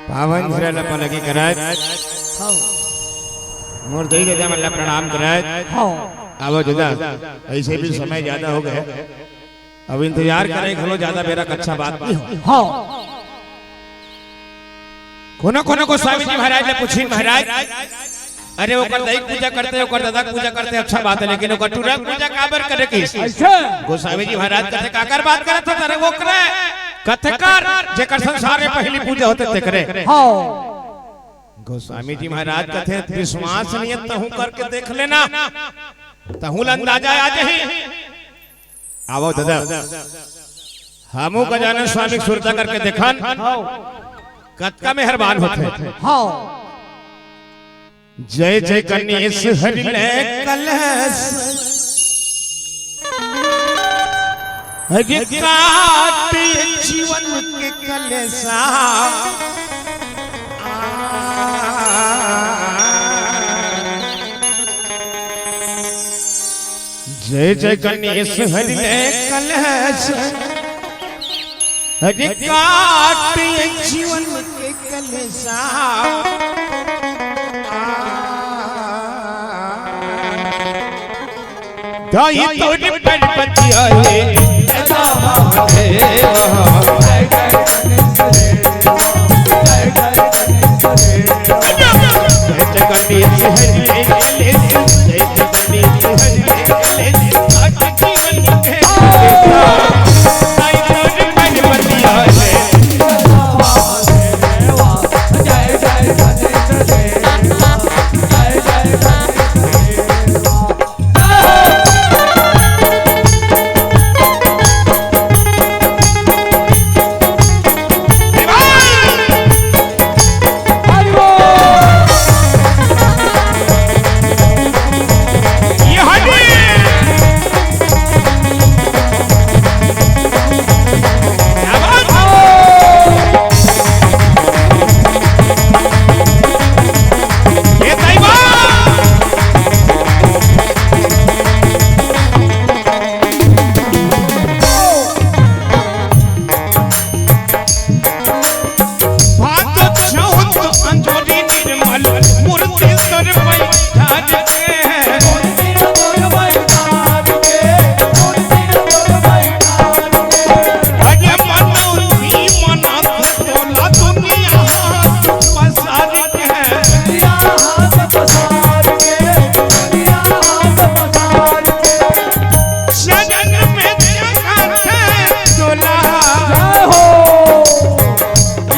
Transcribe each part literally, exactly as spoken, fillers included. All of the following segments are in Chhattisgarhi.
पावन धरा ला पलगी करत, हाँ। मोर दई ददा मन ला प्रणाम करत। हाँ। आवो ददा, ऐसे भी समय ज्यादा हो गए, अब इंतजार करे घलो ज्यादा बेरा कच्छा बात नहीं हो। हाँ। कोनो कोनो गोस्वामी जी महाराज ले पूछिन महाराज, अरे ओकर दई पूजा करते, ओकर ददा पूजा करते, अच्छा बात है, लेकिन ओकर टूरा पूजा काबर करे के? ऐसे? गोस्वामी जी महाराज कथे, काकर बात करत हो? अरे ओकरे कथे कर, जेकर संसार में पहली पूजा होते तेकरे। हाँ। गोस्वामी जी महाराज कथे, विश्वास नहीं है, तहूं करके देख लेना, तहूं ला अंदाजा आ जाही। आवो ददा, हमू गजानन स्वामी के सुरता करके देखन, हाँ। कतका मेहरबान होथे। हाँ। जय जय गणेश हरि ले कलेश, हरि काट जीवन के कलेशा। जय जय गणेश हरि ले कलेश, हरि काट जीवन के कलेशा। दाई तोर पर्वतिया हे, दादा महादेवा। जय जगदीश हरि हरि, जय जगदीश हरि हरि, आज जीवन के आई तोर पर्वतिया हे।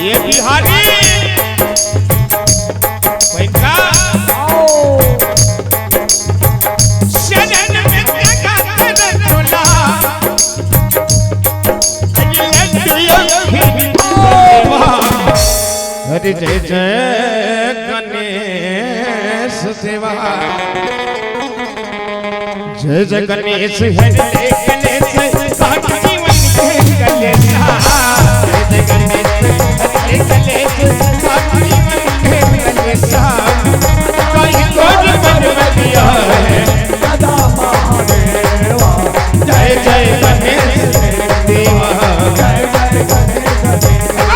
ये बिहारी पैसा। आओ। शरण में जगत रसोला। लड्डू अखिल देवा। हरि जय जय गणेश देवा। जय जय गणेश हरि ले कलेश, काट जीवन के कलेशा। जय जय गणेश हरि ले कलेश, काट जीवन के कलेशा। कहीं कोई पर्वतिया हे। दादा महादेवा, जय जय गणेश देवा। जय जय गणेश देवा।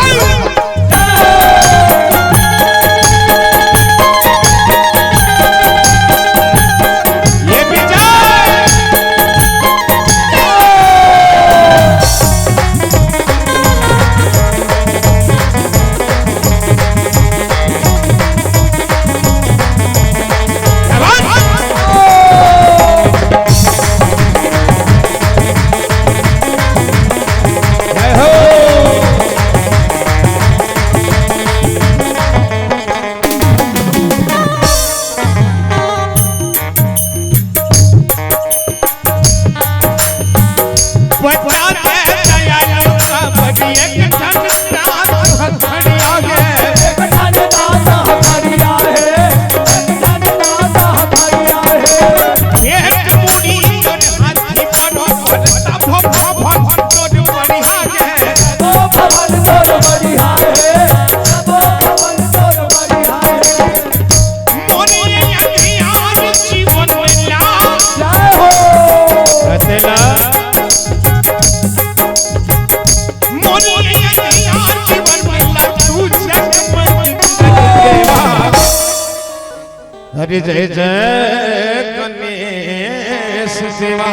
जय जय गणेश देवा।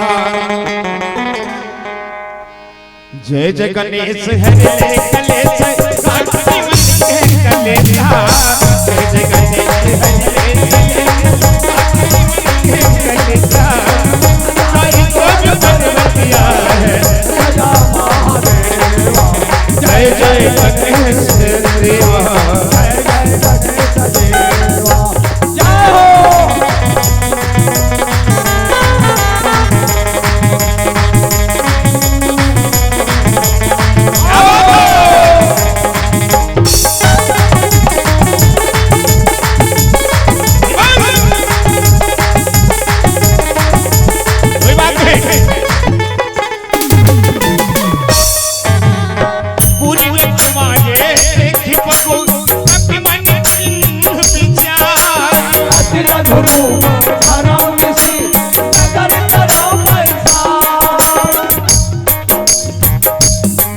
जय जय गणेश हरि ले कलेश, काट जीवन के कलेशा। जय जय गणेश हरि ले कलेश, काट जीवन के कलेशा। साई को जो पर्वतिया है। जय जय गणेश देवा। जय हो। कोई बात नहीं। पूरी लखवाए देखि प्रभु, अति मन चिन्ह विचार। अति रघुरूप धरम ऋषि, नदन करो पैसा।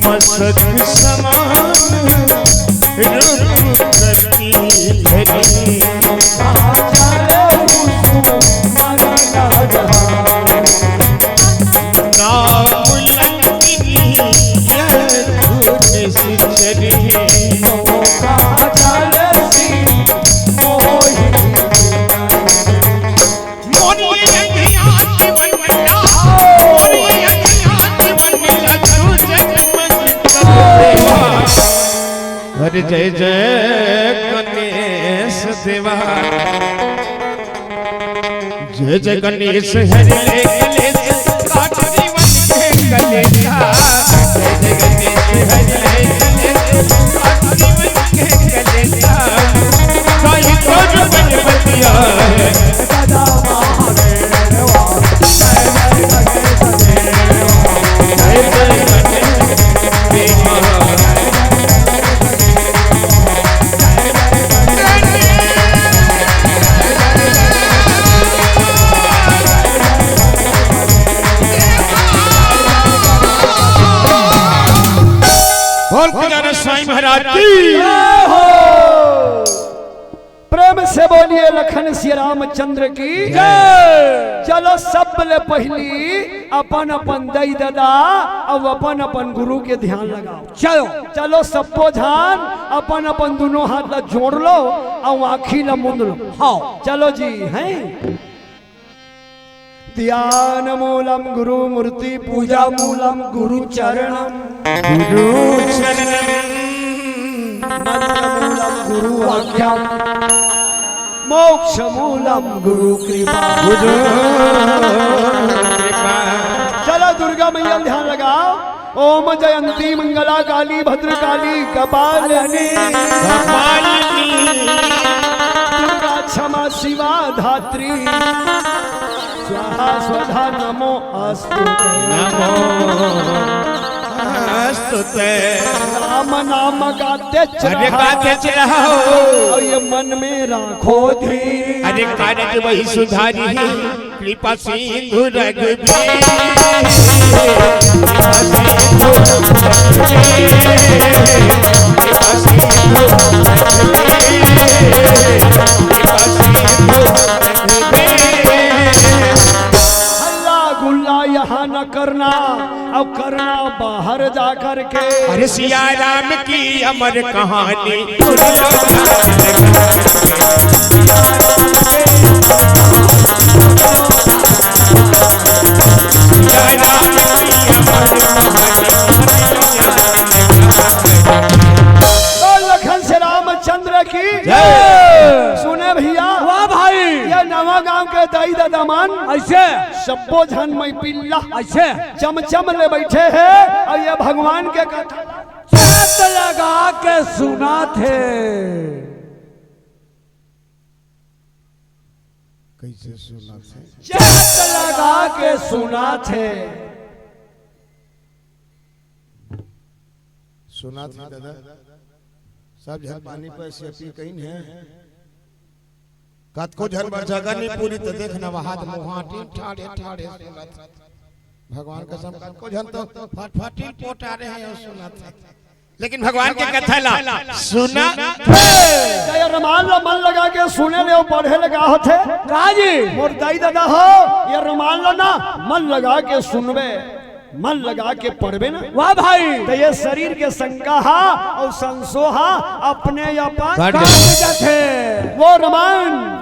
मसक समान रूप कति धरी। नाम लंकिनी यह धुन सिचरी। मोरी अखियाँ जीवन मिला, मोरी अखियाँ जीवन मिला, तू जग मंगल देवा। हरि जय जय गणेश देवा। जय जय गणेश हरि ले कलेश, काट जीवन के कलेशा। जय जय गणेश हरि ले कलेश, काट जीवन के कलेशा। गाई तो जो गणपतिया है। सदा महादेवा, जय जय गणेश देवा, जय जय गणेश देवा। बोल खजाना साईं महाराज की। जय हो। प्रेम से बोलिए लखन सिया रामचंद्र की जय। चलो, सब ले पहली अपन अपन दई ददा अउ अपन अपन गुरु के ध्यान लगाओ। चलो। चलो, सब्बो झन अपन अपन दुनों हाथ ला जोड़ लो अउ आँखी ला मूंद लो। हाँ। चलो जी, हैं? ध्यान मूलम गुरु मूर्ति, पूजा मूलम गुरु चरणम। गुरु चरणम। मंत्र मूलम गुरु वाक्यम, मोक्ष मूलम गुरु कृपा। गुरु कृपा। चलो, दुर्गा मैया ध्यान लगाओ। ओम जयंती मंगला काली भद्रकाली कपालिनी। कपालिनी। दुर्गा क्षमा शिवा धात्री। स्वाहा स्वधा नमो अस्तु ते। नमो अस्तु ते। राम नाम गाते अरे चढ़ाओ। गाते चढ़ाओ। और ये मन में राखो धी। अरे कारज वही सुधारी। कृपा सिंधु रघुबीर। कृपा सिंधु रघुबीर। कृपा सिंधु रघुबीर। कृपा सिंधु रघुबीर। हल्ला गुल्ला यहाँ न करना, अब करना बाहर जा करके। अरे सिया राम की अमर कहानी। सिया राम की अमर कहानी। बोल लखन से रामचंद्र की जय। सुने भैया। वाह भाई। ये नवा गांव के दाई ददा मन ऐसे। सब्बो झन मई पिल्ला। ऐसे। चमचम ले बैठे हे अउ ये भगवान के कथा चट लगा के सुनाथे। कैसे सुनाथे? चट लगा के सुनाथे। सुनाथे दादा। सब झन पानी पर से पी कहीं है। कतको झन बर जगह नहीं पूरी तो देख नवहात मुहाटी ठाड़े ठाड़े सुनत। भगवान कसम कतको झन तो फटफटी पोटा रहे हैं सुनत। लेकिन भगवान के कथा ला सुना। त ये रमान ला मन लगा के सुने ले, पढ़े ले का होथे? का जी? मोर दाई ददा हो, ये रमान ला ना मन लगा के सुनबे, मन लगा के पढ़बे ना। वाह भाई। त ये शरीर के शंका हा अउ संसो हा अपने अपन कट कट जाथे। वो रमान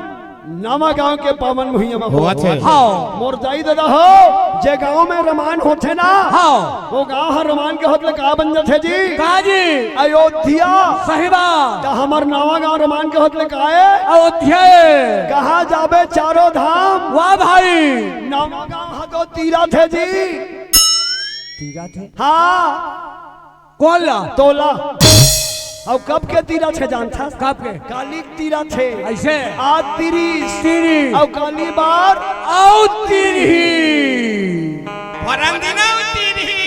नवा गांव के पावन भुइयां म होवत हे। हाँ। मोर दाई ददा हो, जे गांव में रमान होथे ना, हाँ। वो गांव ह रमान के होत ले का बन जाथे जी? का जी? अयोध्या। सही बात। त हमर नवा गांव रमान के होत ले का ए? अयोध्या ए। कहाँ जाबे चारों धाम? वाह भाई। नवा गांव ह तो तीरथ हे जी। तीरथ हे? हाँ। कोन ला? तोला। अउ कब के तीरथ हे जानथस? कब के? काली के तीरथ हे। अइसे? आज तीरिस। तीरिस। अउ काली बार? अउ तीरही। फरंदी ना तीरही।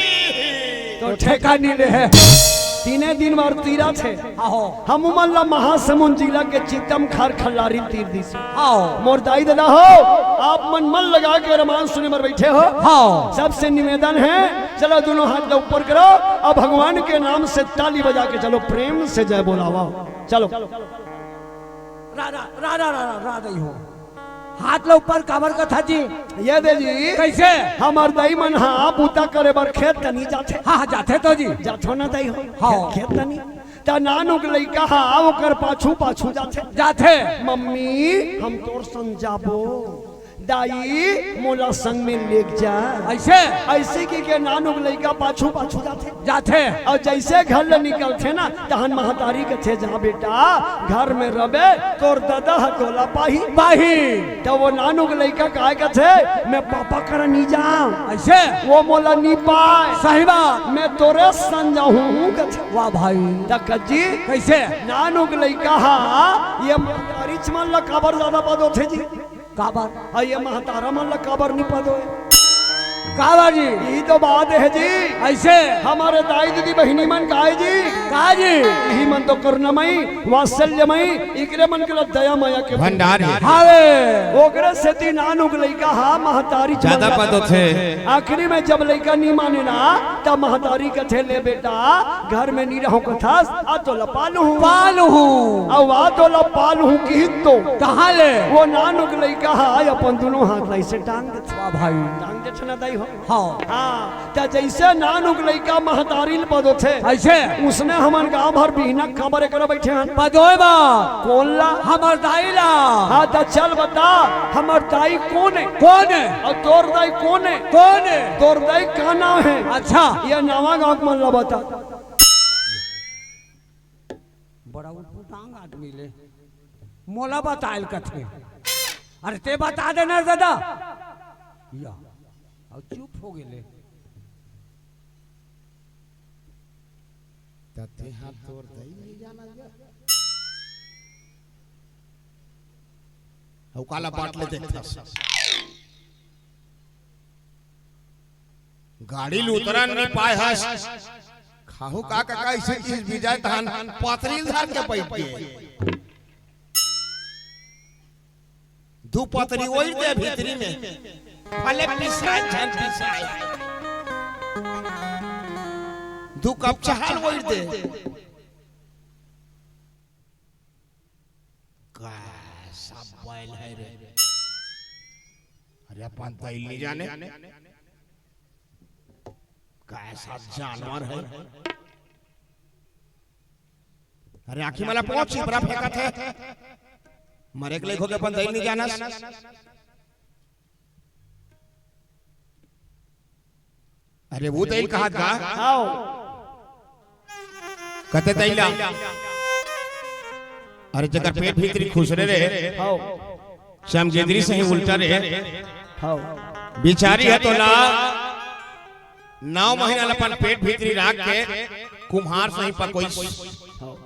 त ठेका नइ ले हे। तीने दिन बार तीरथ हे। आहो। हमू मन ला महासमुंद जिला के चितम खार खल्लारी तीर दिस। आओ। मोर दाई ददा हो, आप मन मन लगा के रमान सुने बर बइठे हो। हाँ। सबसे निवेदन हे, चलो दोनों हाथ ला ऊपर करो अउ भगवान के नाम से ताली बजा के चलो, प्रेम से जय बोलावा। चलो। रा, रा, रा, रा, रा, रा दई हो। हाथ ला ऊपर काबर कथा जी? ये दे जी। कइसे? हमर दाई मन हा बूता करे बर खेत कनी जाथे। हाँ, हाँ, जाथे तो जी। जाथो ना दाई हो। हाँ। खेत, खेत कनी। त नानुक लइका हा ओकर पाछू पाछू जाथे। जाथे। मम्मी, हम तोर संग जाबो। दाई, मोला संग में लेग जा। अइसे? अइसे कहिके नानुक लइका पाछू पाछू जाथे। जाथे। अउ जइसे घर ले निकलथे ना, तहन महतारी कथे, जा बेटा, घर में रबे, तोर ददा ह तोला पाही। पाही। त वो नानुक लइका काय कथे, मैं पापा करा नइ जांव। अइसे? वो मोला नइ पाय। सही बात। मैं तोरे संग जाहूं कथे। वाह भाई। त कज्जी, कइसे? नानुक लइका हा, ये महतारीच मन ला काबर जादा पदोथे जी? काबर? अउ ये महतारा मन ला काबर नइ पदोय? काबर जी? यही तो बात हे जी। अइसे? हमर दाई दीदी बहिनी मन काय जी? का जी? इही मन तो करुणामयी, वात्सल्यमयी, इकरे मन के ला दया मया के भंडार हे। हावे। ओकरे सेती नानुक लइका हा महतारीच मन ला जादा पदोथे। आखिरी में जब लइका नइ माने ना, तब महतारी कथे, ले बेटा, घर में नइ रहंव कथस, आ तोला पालहूं। पालहूं। अउ आ तोला पालहूं किहिस तो। कहाँ ले? वो नानुक लइका हा अपन दूनों हाथ ला अइसे टांग देथे। वाह भाई। टांग देथे ना दाई हो। हाँ। हाँ, त जइसे नानुक लइका महतारी ल पदोथे। अइसे? उसने हमन गांव भर बिहना काबर एकरा बइठे हन। पदोय बर। कोन ला? हमर दाई ला। हाँ, त चल बता, हमर दाई कोन हे? कोन हे? अउ तोर दाई कोन हे? कोन हे? तोर दाई का नाम हे? अच्छा। ये नवा गांव के मन ला बता। बड़ा उटपुटांग आदमी ले, मोला बताय ल कथे। अरे ते बता दे ना दादा। या, अउ चुप हो गेले। त तेहा तोर दाई नइ जानस गा। अउ काला बाट ले देखथस। गाड़ी ल उतरन नइ पाय हस। खाहू का कका अइसे चीज बिजाय तहन पतरी ल धर के बइठ गे। दू पतरी ओइर दे भीतरी में। भले पिसाय झन पिसाय। दू कप चाहा ल ओइर दे। का सब बैल हे रे। अरे अपन दाई ल नइ जाने। का सब जानवर हे। अरे आँखी मला पोंछ, चिपरा फेंकत हे। मरे के लइक होगे अपन दाई ल नइ जानस। अरे वो दाई ल कहत गा। आओ। कते दाई ला। अरे जेकर पेट भीतरी खुसरे रे। आओ। चमगेदरी सही उल्टा रे। आओ। बिचारी हे तोला नौ महीना ल अपन पेट भीतरी राख के कुम्हार सही पकोइस। आओ।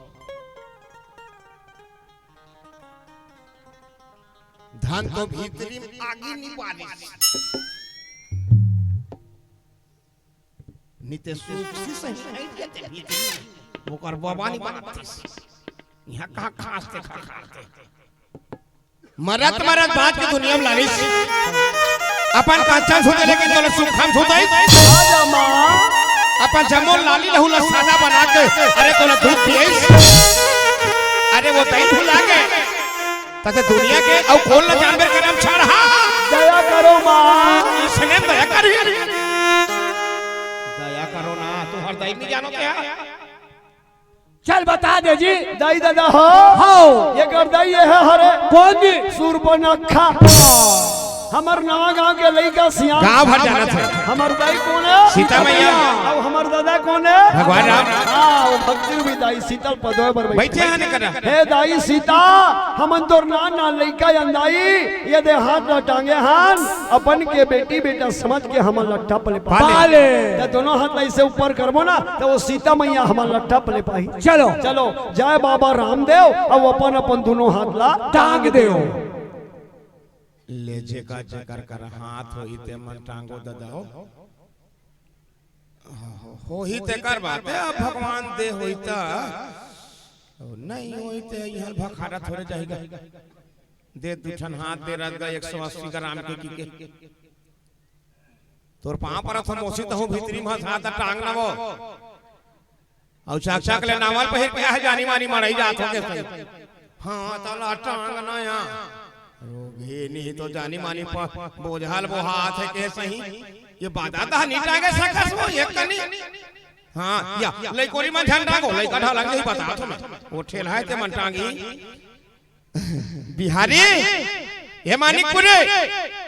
धन तो भीतरी में आगी नइ बारिस। निते सुख से सही नहीं देते भीतरी में। ओकर बाबा नइ बारिस। इहाँ कहाँ खास ते खा खाते। मरत मरत बात के दुनिया में लानिस। अपन कांचन सुते लेकिन तोले सुखम सुते। आजा माँ। अपन जम्मो लाली लहू ला सादा बना के, अरे तोला दूध पियइस, अरे वो दई भुला गे। तते दुनिया के अउ कोन ला जानबे करम छाड़हा। दया करो माँ। इसने दया करी। दया करो ना, तुंहर दई नइ जानो का? चल बता दे जी। दाई ददा हो। हव। एकर दाई ये हे हरे। कोन जी? सूर्पनखा। हमर नवा गांव के लइका सियान। गांव भर जानत हे। हमर दाई कोन हे? सीता मैया। अउ हमर ददा कोन हे? भगवान राम। हाँ, वो भक्ति रूपी दाई सीतल पदोय बर बइठे। बइठे हन करा। हे दाई सीता, हमन तोर नान नान लइका अन दाई, ये दे हाथ ला टांगे हन, अपन के बेटी बेटा समझ के हमन ला टप ले पाले। पाले। त दोनों हाथ ला अइसे ऊपर करबो ना, त वो सीता मैया हमन ला टप ले पाही। चलो। चलो, जय बाबा रामदेव, अउ अपन अपन दोनों हाथ ला टांग देव। ले जेका जेकर कर हाथ होही ते मन टांगो ददा हो। होही तेकर बात हे, अब भगवान दे होही त, नइ होही ते इहाँ भखारा थोरे जाही गा। दे दू ठन हाथ दे रत गा एक सौ अस्सी ग्राम के, की के। तोर पाँव परत हँव मौसी, तहूँ भीतरी म हाथ टांग ना वो। अउ चकचक ले नावल पहिर के आहे जानी मानी मड़ई जात हो के सही। हाँ, तला टांग ना या। रोगी नहीं तो जानी मानी प-, बोझल बोहात हे के सही। ये बादा दा नहीं टांगे सकस वो, ये कनी। हाँ, या, लइकोरी मन झन टांगो, लइका ढालंग ही बता तो मैं। वो ठेलहा हे ते मन टांगी। बिहारी, ये मानिकपुरी,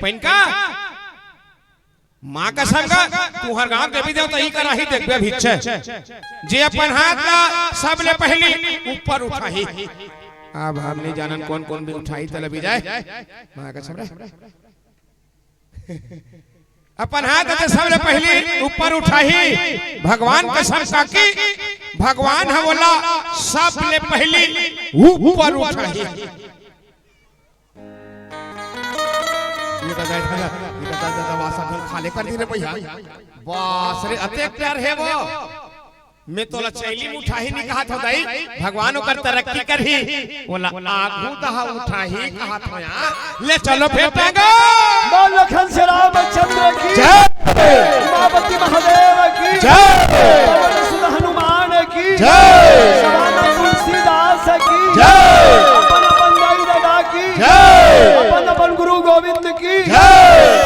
पइनका, माँ कसम का, तुँहर गाँव देवी देवता ही करा ही देखबे भिच्छे। जे अपन हाथ ला सबले पहिली ऊपर उठाही। अब हम नइ जानन कोन कोन भी उठाही, तले भी जाए। माँ कसम रे। अपन हाथ ला सबले पहिली ऊपर उठाही। भगवान कसम का कि भगवान ह ओला सबले पहिली ऊपर उठाही। ये ददा, ये ददा, ये ददा, ददा, वासा ढंग खाले कर दी रे भैया। बास रे, अतेक प्यार हे वो। मैं तोला चैली म उठाही नइ कहत हँव दाई, भगवान ओकर तरक्की करही, ओला आगू दहा उठाही कहत हँव यार। ले चलो फेर टांगो। बोल लखन श्री रामचंद्र की जय। उमापति महादेव की जय। पवन सुत हनुमान की जय। सभामा तुलसीदास की जय। अपन अपन दाई ददा की जय। अपन अपन गुरु गोविंद की जय।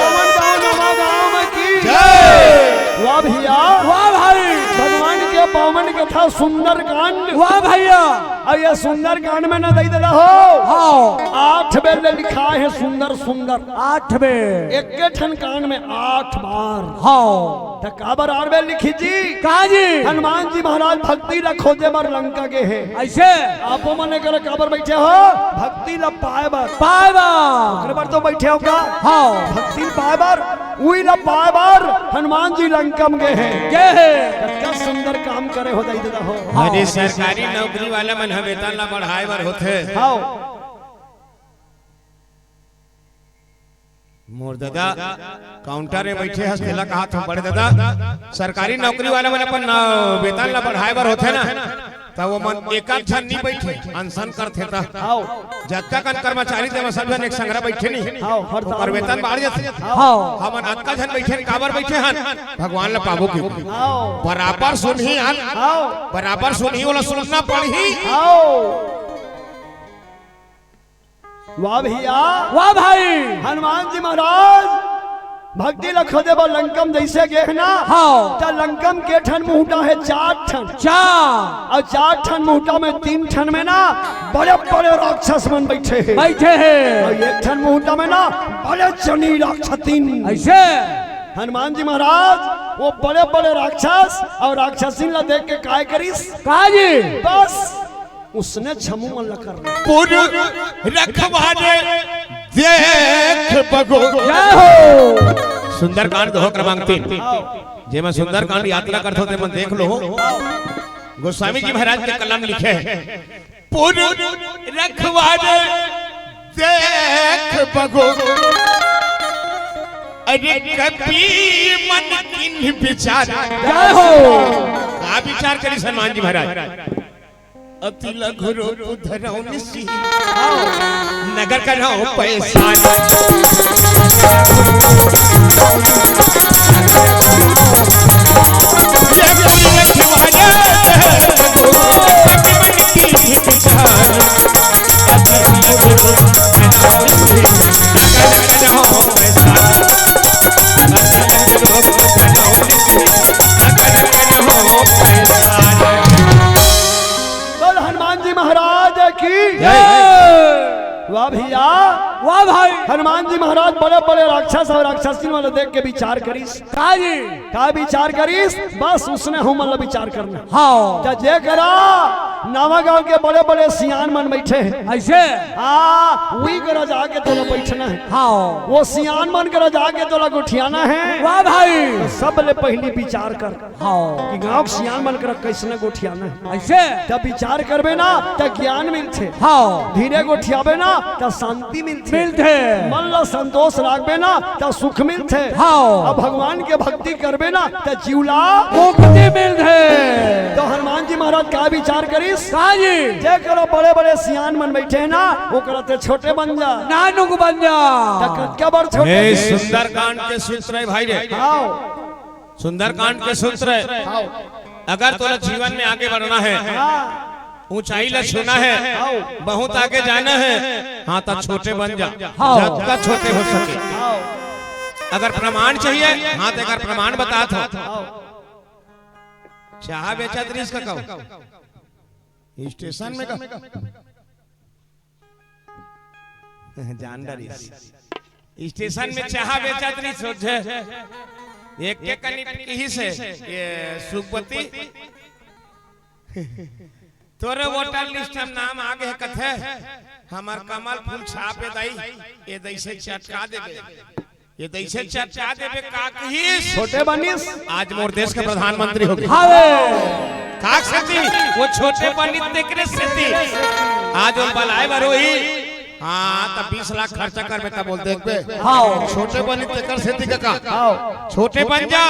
पावन गाँव नवा गाँव की जय। वाह भैया। वाह भाई। भगवान के पावन कथा सुंदरकांड। वाह भैया। अउ ये सुंदरकांड में न दाई ददा हो। हाँ। आठ बेर ले लिखाय हे सुंदर सुंदर। आठ बेर। एक ठन कांड में आठ बार। हाँ। त काबर आठ बेर लिखिस जी? का जी? हनुमान जी महाराज भक्ति ला खोजे बर लंका गे हे। अइसे? आपो मन एकर काबर बइठे हो? भक्ति ला पाए बर। पाए बर। ओकर बर तो बइठे हो का? हाँ। भक्ति पाए बर, उही ला पाए बर हनुमान जी लंका म गे हे। गे हे। कतका सुंदर काम करे हो दाई ददा हो। हाँ। अरे सरकारी नौकरी वाला मन ह वेतन ला बढ़ाए बर होथे। हाँ। मोर ददा काउंटर में बइठे हस, तेला कहत हँव, बड़े ददा, सरकारी नौकरी वाला मन अपन ना, वेतन ला बढ़ाए बर होथे ना, त वो मन एकाध झन नइ बइठे, अनशन करथे त। हाँ। जतका कन कर्मचारी, तेमा सब झन एक संघरा बइठे नहीं। हाँ, हड़ताल ओकर वेतन बाढ़ जाथे। हाँ। हमन अतका झन बइठे हन, काबर बइठे हन? भगवान ला पाबो के। हाँ। बराबर सुनही हन। हाँ। बराबर सुनही, ओला सुनना पड़ही। हाँ। वाह भैया। वाह भाई। हनुमान जी महाराज भक्ति ला खोजे बर लंका म जइसे गे हे ना, हाँ। त लंका म के ठन मुहूटा हे? चार ठन। चार। अउ चार ठन मुहूटा में तीन ठन में ना बड़े बड़े राक्षस मन बइठे हे। बइठे हे। अउ एक ठन मुहूटा में ना बड़े जनी राक्षसिन। अइसे? हनुमान जी महाराज वो बड़े बड़े राक्षस अउ राक्षसिन ला देख के काय करिस? का जी? बस उसने छमू मन ला कर ले। पुर रखवारे देख बगो। जय हो। सुंदरकांड दोहा क्रमांक तीन। जेमा सुंदरकांड यात्रा करथो, तेमन देख लो। गोस्वामी जी महाराज के कलम लिखे हे, पुर रखवारे देख बगो, अरे कपि मन किन्ह बिचार। जय हो। का बिचार करिस हनुमान जी महाराज? अति लघु रूप धरौं निसि, नगर करौं पैसार। महाराज की जय। वाह भैया। वाह भाई। हनुमान जी महाराज बड़े बड़े राक्षस और राक्षसी वाले देख के विचार करिस। का जी? का विचार करिस? बस उसने हम मतलब विचार करना। हाँ। त जे करा नवा गांव के बड़े बड़े सियान मन बैठे हैं। ऐसे? हाँ, वही करा जाके तोला बैठना है। हाँ। वो सियान मन करा जाके तोला गोठियाना है। वाह भाई। तो सबले पहली विचार कर। हाँ। कि गांव के सियान मन करा कैसने गोठियाना है। ऐसे? जब विचार करबे ना, त ज्ञान मिलथे। हाँ। धीरे गोठियाबे ना, त शांति मिलथे। मिलथे। मन ला संतोष राखबे ना, त सुख मिलथे। हाँ। अब भगवान के भक्ति करबे ना, त जीव ला मुक्ति मिलथे। तो हनुमान जी महाराज का विचार करिस? का जी? जे करा बड़े-बड़े सियान मन बैठे हैं ना, ओकरा ते छोटे बन जा। नानुक बन जा। त कतका बड़ छोटे हे जी? सुंदरकांड के सूत्र है भाई रे। हाँ। सुंदरकांड के सूत्र है। हाँ। अगर तोला जीवन में आगे बढ़ना है, हाँ। ऊंचाई ला छूना है, हाँ। बहुत आगे जाना है, हाँ, त छोटे बन जा, हाँ। जतका छोटे हो सके। हाँ। अगर प्रमाण चाहिए, हाँ, त अगर प्रमाण बतात हो। हाँ। चाहा बेचत रहिस का कहूँ? स्टेशन में का? जान डरिस। स्टेशन में चाहा बेचत रहिस, सोझे एक के कनी किहिस हे, ये सुखवती, तोरे वोटर लिस्ट में नाम आगे हे कथे, हमर कमल फूल छाप ए दाई, ए दइसे चटका देबे। ए दइसे चटका देबे का कहिस? छोटे बनिस। आज मोर देश के प्रधानमंत्री होगे। हावे। का सेती? वो छोटे बनिस तेकरे सेती। आज वो बलाए बर होही। हाँ, त बीस लाख खर्चा करबे त बोल देखबे। हाँ। छोटे बनिस तेकर सेती का का? हाँ। छोटे बन जा,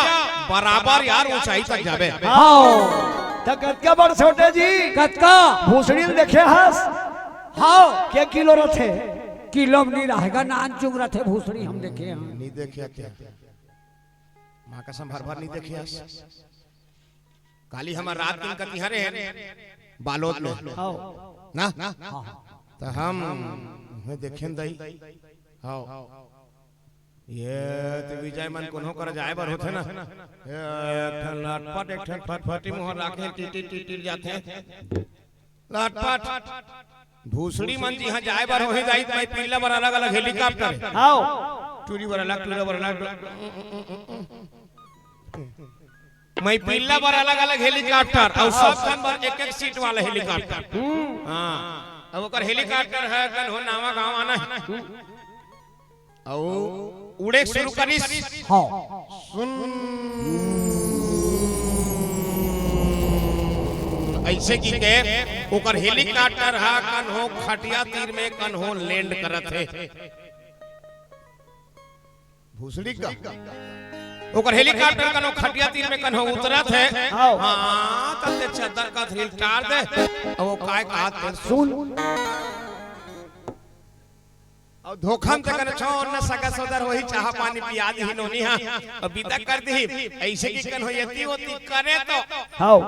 बराबर यार ऊंचाई तक जाबे। हाँ। त कतका बड़ छोटे जी? कतका? भूसड़ी ल देखे हस? हाँ। के किलो रथे? किलो में नहीं रहेगा, नान चुंग रथे भूसड़ी हम देखे हैं। नहीं देखे क्या? माँ कसम भर भर नहीं देखे हस। काली हमर रात दिन कति हरे हैं बालोद में। हाँ। ना? हाँ। त हम उहें देखेन दाई। हाँ। ये त विजय मन कोनो कर जाए बर होथे ना। एक ठन लटपट, एक ठन फटफटी मुहर राखे, टिटिर टिटिर जाथे। लटपट। भूसड़ी मन जिहाँ जाए बर होही दाई, त मई पिल्ला बर अलग-अलग हेलीकॉप्टर हे। हाँ। टूरी बर अलग, टूरा बर अलग। मई पिल्ला बर अलग-अलग हेलीकॉप्टर, अउ सब झन बर एक-एक सीट वाला हेलीकॉप्टर। हाँ। अब ओकर हेलीकॉप्टर हे, कन हो नावा गाँव आना हे। अउ उड़े शुरू करिस। हाँ। सुन। अइसे कहिके ओकर हेलीकॉप्टर ह कन हो खटिया तीर में कन हो लैंड करत हे। भूसड़ी का। ओकर हेलीकॉप्टर कन हो खटिया तीर में कन हो उतरत हे। हाँ। हाँ, तब ते चद्दर का थ्रिल टार दे। अब वो काय कहत हे? सुन। अउ धोखा म ते कने छो न सगा सोदर होही, चाहा पानी पिया दिही नोनी हा, अउ बिदा कर दिही। अइसे कहिके कन हो एती ओती करे तो हाँ।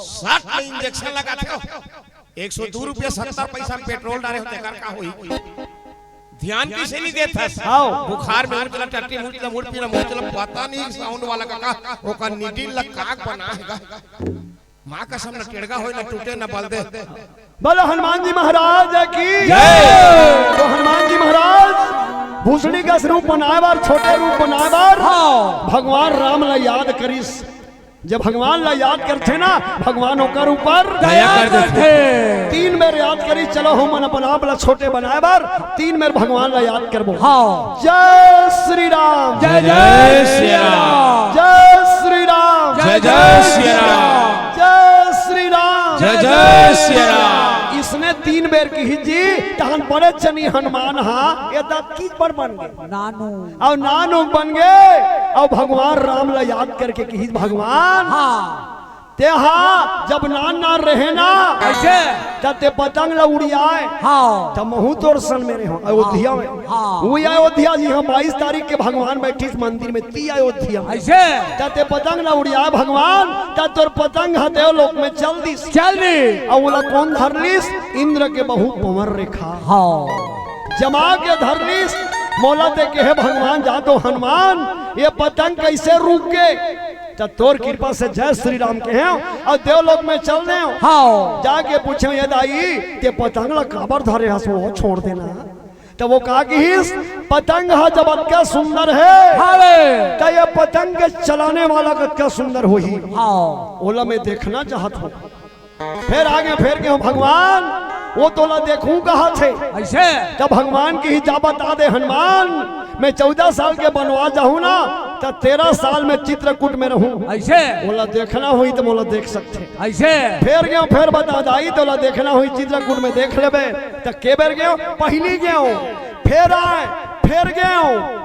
सट में इंजेक्शन लगाथे हो। एक सौ दू रुपया सत्तर पइसा म पेट्रोल डारे हो, तेकर का होही? ध्यान कइसे नहीं देत हस? हाँ। बुखार में मुड़ चला, टट्टी मुड़ चला, मुड़ पीला मुड़ चला, पता नहीं साउंड वाला का का, ओकर नीडिल ला काग बना हे गा। माँ कसम, न टेड़गा होय, न टूटे, न बल दे। बोलो हनुमान जी महाराज की जय। तो हनुमान जी महाराज भूसड़ी का स्वरूप बनाए बर, छोटे रूप बनाए बर हाँ। भगवान राम ला याद करिस। जब भगवान ला याद करथे ना, भगवान ओकर ऊपर दया कर देथे। तीन बेर याद करिस, चलो हमन अपन आप ला छोटे बनाए बर तीन बेर भगवान ला याद करबो। हाँ। जय श्री राम। जय जय श्री राम। जय श्री राम। जय जय श्री राम। जय श्री राम। जय जय श्री राम। इसने तीन बेर किहिस जी, तहन बड़े जनी हनुमान हा, ये दत की पर बन गे। नानू। अउ नानू बन गे, अउ भगवान राम ला याद करके किहिस, भगवान, हाँ। तेहा जब नान नान रहे ना, कइसे? त ते पतंग ला उड़ियाए। हाँ। त महूँ तोर सन में रेहों, अयोध्या में। हाँ। उही अयोध्या जिहाँ बाईस तारीख के भगवान बैठिस मंदिर में, ती अयोध्या में। कइसे? त ते पतंग ला उड़ियाए भगवान, त तोर पतंग ह देवलोक में चल दिस। चल दिस। अउ ओला कोन धर लिस? इंद्र के बहू पवन रेखा। हाँ। जमा के धर लिस, मोला ते कहे भगवान जा तो हनुमान, ये पतंग कइसे रुक गे? त तोर कृपा से जय श्री राम कहेंव अउ देवलोक में चल देंव। हाँ। जाके पूछेंव, "ए दाई, तें पतंग ला काबर धरे हस, वो छोड़ देना।" त वो का किहिस, "पतंग ह जब अतका सुंदर हे, हावे। त ये पतंग के चलाने वाला कतका सुंदर होही। हाँ। ओला मैं देखना चाहत हंव।" फेर आगे फेर के, "भगवान, वो तोला देखहूं कहत हे।" अइसे? तब भगवान किहिस, "जा बता दे हनुमान, मैं चौदह साल के बनवास जाहूं ना, त तेरह साल मैं चित्रकूट में रहूं।" अइसे? "ओला देखना होही त मोला देख सकथे।" अइसे? फेर गेंव, फेर बता दाई, "तोला देखना होही चित्रकूट में देख लेबे।" त के बेर गेंव? पहिली गेंव, फेर आय, फेर गेंव।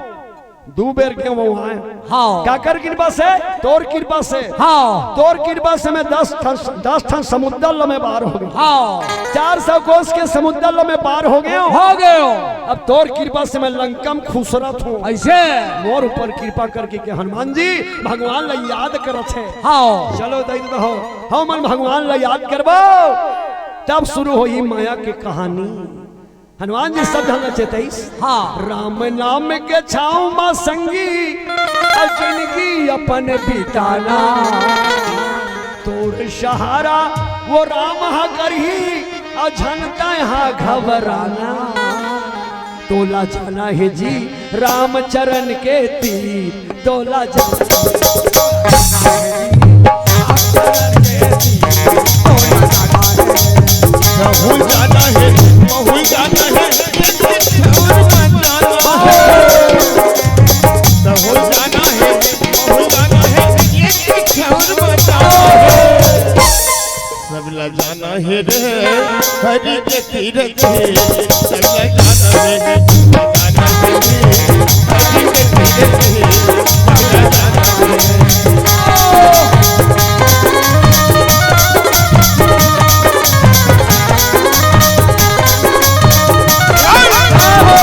दू बेर गेंव आय। हाँ। काकर कृपा से? तोर कृपा से। हाँ। तोर कृपा से मैं दस ठन, दस ठन समुद्दर ल मैं पार हो गेंव। हाँ। चार सौ कोस के समुद्दर ल मैं पार हो गेंव। हो गेंव। अब तोर कृपा से मैं लंका म खुसरत हंव। अइसे? मोर ऊपर कृपा करके के हनुमान जी, भगवान ला याद करत हे। हाँ। चलो दई दो हो, हमन भगवान ला याद करबो, तब शुरू होही मया के कहानी। हनुमान जी सब झन ल चेतइस। हाँ। "राम नाम के छांव म संगी, अउ जिनगी अपन बिताना। तोर सहारा वो राम ह करही, अउ झन तैं ह घबराना। तोला जाना हे जी राम चरण के तीर, तोला जाना हे जी राम चरण के तीर, तोला जाना हे।" बहुत ज्यादा है, बहुत ज्यादा है। बहुत ज्यादा है, बहुत ज्यादा है। ये क्या बताओ? सब ला जाना है रे, हरि के तीरथ है। सब ला जाना है, जाना है रे, हरि के तीरथ है। सब ला जाना है।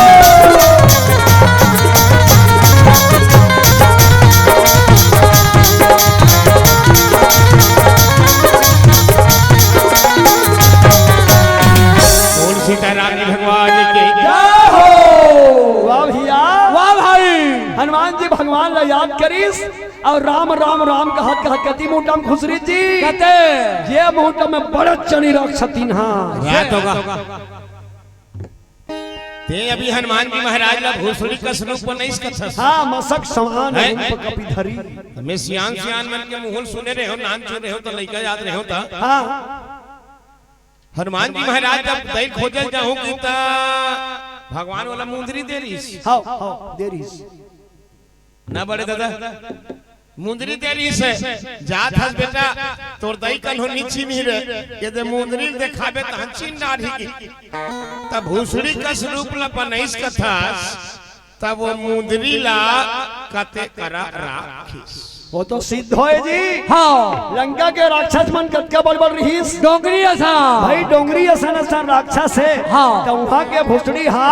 बोल सीताराम जी भगवान की। जय हो। वाह भैया। वाह भाई। हनुमान जी भगवान ला याद करिस अउ राम राम राम कहत कहत कति मुहूर्त म खुसरिस जी। कते? ये मुहूर्त में बड़े चनी राक्षस तीन हा। रात होगा। तें अभी हनुमान जी महाराज ला भूसड़ी कस रूप बनाइस कथस। हाँ, मसक समान हैं? रूप कपि धरी। मैं सियान सियान मन के मुंह ल सुने रहेंव, नान सुने रहेंव त लइका याद रहेंव त। हाँ। हनुमान जी महाराज जब दई खोजे ल जाहूं कि त भगवान ओला मुंदरी दे रिहिस। हाँ, हाँ, दे रिहिस। ना बड़े दादा, मुंदरी दे रिहिस हे, जात हस बेटा, तोर दई कन्हो नी चिन्ही रे, ये दे मुंदरी ल देखाबे तहन चिन्ह डारही। त भूसड़ी कस रूप ल बनाइस कथस, तब वो मुंदरी ला कते करा राखिस। वो तो सिद्ध होय जी। हाँ। लंका के राक्षस मन कतका बड़ बड़ रिहिस। डोंगरी असन। भाई डोंगरी असन असन राक्षस हे। हाँ। त उहाँ के भूसड़ी हा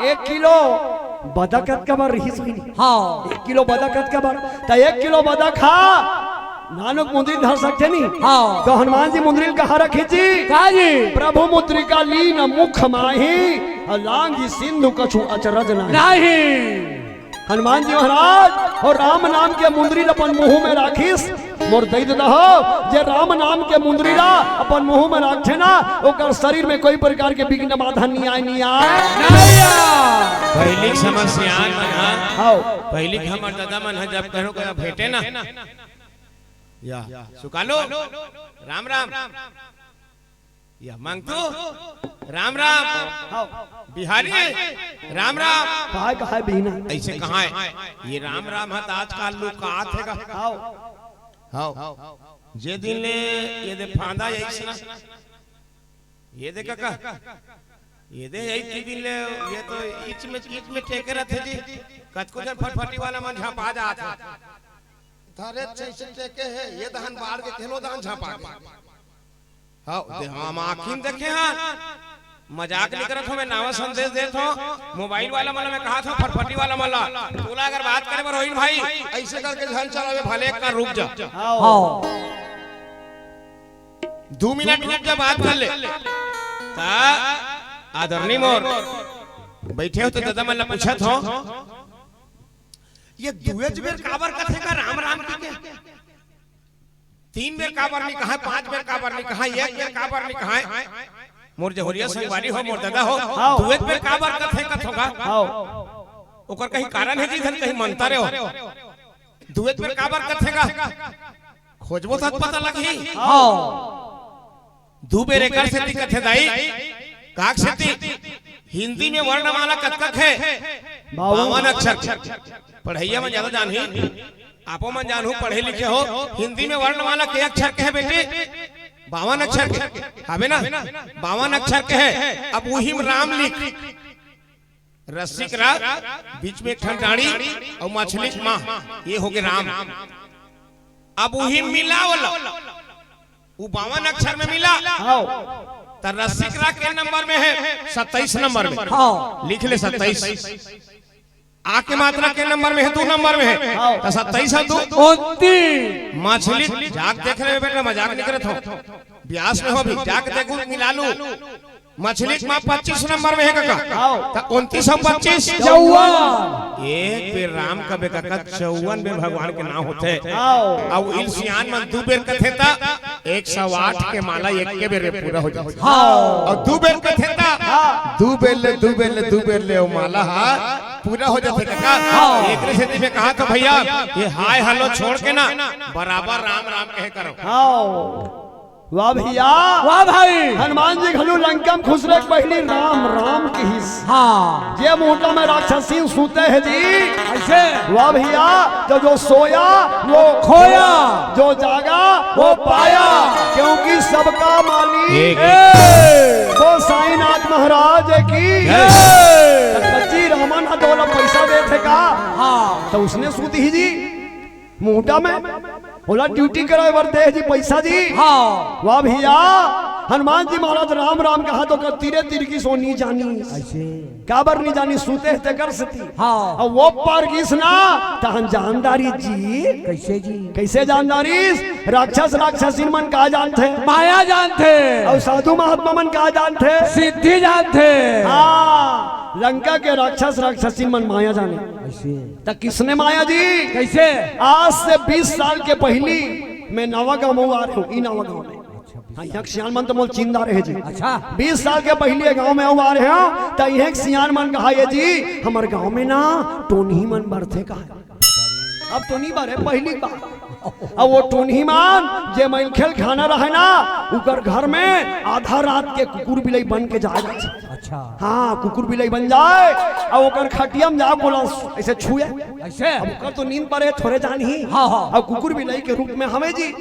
एक किलो बदक कतका बड़ रिहिस भी नहीं। हाँ। एक किलो बदक कतका बड़, त एक किलो बदक हा नानुक मुंदरी धर सकथे नी? हाँ। त हनुमान जी मुंदरी ल कहाँ रखिस जी? का जी? प्रभु मुद्रिका लीन मुख माही, अउ लांघि सिंधु कछु अचरज नाही। नाही। हनुमान जी महाराज अउ राम नाम के मुंदरी ल अपन मुंह में राखिस। मोर दई ददा हो, जे राम नाम के मुंदरी ला अपन मुंह में राखथे ना, ओकर शरीर में कोई प्रकार के विघ्न बाधा नी आय, नी आय। नहीं आय। पहिली समस्या मन ह, हाँ। पहिली हमर ददा मन ह जब करो करो भेंटे ना, या, सुकालो, राम राम। या, मंगतू, राम राम। हाँ। बिहारी, राम राम। कहाँ हे, कहाँ हे बिहना? अइसे कहाँ हे? ये राम राम ह त आजकल लोग का आथे का? हाँ। हाँ। जे दिन ले ये दे फांदा अइस ना, ये दे कका, ये दे यही के दिन ले, ये तो ईच में, ईच में टेके रथे जी। कतको झन फटफटी वाला मन झपा जात हे। धरे चइसे टेके हे, ये दहन बाढ़ के केनो दहन झपा गे। हाँ, दे, हम आँखी म देखे हन। मजाक नइ करत हों, मैं नवा संदेश देत हों। मोबाइल वाला मन ला मैं कहत हों, फटफटी वाला मन ला, तोला अगर बात करे बर होही न भाई, अइसे करके झन चलावे, भले एक बार रुक जा। हाँ। दू मिनट रुक जा, बात कर ले। त आदरणीय मोर बइठे हो त ददा मन ला पूछत हों, ये दुएच बेर काबर कथे का राम राम कहिके? तीन बेर काबर नइ कहाय, पांच बेर काबर नइ कहाय, एक बेर काबर नइ कहाय? मोर जहुरिया संगवारी हो, मोर ददा हो, हाव। दू एक बेर काबर कथे कथों गा? हाव। ओकर कहीं कारण हे जी, धन कहीं मंतर हे हो। दू एक बेर काबर कथे गा? खोजबो त पता लगही। हाव। दू बेर एकर सेती कथे दाई, काक सेती? हिंदी में वर्णमाला कतका हे? बावन। बावन अक्षर। पढ़इया मन ज्यादा जानही, आपो मन जानहू, पढ़े लिखे हो। हिंदी में वर्णमाला के अक्षर के हे बेटी? बावन अक्षर के, हवे ना? बावन अक्षर के हे। अब उही में राम लिख, रसिक रा, बीच में एक ठन डाड़ी, अउ मछली के माँ, ये होगे राम। अब उही मिला वाला, वो बावन अक्षर में मिला। हाव। त रसिक रा के नंबर में हे? सत्ताईस नंबर में। हाव। लिख ले सत्ताईस। आ के मात्रा के नंबर में हे? दू नंबर में हे। हाव। त सत्ताईस अउ दू? उनतीस। मछली, जाके देख ले बेटा, मजाक नइ करत हों। ब्यास में हो भी, जाके देखू, मिला लू। मछली के माँ पच्चीस नंबर में हे कका। हाव। त उनतीस अउ पच्चीस? चौवन। एक बेर राम कबे कका, चौवन बेर भगवान के नाम होथे। हाव। अउ इल सियान मन दू बेर कथे त एक सौ आठ के माला एक के बेर पूरा हो जाथे। हाव। अउ दू बेर कथे त हाँ। दू बेर ले, दू बेर ले, दू बेर ले, वो माला हा पूरा हो जाथे कका। हाव। एकरे सेती में कहा था भइया, ये हाय हलो छोड़ के ना, बराबर राम राम कहे करो। हाव। वाह भइया। वाह भाई। हनुमान जी घलो लंका में खुसरे के पहिली राम राम किहिस। हाँ। जे मुहूर्त में राक्षसी सूते हे जी। अइसे। वाह भइया, जो जो सोया वो खोया। जो जागा वो पाया। क्योंकि सबका मालिक एक। ए। वो साईनाथ महाराज की। जय। त कच्ची रामन हा तोला पइसा देथे का? हाँ। त उसने सूत ही जी। मुहूर्त में ओला ड्यूटी कराय बर दे जी पइसा जी। हाँ। वाह भइया, हनुमान जी महाराज राम राम कहा त ओकर तीरे तीर गिस, ओ नइ जानिस। अइसे। काबर नइ जानिस? सूते हे तेकर सेती। हाँ। अउ वो पार गिस ना, तहन जान डारिस जी। कइसे जी? कइसे जान डारिस? राक्षस राक्षसिन मन का जानथे? माया जानथे। अउ साधु महात्मा मन का जानथे? सिद्धि जानथे। हाँ, लंका के राक्षस राक्षसिन मन माया जाने। अइसे। त किसने माया जी? कइसे? आज से बीस साल के पहिली मैं नवा गाँव में आ रहे हूँ, ई नवा गाँव में। अच्छा, बीस हाँ, इहाँ के सियान मन त मोला चिन्ह डारे हे जी। अच्छा। बीस साल के पहिली ये गाँव में अउ आ रहे हँव, त इहाँ के सियान मन कहा ये जी, हमर गाँव में ना टोनही मन बरथे कहा। अब तो नइ बरे, पहिली बार। अउ वो टोनही मन, जे मनखे ल खाना रहे ना, उकर घर में आधा रात के कुकुर बिलई बन के जाय जाथे। अच्छा। हाँ, कुकुर बिलई बन जाय, अउ ओकर खटिया में जाके ओला अइसे छुए। अइसे? अब ओकर तो नींद परे, थोरे जानही। हाँ, हाँ। अउ कुकुर बिलई के रूप में हवे जी।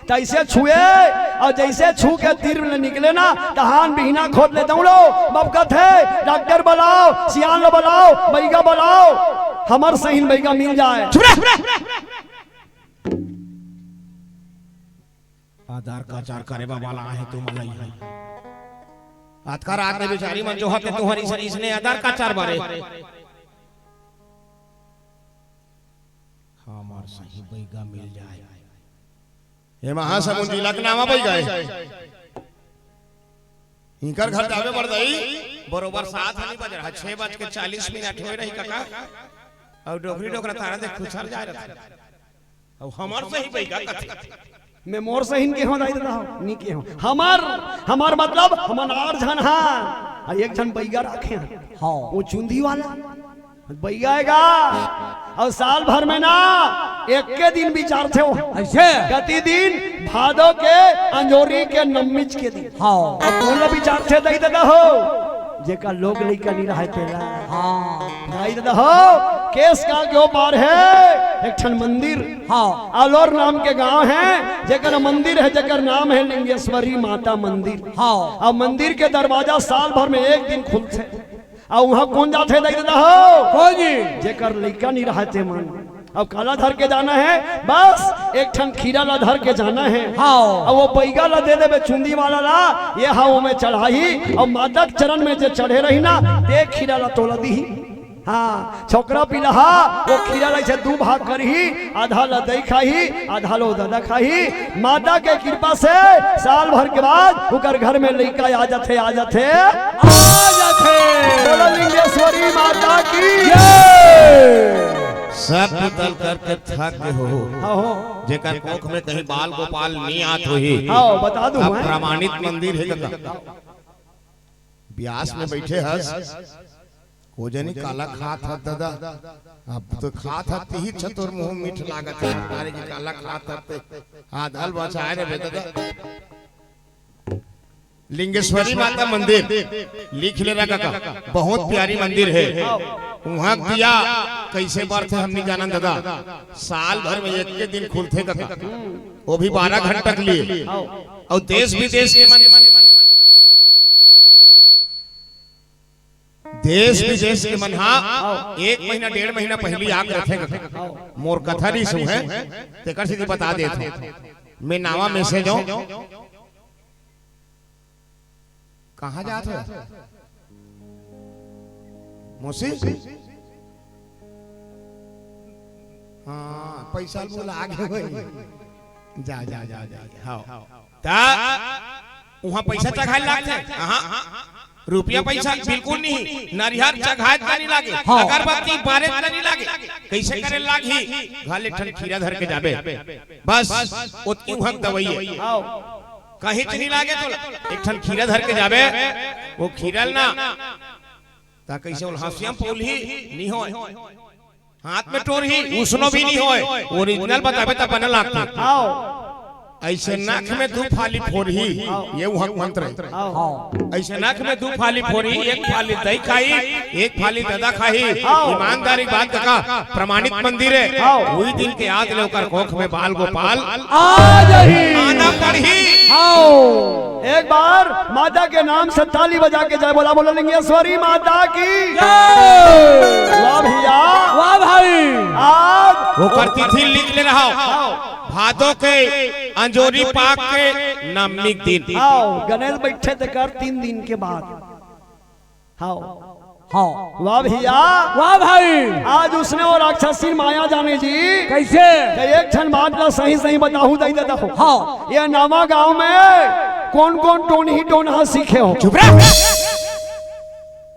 त अइसे छुए, अउ जइसे छू के तीर में निकले ना, तहान बिहना खोद ले दउड़ो। बाप कथे, डॉक्टर बलाव, सियान ल बलाव, बइगा बलाव, हमर सहीन बइगा मिल जाय। चुप रह। आधार काचार करे बर वाला आहे तुमन ला इहाँ। अतका रात में बेचारी मन जोहत हे तुँहर अइसने आधार काचार बारे। हमर सही बइगा मिल जाय। ये महासमुंद जिला के नावा बइगा हे। इँकर घर जाबे बर दाई, बरोबर सात नइ बज रहा, छह बज के चालीस मिनट होय रही कका। अउ डोकरी डोकरा तारा दे खुसर जाय रहा। अउ हमर सही बइगा कथे। मैं मोर सहीन के हँव दाई ददा हँव, नइ के हँव। हमर, हमर मतलब हमन आठ झन हन। अउ एक झन बइगा राखे हन। हाँ। वो चुंदी वाला। बइगा हे गा। अउ साल भर में ना, एक्के दिन बिचारथे वो। अइसे? कति दिन? भादो के अंजोरी के नम्मीच के दिन। हाँ। अउ कोन ला बिचारथे दाई ददा हो? जेकर लोग लइका नइ रहय तेला। हाँ। दाई ददा हो, केस का के ओ पार हे, एक ठन मंदिर। हाँ। अलोर नाम के गाँव हे, जेकर मंदिर हे, जेकर नाम हे लिंगेश्वरी माता मंदिर। हाँ। अउ मंदिर के दरवाजा साल भर में एक दिन खुलथे। अउ उहाँ कोन जाथे दाई ददा हो? कोन जी? जेकर लइका नइ रहय ते मन। अउ काला धर के जाना हे, बस एक ठन खीरा ला धर के जाना हे। हाँ। अउ वो बइगा ला दे देबे चुंदी वाला ला, ये हा ओमे चढ़ाही, अउ माता के चरण में जे चढ़े रही ना, ते खीरा ला तोला दिही। हाँ, छोकरा पिलहा, वो खीरा ला अइसे दू भाग करही, आधा ला दई खाही, आधा ला ददा खाही। माता के कृपा से साल भर के बाद उकर घर में लइका आ जाथे, आ जाथे। आ जाथे। बोलो लिंगेश्वरी माता की जय। सब तल करके थक गे हो। हाँ हो। जेकर कोख में कहीं बाल गोपाल नी आत होही। हाँ, बता दूं अब मैं। प्रमाणित मंदिर हे कका। ब्यास में बैठे हस, को जनी काला खात हत दादा। अब तो खात हत, तिही छ तोर मुंह मीठ लागत हे। अरे कि काला खात हत ते। हाँ, दाल बचाए रे बे दादा। लिंगेश्वरी माता मंदिर लिख ले रहा कका, बहुत प्यारी मंदिर हे। उहाँ दिया कैसे बरथे हमनी जानन दादा, साल भर में एक के दिन खुलथे कका, वो भी बारह घंटा के लिए। और देश विदेश के मन, देश विदेश के मन हा एक महीना डेढ़ महीना पहली आके रथे कका। मोर कथा नहीं सुने, तेकर से बता देत हूँ। मैं नावा मैसेज हूँ। कहाँ जात हो? मौसी? हाँ, पैसा बोला आगे होई। जा, जा, जा, जा, हाँ। ता, उहाँ पैसा चघाए लागथे? हाँ। रुपया पैसा बिल्कुल नहीं। नरिहर चघाए त नहीं लागे। हाँ। अगरबत्ती बारे त नहीं लागे। कैसे करे लागही? घर ले ठन खीरा धर के जाबे। बस, ओतकी उहाँ दवाई हे। हाँ। कहीं नहीं लागे तोला। एक ठन खीरा धर के जाबे, वो खीरा ल ना, ता कैसे ओल हंसिया में पौलही, नहीं होय। हाथ में टोरही, उसनो भी नहीं होय। ओरिजिनल बताबे तब बने लागथे। आओ। ऐसे नाक में दू फाली फोरही, ये उहाँ के मंत्र हे। आओ। ऐसे नाक में दू फाली फोरही, एक फाली दई खाही, एक फाली ददा खाही। आओ। ईमानदारी बात कका, प्रमाणित मंदिर हे। आओ। वही दिन के याद ले ओकर कोख में बाल गोपाल आ जाही। आना पड़ही। आओ। एक बार माता के नाम से ताली बजा के जय बोला, बोला लिंगेश्वरी माता की। जय। वाह भैया। वाह भाई। आज ओकर तिथि लिख ले रहा। आओ। भादो के अंजोरी पाक के नवमी के दिन। आओ, गणेश बैठे थे कर तीन दिन के बाद। हाँ। हाँ। वाह भैया। वाह भाई। आज उसने वो राक्षसी माया जाने जी। कैसे? तो एक ठन बात ला सही सही बताहूँ, दई दादा हो। हाँ। ये नावा गांव में कौन कौन टोनही टोनहा सीखे हो? चुप रह।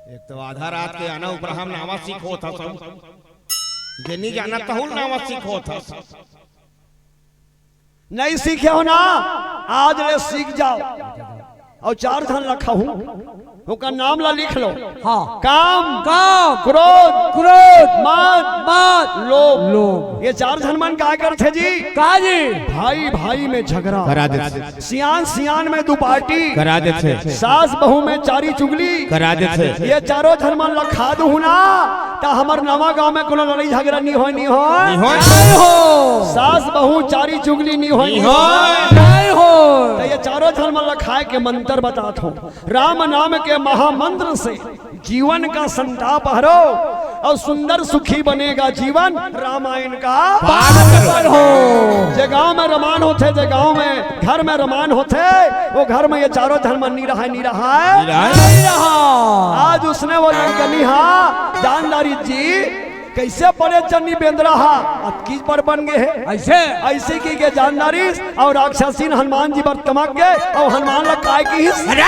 एक तो आधा रात के आना उपराम नावा सीखो था सब। जे नहीं जाना तहुल नावा सीखो था सब। नहीं सीखे हो ना, आज ले सीख जाओ। और चार झन ला कहूं, ओकर नाम ला लिख लो। हाँ। काम, काम, क्रोध, क्रोध, मद, मद, लोभ। लोभ। ये चार झन मन का करथे जी? का जी? भाई भाई में झगड़ा करा देथे। सियान सियान में दुपाटी करा देथे। सास बहू में चारी चुगली करा देथे। ये चारों झन मन ला खा दूं ना, त हमर नवा गांव में कोनो लड़ाई झगड़ा नहीं होय, नहीं होय। नहीं होय। नहीं हो। सास बहू चारी चुगली नहीं होय, नहीं नहीं होय। होय। नहीं होय। त ये चारों झन मन ला खाए के मंत्र बतात हो। राम नाम के महामंत्र से जीवन का संताप हरो और सुंदर सुखी बनेगा जीवन रामायण का पाठ करो। जे गांव में रामायण होथे, जे गांव में घर में रामायण होथे, वो घर में ये चारों झन मन नहीं रहा, नहीं रहा। नहीं रहा। आज उसने वो लंकनी हा, जानदारी जी, कैसे बड़े चन्नी बेंदरा हा, अतकी बड़ बन गए है। ऐसे? ऐसे की के जानदारी और राक्षसीन हनुमान जी बर तमक गए और हनुमान ला काय किहिस? अरे!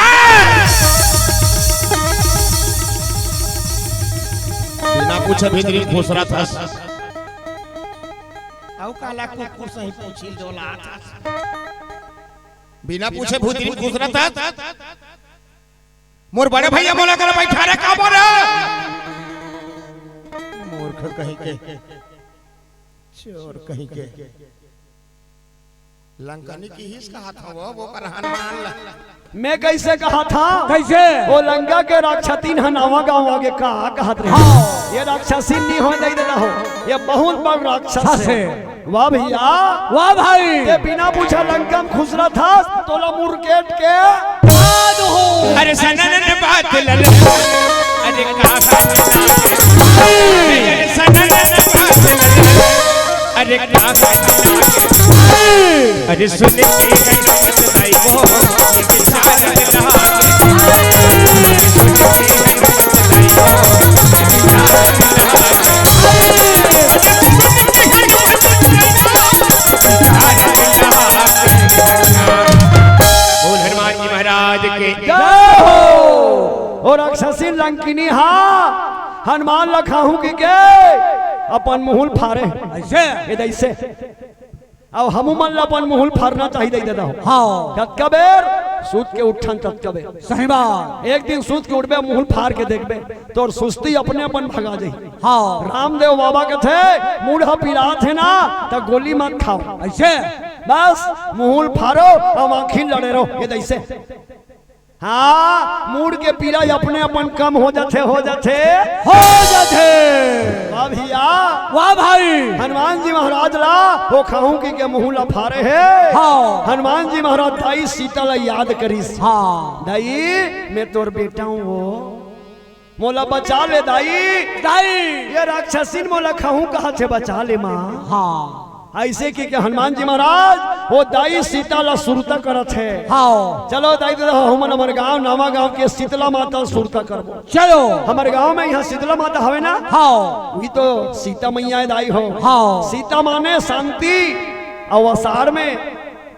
बिना पूछे भीतरी घुसरत हस। अउ काला कुकुर सही पूछी डोलात हस। बिना पूछे भीतरी घुसरत हस। मोर बड़े भैया मोला कर बैठा रे, का बोले? मूर्ख कहीं के, चोर कहीं के। लंकनी किहिस कहा था वो, वो कर हनुमान ला। मैं कैसे कहा था? कैसे? वो लंका के राक्षसीन ह नवा गांव आगे का कहत रहे। हाँ। ये राक्षसीन नहीं हो, नहीं देना हो, ये बहुत बड़ राक्षस है। वाह भैया। वाह भाई। ये बिना पूछा लंका में घुसरा था, तोला मुरकेट के बाद हो। अरे सनन बात लल। अरे का बात लल। अरे सनन बात लल। अरे का बात लल। अरे सुन के गरम बताई वो, ये विचार लहा। बोल हनुमान जी महाराज के। जय हो। और राक्षसी लंकिनी हा हनुमान लखाहू की के। अपन मुहूं ल फारे। अइसे? ए दइसे। अब हमू मन ला अपन मुहूं ल फारना चाही दई ददा हो। हाँ। जतका बेर सुत के उठन ततका बेर। सही बात। एक दिन सुत के उठबे, मुहूं ल फार के देखबे, तोर सुस्ती अपने अपन भगा जाही। हाँ। रामदेव बाबा कथे, "मूड़ ह पिरात हे ना, त गोली मत खाव।" अइसे? बस मुहूं ल फारो अउ आँखी ल लड़े रहो, ए दइसे। हाँ, मूड़ के पीरा अपने अपन कम हो जाथे, हो जाथे। हो जाथे। वाह भइया। वाह भाई। हनुमान जी महाराज ला ओ खाहूं कहिके मुहूं ला फारे हे। हाँ। हनुमान जी महाराज दाई सीता ला याद करिस। हाँ। दाई, मैं तोर बेटा हूं वो। मोला बचा ले दाई। दाई। ये राक्षसिन मोला खाहूं कहत हे, बचा ले माँ। हाँ। अइसे कहिके हनुमान जी महाराज ओ दाई सीता ला सुरता करत हे। हाँ। चलो दाई, तो हमन हमर गांव, नवा गांव के शीतला माता सुरता करबो। चलो। हमर गांव में इहां शीतला माता हवे ना? हाँ। उही तो सीता मैया हे दाई हो। हाँ। सीता माने शांति, अउ असाढ़ में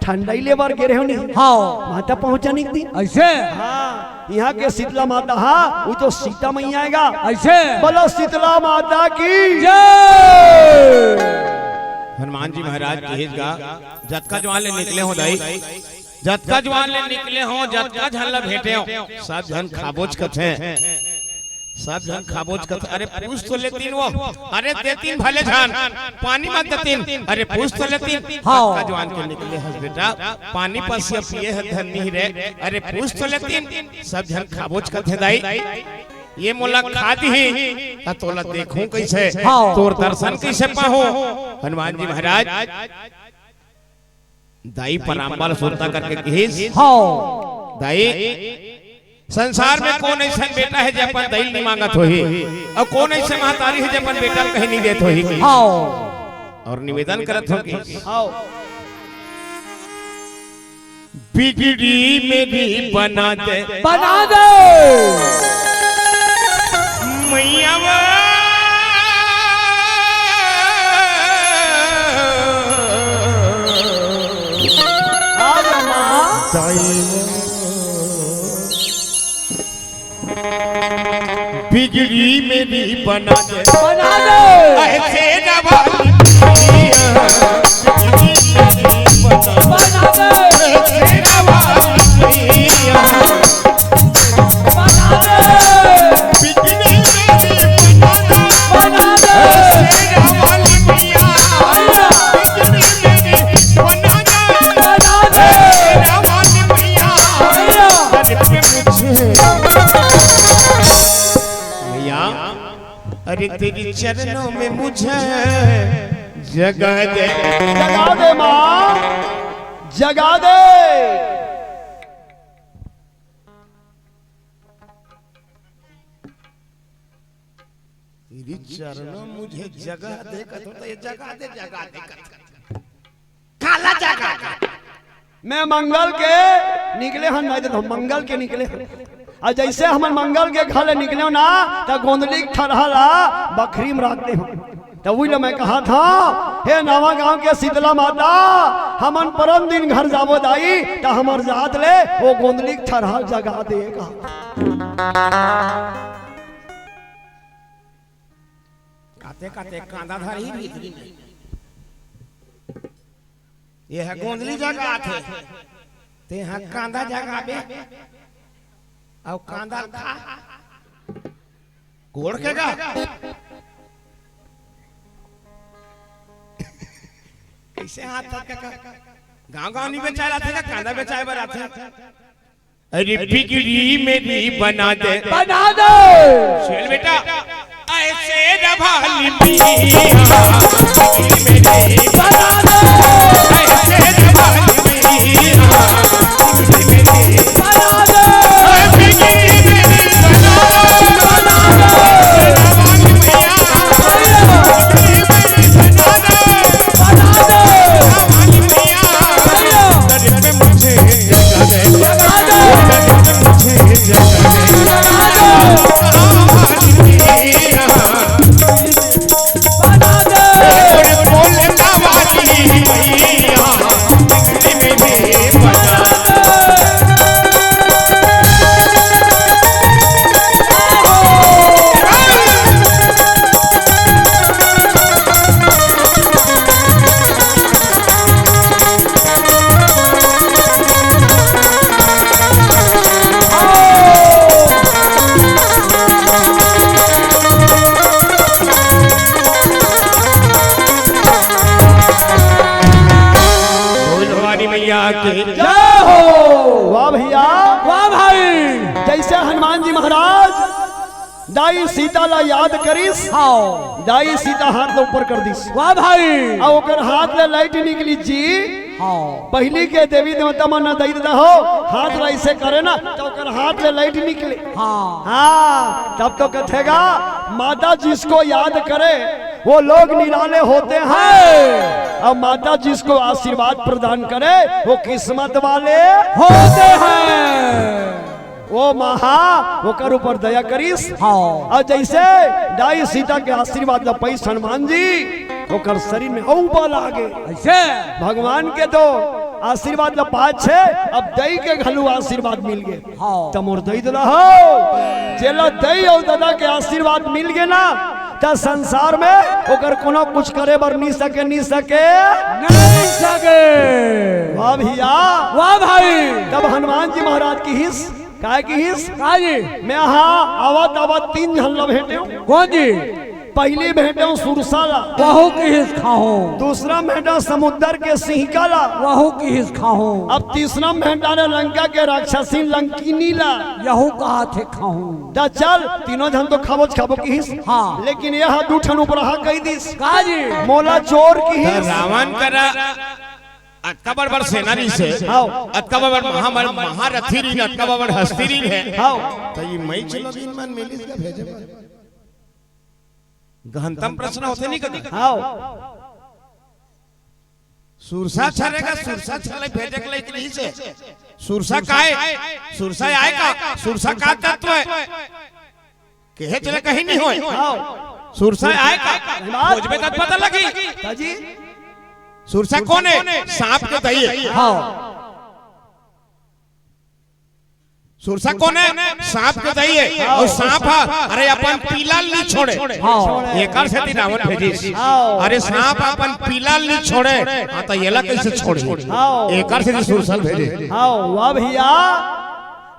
ठंडई ले बर गे रहेव नहीं। हाँ। माता पहुंचा नहीं दी। अइसे? हाँ। इहां के शीतला माता हा, वो तो सीता मैया आएगा। अइसे? बोलो शीतला माता की। जय। हनुमान जी महाराज कहिस गा, जतका जुवार ले निकले हों दाई, जतका जुवार ले निकले हों, जतका झन ला भेंटे हों, सब झन खाबोच कथे, सब झन खाबोच कथे। अरे पूछ तो लेतिन वो, अरे देतिन भले झन, पानी मत देतिन, अरे पूछ तो लेतिन। हाँ। जतका जुवार के निकले हस बेटा, पानी पसिया पिए ह धन नहीं रे, अरे पूछ तो लेतिन। सब झन खाबोच कथे दाई, ये मोला खा दिही, त तोला देखूं कइसे, हाँ। तोर दर्शन कइसे पाहूं? हनुमान जी महाराज दाई परांबर सुरता करके कहिस, हाँ। दाई, संसार में कोन अइसन बेटा हे जे अपन दाई ल नइ मांगत होही, अउ कोन अइसे महतारी हे जे अपन बेटा ल कहीं नइ देत होही? हाँ। अउ निवेदन करत हों कि हाँ। बिगड़ी मेरी बना दे। बना दे। मैया वो। अरे माँ। दाई वो। बिगड़ी मेरी बना दे। बना दे। ऐसे नवाज बना दे। ऐसे नवाज बना दे। बिगड़ी मेरी बना दे। बना दे। ऐसे नवाज बना दे। बना दे। ऐसे नवाज भैया, अरे तेरे चरणों में मुझे जगा दे। जगा दे माँ, जगा दे। तेरे चरणों में मुझे जगा दे, कथो तो ये जगा दे, जगा दे, कथो। काला जगा दे। मैं मंगल के निकले हन, मैं तो मंगल के निकले हन। अउ जइसे हमन मंगल के घर ले निकले ना, त गोंदली के थरहा ला बखरी में राख दे हन। त उही ले मैं कहत हंव, हे नवा गांव के शीतला माता, हमन परम दिन घर जाबो दाई, त हमर जात ले ओ गोंदली के थरहा जगा दे कहा। काते काते कांदा धरही भीतरी में। ये ह गोंदली जगात हे, तेहा कांदा जगाबे, अउ कांदा खा, कोड़ के गा। कइसे हाथ थक के का? गांव गांव नइ बेचाय ला आथे का, कांदा बेचाय बर आथे। अरे बिगड़ी मेरी बना दे। बना दे। सुन बेटा, ऐसे रवाली मियाँ, बिगड़ी मेरी बना दे। ऐसे रवाली मियाँ, बिगड़ी मेरी बना दे। बिगड़ी मेरी बना दे। बना दे। रवाली मियाँ, बिगड़ी मेरी बना दे। बना दे। रवाली मियाँ, दर पे मुझे जगा दे। जगा दे। ऐसे हनुमान जी महाराज दाई सीता ला याद करिस। हाँ। दाई सीता हाथ ला ऊपर कर दिस। वाह भाई। अउ ओकर हाथ ले लाइट निकली जी। हाँ। पहिली के देवी देवता मन दई ददा हो, हाथ ला ऐसे करे ना, त ओकर हाथ ले लाइट निकले। हाँ। हाँ, तब तो कथेगा, माता जिसको याद करे, वो लोग निराले होते हैं। हाँ। अउ माता जिसको आशीर्वाद प्रदान करे, वो किस्मत वाले होते हैं। ओ माँ हा ओकर ऊपर दया करिस। हाँ। अउ जइसे दाई सीता के आशीर्वाद ल पाइस हनुमान जी, ओकर शरीर में अउ बल आ गे। अइसे? भगवान के तो आशीर्वाद ल पाए हे, अब दई के घलो आशीर्वाद मिल गे। हाँ। त मोर दई ददा हो, जेला दई अउ ददा के आशीर्वाद मिल गे ना, त संसार में ओकर कोनो कुछ करे बर नी सके, नी सके। नहीं सके। वाह भैया। वाह भाई। तब हनुमान जी महाराज किहिस, काय किहिस? का जी? मैं हा आवत आवत तीन झन ला भेंटेंव। कोन जी? पहिली भेंटेंव सुरसा ला। वहू किहिस खाहूं। दूसरा भेंटेंव समुद्र के सिंहिका ला। वहू किहिस खाहूं। अब तीसरा भेंटेंव लंका के राक्षसी लंकिनी ला। यहू कहाथे खाहूं। त चल, तीनों झन तो खाबोच खाबो किहिस। हाँ। लेकिन ये हा दू ठन उपराहा कहि दिस। का जी? मोला चोर किहिस। त रावण करा अतका बड़ बड़ सेना रहिस हे, हाव। अतका बड़ बड़ महा-, महारथी रहिन, अतका बड़ बड़ हस्ती रहिन हे। हाव। त ये मई चलो दिन मन मिलिस का भेजे बर? गहनतम प्रश्न होथे नहीं कभी? हाव। सुरसा छरे का, सुरसा छरे भेजे के लायक रहिस हे। सुरसा काय? सुरसा आय का? सुरसा का तत्व हे? कहे चले कहीं नहीं होय। हाँ। सुरसा आय का? बात। खोजबे तब पता लगी। का जी? सुरसा कोन हे? सांप के दई हे। हाँ। सुरसा कोन हे? सांप के दई हे। हाँ। अउ सांप हा, अरे अपन पीला ल नी छोड़े। हाँ। एकर सेती रावण भेजिस। हाँ। अरे सांप अपन पीला ल नी छोड़े, हाँ, त एला कइसे छोड़ही? हाँ। एकर सेती सुरसा ल भेजिस। हाँ, वाह भैया।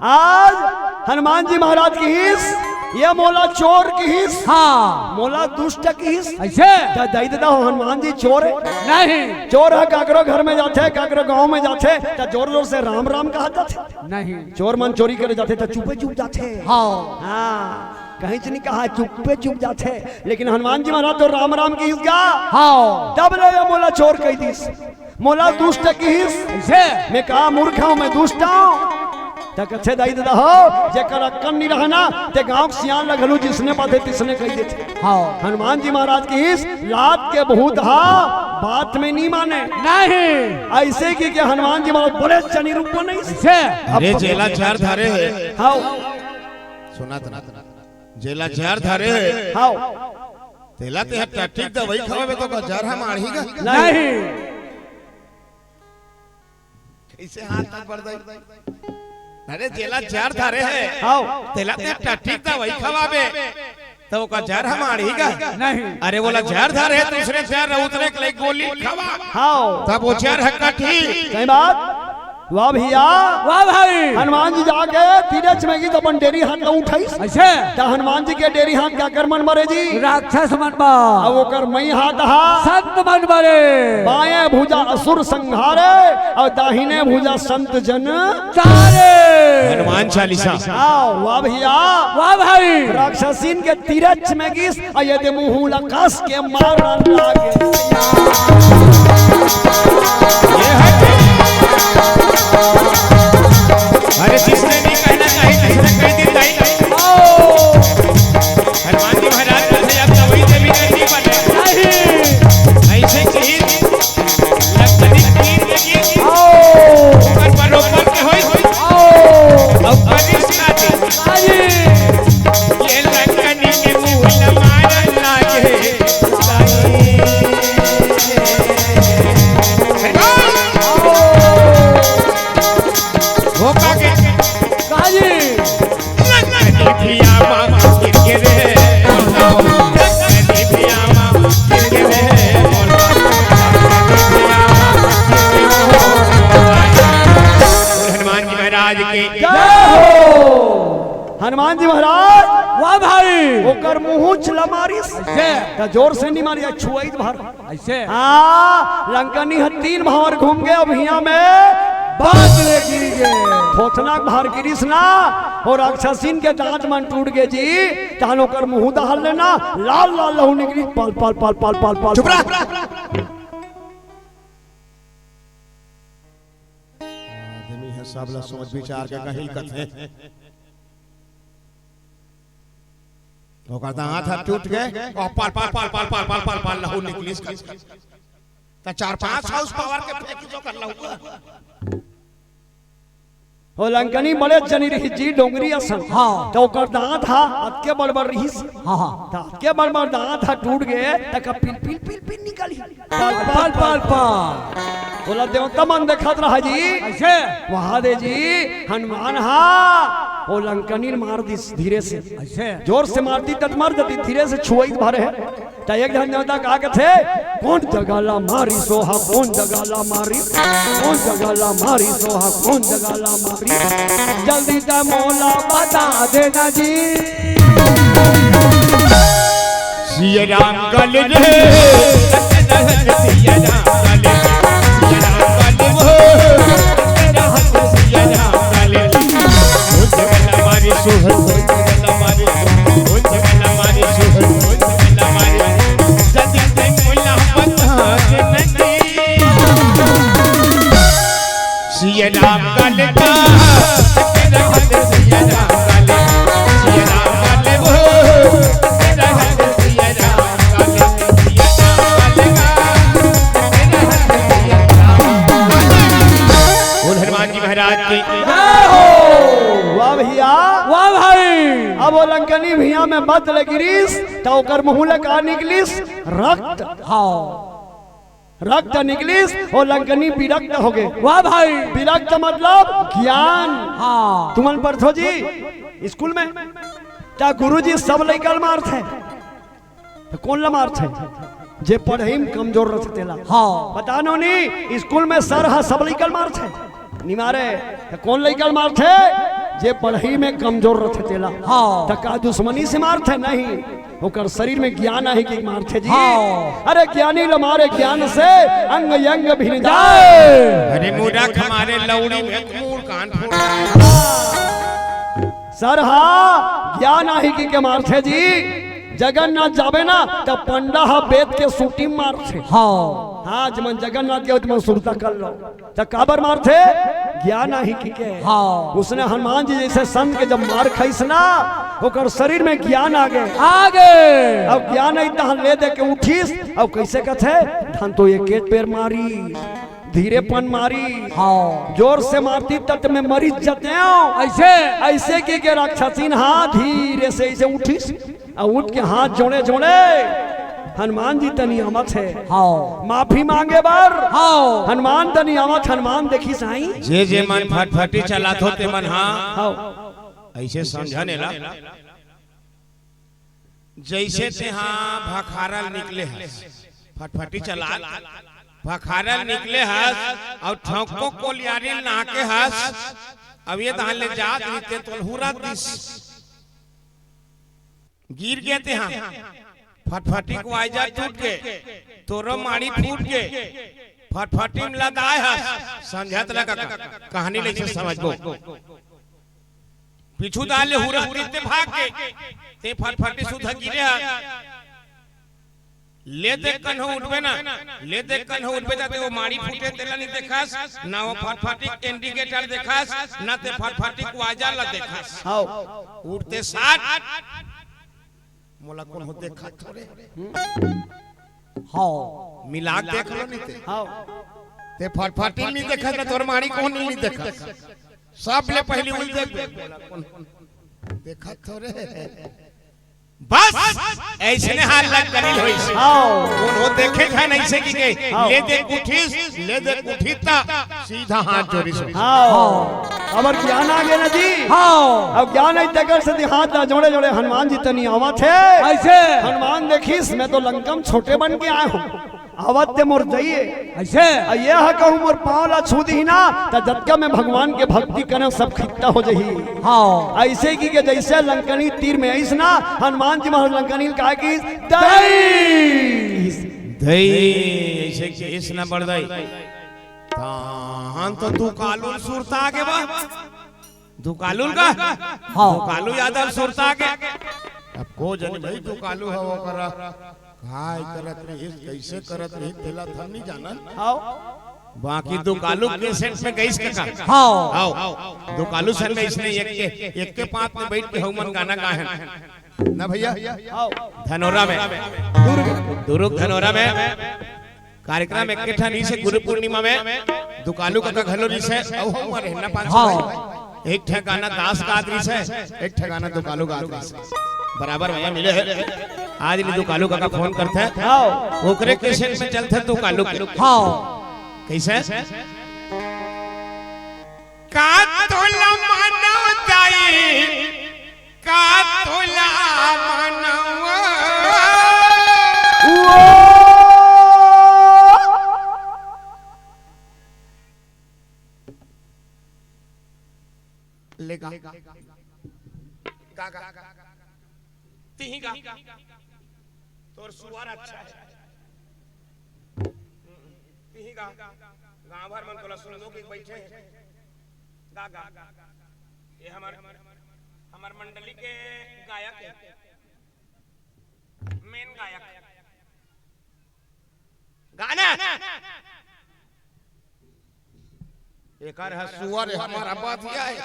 आज हनुमान जी महाराज किहिस, ये मोला चोर किहिस, हाँ। मोला दुष्ट किहिस। अइसे? त दई ददा हो हनुमान जी चोर हे? नहीं। चोर हे काकरो घर में जाथे, काकरो गांव में जाथे, त जोर जोर से राम राम कहा जाथे? नहीं। चोर मन चोरी करे जाथे त चुपे चुप जाथे। हाँ। हाँ, कहीं च नहीं कहा, चुपे चुप जाथे। लेकिन हनुमान जी महाराज तो राम राम किहिस गा। हाँ। तब ले ये मोला चोर कहि दिस। मोला दुष्ट किहिस। अइसे? मैं का मूर्ख हंव, मैं दुष्ट हंव? त कथे दई ददा हो, जेकर अक्कल नी रहय ना, ते गांव के सियान ल घलो जिसने पाथे तिसने कहि देथे। हाँ। हनुमान जी महाराज किहिस, लात के भूत हा बात में नी माने। नहीं। अइसे कहिके हनुमान जी महाराज बड़े चनी रूप बनाइस। अइसे? अरे जेला जहर धरे हे। हाँ। सुना त ना। जेला जहर धरे हे। हाँ। तेला ते ह टट्टी के दवाई खवाबे त ओकर जहर ह माड़ही गा? नहीं। कइसे हाथ तक बढ़ जाई? अरे जेला जहर धरे हे, हाँ। तेला ते ह टट्टी के दवाई खवाबे त ओकर जहर ह माड़ही गा? नहीं। अरे वोला जहर धरे हे, दूसरे जहर उतरे के लिए गोली खवा। हाँ। तब वो जहर ह कटही। सही बात। वाह भैया। वाह भाई। हनुमान जी जाके तीरच में गिस त अपन डेरी हाथ ला उठाइस। अइसे? त हनुमान जी के डेरी हाथ काकर मन बरे जी? राक्षस मन बर। अउ ओकर मई हाथ हा? संत मन बरे। बाएं भुजा असुर संहारे अउ दाहिने भुजा संत जन तारे। हनुमान चालीसा। हाँ, वाह भैया। वाह भाई। राक्षसीन के तीरच में गिस अउ ये दे मुंह ला कस के मारन लागे। ये है। अरे जिसने नहीं कहना चाहिए, जिसने कह दी ताई। हनुमान जी महाराज जैसे अब तो वही देवी नहीं बने। नहीं। ऐसे कही लखनी तीर के लिए। ऊपर बरोबर के होई। अब कनिष्का जी। ये लखनी के मुंह मारन लागे। धोखा के। काजी। हनुमान जी महाराज की जय हो। हनुमान जी महाराज। वाह भाई। ओकर मुंह चला मारिस। जय। त जोर से नहीं मारिया, छुआई भर। अइसे? हाँ, लंकनी ह तीन भांवर घूम गे, अब हियां में बाज ले गिर गे। थोथना भार गिरिस ना, अउ राक्षसिन के दांत मन टूट गे जी। तहन ओकर मुंह दहल लेना, लाल लाल लहू निकली, पल पल पल पल पल पल। चुप रह। आदमी ह, सब ल सोच विचार के कही कथे। ओकर दांत ह टूट गे, अउ पल पल पल पल लहू निकलिस। त चार पांच हाउस पावर के फेंक दो कर लहू। ओ लंकनी बड़े जनी रहिस जी, डोंगरी असन। हाँ। त ओकर दांत ह अतके बड़ बड़ रहिस। हाँ, हाँ। त अतके बड़ बड़ दांत ह टूट गे, त का पिल पिल पिल पिल निकलही। पल पल पल पल। ओला देवता मन देखत रहा जी। अइसे? वहां दे जी, हनुमान हा ओ लंकनी ल मार दिस धीरे से। अइसे? जोर से मारती त मर जाती, धीरे से छुआई भरे हे। त एक झन देवता का कथे, "कोन जगह ला मारी सोहा, कोन जगह ला मारी, कोन जगह ला मारी सोहा, कोन जगह ला मारी, जल्दी त मोला बता देना जी।" सिया राम गले रे, सिया राम गले, सिया राम गले वो, सिया राम गले। सिया राम काले का, सिया राम काले, सिया राम काले वो, सिया राम काले, सिया राम काले, सिया राम काले का, सिया राम काले। बोल हनुमान जी महाराज की। जय हो। वाह भैया। वाह भाई। अब वो लंकनी भुइयां में बत ले गिरिस, त ओकर मुंह ले का निकलिस? रक्त। हाँ। रक्त निकलिस अउ लंकनी विरक्त हो गे। वाह भाई। विरक्त मतलब ज्ञान। हाँ। तुमन पढ़थो जी स्कूल में, त गुरुजी सब लइका ल मारथे, त कोन ल मारथे? जे पढ़ई म कमजोर रथे तेला। हाँ। पता नोनी, स्कूल में सर ह सब लइका ल मारथे, नि मारे, त कोन लइका ल मारथे? जे पढ़ई में कमजोर रथे तेला। हाँ। त का दुश्मनी से मारथे? नहीं। ओकर शरीर में ज्ञान आही कि मारथे जी। हाँ। अरे ज्ञानी ल मारे ज्ञान से, अंग अंग भिन जाए। अरे मूरख मारे लौड़ी में मूर कान फोड़। सर हा, ज्ञान आही कि के मारथे जी। जगन्नाथ जाबे ना, त पंडा हा बेत के सूटी मारथे। हाँ। हाँ, जमन जगन्नाथ के, तुमन सुरता कर लो। त काबर मारथे? ज्ञान आही कि के। हाँ। उसने हनुमान जी जइसे संत के जब मार खाइस ना, ओकर शरीर में ज्ञान आ गे। आ गे। अब ज्ञान आई तहां ले दे के उठिस, अब कइसे कथे? धन तो एक एक बेर मारी, धीरेपन मारी। हाँ। जोर से मारती त मैं मरिच जतेंव। अइसे? अइसे कहि के राक्षसिन हा धीरे से अइसे उठिस। अउ उठ के हाथ जोड़े जोड़े, "हनुमान जी तनी आवत हे।" हाँ। माफी मांगे बर। हाँ। हनुमान तनी आवत, हनुमान देखिस आई। जे जे मन फटफटी चलात हो ते मन, हाँ। हाँ। अइसे समझा नेला। जइसे ते हा भखारल निकले हस, फटफटी चला, भखारल निकले हस, अउ ठौको कोलियारी नाके हस, अब ये तहां ले जात रहिते तोल हुरा दिस। गिर गे ते हा, फटफटी के वाइजर टूट गे, तोरो माड़ी फूट गे, फटफटी में लदाय हस, समझत लगा कहानी ले से समझबो। पीछू दाल ले हुरा हुरी ते भाग गे, ते फटफटी सुधा गिरे हस। ले देख कन्हो उठबे ना, ले देख कन्हो उठबे जाते वो माड़ी फूटे तेला नहीं देखस, ना वो फटफटी इंडिकेटर देखस, ना ते फटफटी वाइजर ला देखस। हाँ। उठते साथ मोला कोनो देखत थोरे। हाँ। मिला के देख लो नहीं ते। हाँ। ते फटफटी नहीं देखत ना, तोर माड़ी कोनो नहीं देखत। सब ले पहली उल देख। देखत थोरे। बस अइसने हाल लग करिल होइस। हाँ। कोनो देखे था नहीं से कि के, हाँ। ले दे उठिस, ले दे उठिस ता सीधा हाथ जोड़िस। हाँ। अब ज्ञान आ गे ना जी। हाँ। अब ज्ञान आई तकर से हाथ ला जोड़े जोड़े हनुमान जी तनी आवत हे। अइसे? हनुमान देखिस, मैं तो लंकम छोटे बन के आए हूँ, आवत ते मोर जइए। अइसे? अउ ये हा कहूँ मोर पाँव ला छू दिही ना, त जतका मैं भगवान के भक्ति करेंव सब खित्ता हो जही। हाँ। अइसे कहि के जइसे लंकनी तीर में आइस ना, हनुमान जी महाराज लंकनी ल काय किस? दई। दई, अइसे किस ना बड़ दई। ताहन तो दुकालू ल सुरता आगे बा। दुकालू ल का? हाँ। दुकालू यादव ल सुरता आगे। अब को जनी भाई दुकालू ह ओकरा काय करत रहिस, कइसे करत रहिस, तेला त हम नइ जानन। हाँ। बाकी दुकालू के सेट में गइस कका। हाँ। हाँ। दुकालू सन में इसने एक के, एक के पात में बइठ के हमन गाना गाहेन। ना भइया? हाँ। धनोरा में। दुर्ग। दुर्ग धनोरा में। कार्यक्रम एके ठन रहिसे गुरु पूर्णिमा में, दुकालू कका घलो रहिसे, अउ हमर हेन्ना पान हाँ। एक ठे गाना दास गात रहिसे, एक ठे गाना दुकालू गात रहिसे। बराबर भइया मिले हे। आज ले दुकालू कका फोन करथे। हाँ। ओकरे कैसेट में चलथे दुकालू के। हाँ। कइसे? का तोला मानो दाई, का तोला मानो। ले गा। गा, गा। तिही गा। तोर सुअर अच्छा हे। तिही गा। गांव भर मन तोला सुनबो के बइठे हे। गा, गा। ये हमर, हमर मंडली के गायक हे। मेन गायक। गाना। एकर ह सुअर हे, हमर ह बधिया हे।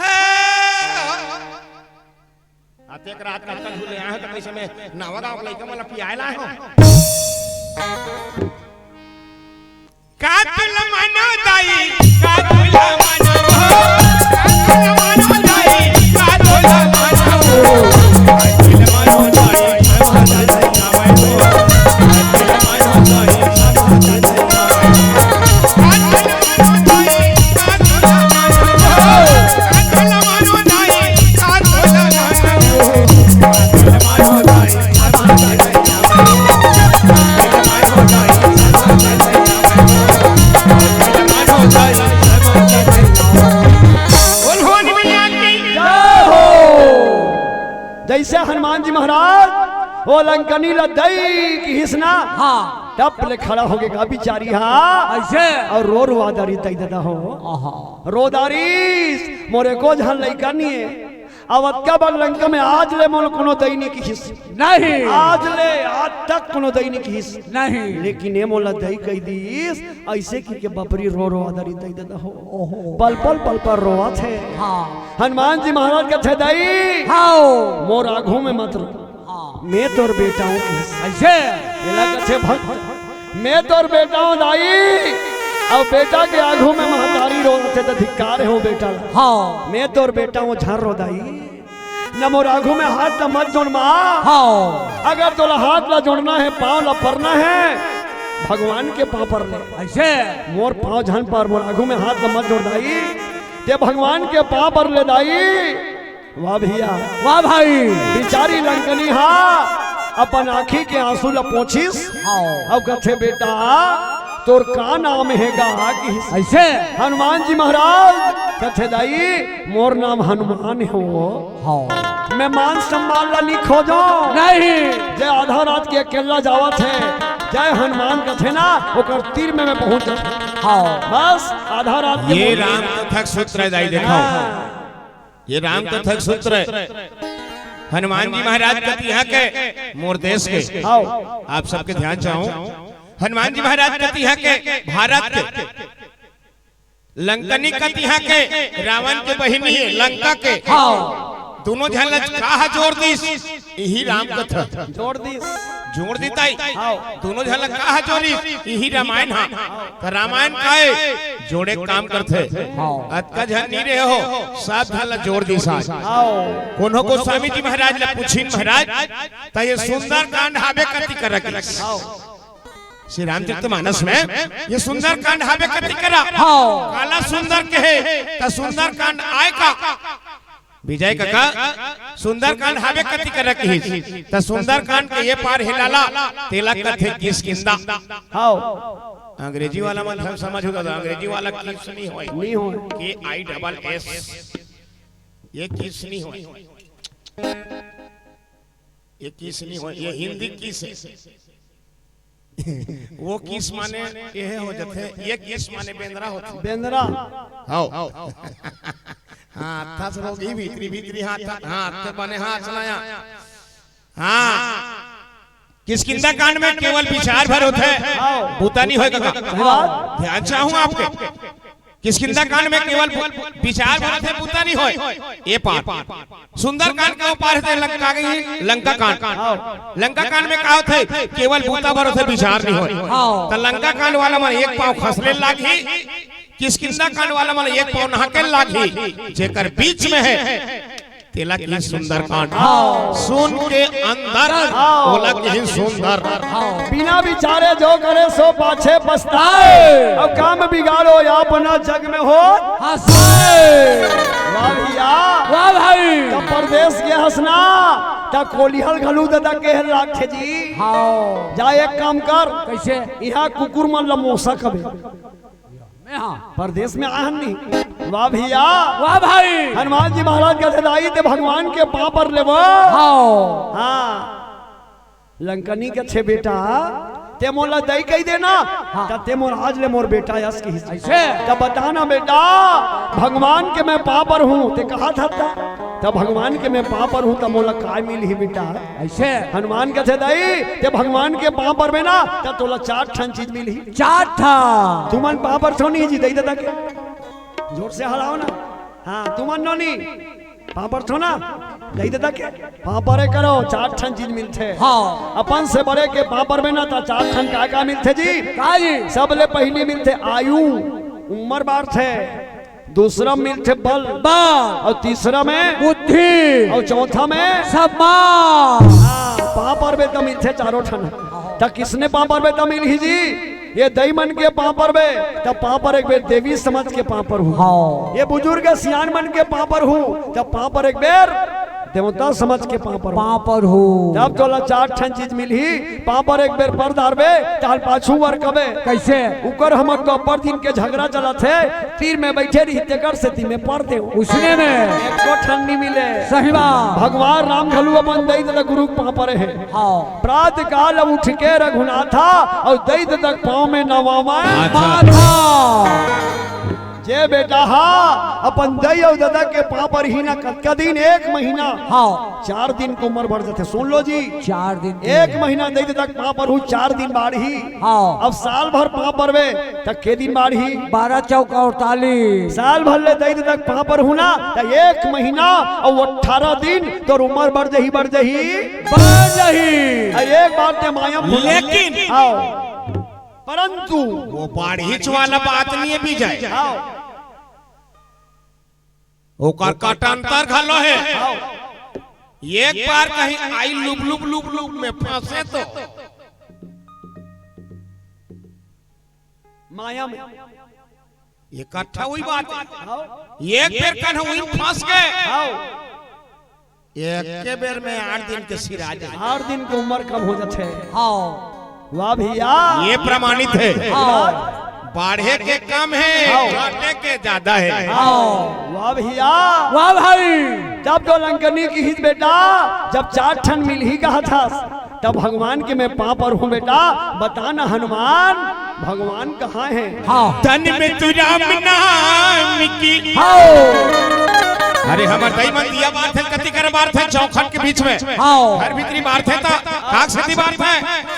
हे। अतेक रात कतका झूले आए हो, त कइसे में नवा गाँव के लइका मन ल पियाए लाए हो? का तोला मानो दाई, का तोला मानो, का तोला मानो दाई, का तोला मानो। जइसे हनुमान जी महाराज ओ लंकनी ल दई किहिस ना, हाँ। टप ले खड़ा होगे गा बिचारी हा। अइसे? अउ रो रुआ दारी तई ददा हो। आहा। रो दारिस, मोर एको झन लइका नइ हे। अब अतका बड़ लंका में आज ले मोला कोनो दई नइ किहिस। नहीं। आज ले, आज तक कोनो दई नइ किहिस। नहीं। लेकिन ए मोला दई कहि दिस, अइसे कहिके बपरी रो रो आदरी दई ददा हो। ओहो। पल पल, पल पल रोवत हे। हाँ। हनुमान जी महाराज कथे, "दई, हाँ। मोर आघू में मत रो। हाँ। मैं तोर बेटा हूँ।" अइसे? एला कथे भक्त, "मैं तोर बेटा हूँ दाई।" अब बेटा के आघू में महतारी रोवत हे त धिक्कार हे ओ बेटा ला। हाँ। "मैं तोर बेटा हूँ, झन रो दाई।" न मोर आघू में हाथ ला मत जोड़ माँ। हाँ। अगर तोला हाथ ला जोड़ना हे, पाँव ला परना हे, भगवान के पाँव पर ले। अइसे? मोर पाँव झन पर, मोर आघू में हाथ ला मत जोड़ दाई। ते भगवान के पाँव पर ले दाई। वाह भइया। वाह भाई। बिचारी लंकनी हा अपन आँखी के आँसू ला पोंछिस। हाँ। अउ कथे, "बेटा, तोर का नाम हे गा?" किहिस। अइसे? हनुमान जी महाराज कथे, "दाई, मोर नाम हनुमान हे हो।" हाँ। मैं मान सम्मान ला नइ खोजों। नहीं। जे आधा रात के अकेल्ला जावत हे, जय हनुमान कथे ना, ओकर तीर में मैं पहुंच जाथों। हाँ। बस आधा रात के ये मोर राम कथा के सूत्र हे दाई, देखो। हाँ। ये राम कथा के सूत्र हे। हनुमान जी महाराज कति इहाँ के, मोर देश के। हाँ। आप सबके ध्यान चाहूं। हनुमान जी महाराज कति इहाँ के, भारत के। लंकनी कति इहाँ के, रावण के बहिनी हे, लंका के। हाँ। दूनों झन ला काहा जोर दिस, इही राम कथा। जोर दिस। जोर दिस दाई। हाँ। दूनों झन ला काहा जोरिस, इही रामायण हा। त रामायण काय जोड़े काम करथे। हाँ। अतका झन नइ रहे हो, सब झन ला जोर दिस आज। हाँ। कोनो गोस्वामी जी महाराज ला पूछिन, "महाराज, त ये सुंदरकांड हाबे कति करा?" हाँ। श्री रामचरित मानस में ये सुंदरकांड हाबे कति करा? हाँ। काला सुंदर कहे, त सुंदरकांड आय का? विजय कका, सुंदरकांड हाबे कति करा किहिस? त सुंदरकांड के ये पार हे लाला, तेला कथे किष्किंधा। हाँ। अंग्रेजी वाला मन हम समझ हो दादा, अंग्रेजी वाला किस नइ होय। नइ होय। K I double S। ये किस नइ होय। ये किस नइ होय, ये हिंदी किस हे। वो किस माने ये हो जाथे, ये किस माने बेंदरा होथे। बेंदरा। हाव। हाथ रोगी भीतरी, भीतरी हाथ, हाथ बने हाथ चलाया। हाँ, किष्किंधा कांड में केवल विचार भर होथे, हाव। बूता नहीं होय कका। सही बात। ध्यान चाहूं आपके, किष्किंधा कांड में केवल विचार भर होथे, बूता नहीं होय। ये पार सुंदरकांड का पार होथे, लंका गई, लंका कांड। हाव। लंका कांड में का होथे? केवल बूता भर होथे, विचार नहीं होय। हाव। त लंका कांड वाला मन एक पांव खसले लागही, किष्किंधा कांड वाला मन एक पांव नहाके लागही, जेकर बीच में हे, तेला की सुंदरकांड। हाव। सुन के अंदर, हाव। ओला की सुंदर। हाव। बिना विचारे जो करे सो पाछे पछताए। हाव। अउ काम बिगाड़ो या अपना जग में हो। हंसाए। वाह भैया। वाह भाई। तब परदेस गे हस ना, त कोलिहल घलू ददा केहे लागथे जी। हाव। जा एक काम कर। कइसे? इहां कुकुर मन ल मोसा कबे। मैं हाँ। परदेस में आहन नहीं। वाह भैया। वाह भाई। हनुमान जी महाराज कथे, दाई ते भगवान के पांव पर लेबो। हाव। हाँ। लंकनी कथे, बेटा, ते मोला दाई कहि देना, हाँ। त ते मोर आज ले मोर बेटा अस कहिस। अइसे? त बता ना बेटा, भगवान के मैं पांव पर हूं, ते कहा था ता? त भगवान के मैं पांव पर हूं, त मोला काय मिलही बेटा? अइसे? हनुमान कथे, दाई, ते भगवान के पांव परबे ना, त तोला चार ठन चीज मिलही। चार ठन। तुमन पांव परथो नहीं जी, दाई ददा के। जोर से हलाओ ना। हाँ, तुमन नोनी। पांव परथो ना, दाई ददा के। पांव परे करो, चार ठन चीज मिलथे। हाँ। अपन से बड़े के पांव परबे ना, त चार ठन का का मिलथे जी? का जी? सबले पहिली मिलथे आयु, उम्र बाढ़थे। दूसरा मिलथे बल। बल। अउ तीसरा में? बुद्धि। अउ चौथा में? सम्मान। हाँ, पांव परबे त मिलथे चारों ठन। त किसने पांव परबे त मिलही जी? ये दाई मन के पांव परबे, त पांव पर एक बेर देवी समझ के पांव परहू। हाँ। ये बुजुर्ग सियान मन के पांव परहू, त पांव पर एक बेर देवता समझ के पांव परहू। पांव परहू। तब तोला चार ठन चीज मिलही, पांव पर एक बेर पर डारबे, तहन पाछू बर कबे। कइसे? उकर हमर तो अब्बड़ दिन के झगड़ा चलत हे, तीर में बइठे रही, तेकर सेती में पर देव। उसने में। एको ठन नी मिले। सही बात। भगवान राम घलू अपन दाई ददा गुरु के पांव परे हे। हाँ। प्रात काल उठ के रघुनाथा, अउ दाई ददा के पांव में नवावा। अच्छा। माथा। जे बेटा हा अपन दाई अउ ददा के पांव परही ना, कतका दिन? एक महीना। हाँ। चार दिन के उम्र बढ़ जाथे। सुन लो जी। चार दिन के। एक महीना दाई ददा के पांव परहू, चार दिन बाढ़ही। हाँ। अब साल भर पांव परबे, त के दिन बाढ़ही? बारह चौका अड़तालीस। साल भर ले दाई ददा के पांव परहू ना, त एक महीना अउ अठारह दिन तोर उम्र बढ़ जाही, बढ़ जाही। बढ़ जाही। आ, एक बार ते माया भुला। लेकिन आओ। परंतु वो बाढ़ीच वाला बात नहीं हे विजय। आओ। ओकर कटांतर घलो हे। आओ। एक बार कहीं आई लुब लुब लुब लुब में फंसे तो माया में। इकट्ठा हुई बात। आओ। एक बेर कन हुई फंस गए। आओ। एक के बेर में आठ दिन के सिरा जाए। आठ दिन के उम्र कम हो जाथे। हाँ। वाह भैया। ये प्रमाणित हे। हाँ। बाढ़े के कम हे, हाँ। घटे के ज्यादा हे। हाँ। वाह भैया। वाह भाई। जब तो लंकनी किहिस बेटा, जब चार ठन मिलही कहा था, तब भगवान के मैं पांव परहूं बेटा, बता ना हनुमान, भगवान कहाँ हे? हाँ। तन में तू राम नाम की। हाँ। अरे हमर दाई मन दिया बारथे, कति कर बारथे, चौखट के बीच में। हाँ। घर भीतरी बारथे त काक सेती बारथे।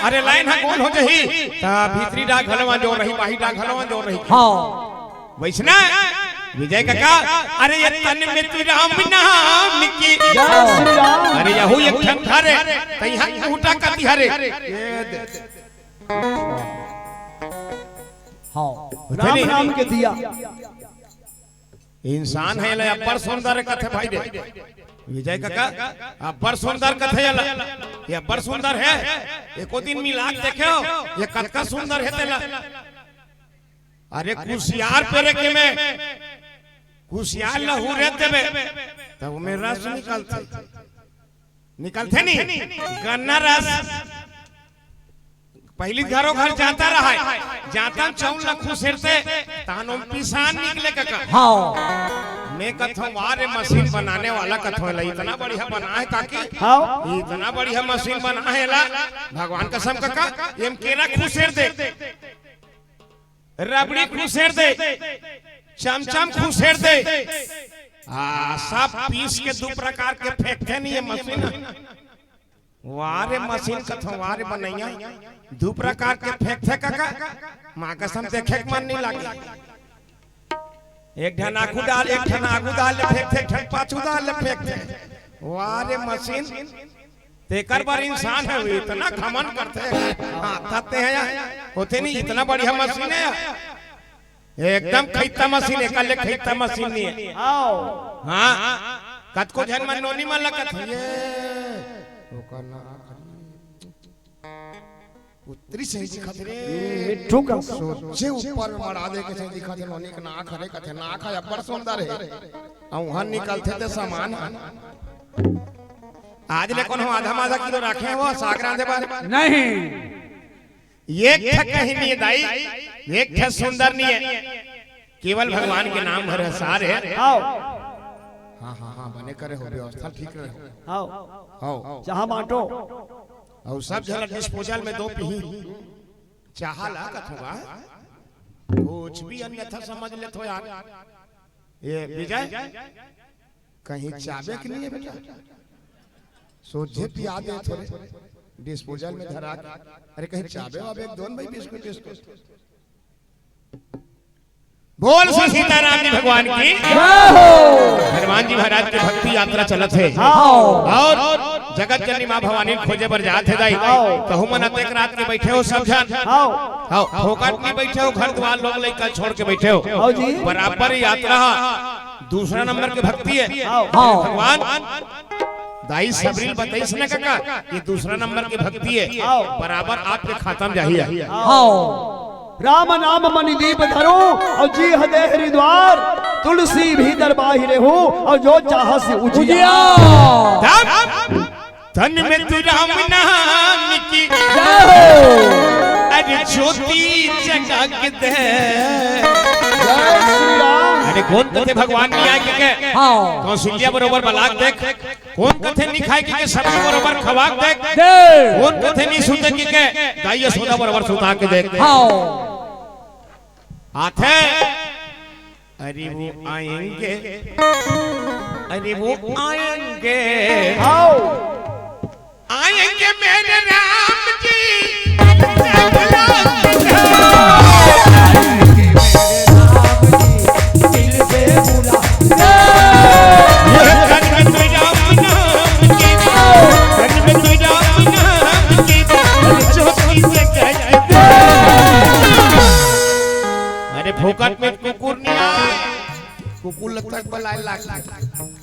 अरे लाइन ह गोल हो जही, त भीतरी डाग घलो अंजोर रही, बाहिर डाग घलो अंजोर रही। हाँ। वइसने विजय कका, अरे ये तन में तू राम नाम की। जय श्री राम। अरे यहू एक ठन घर हे, त इहां टूटा कति हरे। ये दे। हाँ। राम नाम के दिया। इंसान हे, ले अब्बड़ सुंदर कथे भाई रे। विजय कका, अब्बड़ सुंदर कथे एला। ये अब्बड़ सुंदर हे। एको दिन मिला के देखे हो, ये कतका सुंदर हे तेला। अरे कुसियार पेरे के में कुसियार ला हुरे देबे, तब ओमे रस निकलथे, निकलथे नी, गन्ना रस। पहिली घरो घर जांता रहय, जांता म चाउर ला खुसेरते, तहन ओम पिसान निकले कका। हाँ। मैं कथों, "वाह रे मशीन बनाने वाला," कथों ला, "इतना बढ़िया बना है काकी, हाँ। इतना बढ़िया मशीन बना है ला, भगवान कसम कका, एम केरा खुसेर दे, रबड़ी खुसेर दे, चमचम खुसेर दे, आ, सब पीस के दू प्रकार के फेंकथे नहीं ये मशीन।" "वाह रे मशीन," कथों, "वाह रे बनैया, दू प्रकार के फेंकथे कका, माँ कसम देखे के मन नहीं लागे। एक ठन आगू डाल, एक ठन आगू डाल ले फेंकथे, एक ठन पाछू डाल ले फेंकथे। वाह रे मशीन, तेकर बर इंसान हे, इतना घमंड करथे।" हाँ, तते हे यार, होथे नहीं, इतना बढ़िया मशीन हे यार। एकदम खैता मशीन, एकर ले खैता मशीन नहीं हे। आओ। हाँ, कतको झन मन नोनी मन लगत हे। ओकर ना उतरी सही दिखत रे। मिट्ठू का। सोझे ऊपर में मड़ा दे के सही दिखत हे, नोनी के नाक हरे कथे, नाक हे अब्बड़ सुंदर हे। अउ उहाँ निकलथे ते समान हे। आज ले कोनो आधा माधा किलो राखे हे वो साग रांधे बर? नहीं। एक ठक कहीं नहीं हे दाई, एक ठक सुंदर नहीं हे। केवल भगवान के नाम भर सार हे। आओ। हाँ, हाँ, हाँ, बने करे हो, व्यवस्था ठीक रहे हो। आओ। आओ। चाहा बांटो। अउ सब झन डिस्पोजल में दो पीही। चाहा ला कथों गा, कुछ भी अन्यथा समझ लेथो यार। ये विजय, कहीं चाबे के नहीं हे बेटा? सोझे पिया दे थोरे, डिस्पोजल में धरा के। अरे कहीं चाबे वाबे दो न भाई, बिस्कुट, बिस्कुट। बोल श्री सीताराम जी भगवान की। जय हो। हनुमान जी महाराज के भक्ति यात्रा चलत हे। हाँ। अउ जगत जननी माँ भवानी खोजे बर जात हे दाई। हाँ। तहू मन अतेक रात के बैठे हो सब झन। हाँ। हाँ, फोकट नहीं बैठे हो, घर द्वार लोग लइका छोड़ के बैठे हो। हाँ जी। बराबर यात्रा दूसरा नंबर के भक्ति हे। हाँ। भगवान दाई सबरी ल बताइस न कका, ये दूसरा नंबर के भक्ति हे, आओ। बराबर आपके खाता में जाही। आओ। राम नाम मनि दीप धरो, अउ जी हृदय हरि द्वार, तुलसी भीतर बाहिरे हो, अउ जो चाहस उजिया। उजिया। तब तन में तू राम नाम की, जय हो। अरे ज्योति जगा के दे। जय श्री राम। अरे कोन कथे भगवान नहीं आए के, के? हाँ। कौशल्या बरोबर बलाक देख। कोन कथे नहीं खाए के, के सबरी बरोबर खवा के देख। दे। कोन कथे नहीं सुते के, के दाई यशोदा बरोबर सुता के देख। हाँ। आथे। अरे वो आएंगे, अरे वो आएंगे। आओ। आएंगे मेरे राम जी, जब बुलाएंगे। आएंगे मेरे राम जी, दिल से बुला। ये तन में तो राम नाम की, तन में तो राम नाम की, अरे ज्योति जगा के दे। अरे फोकट में कुकुर नहीं आए, कुकुर लगता है बलाए लाग।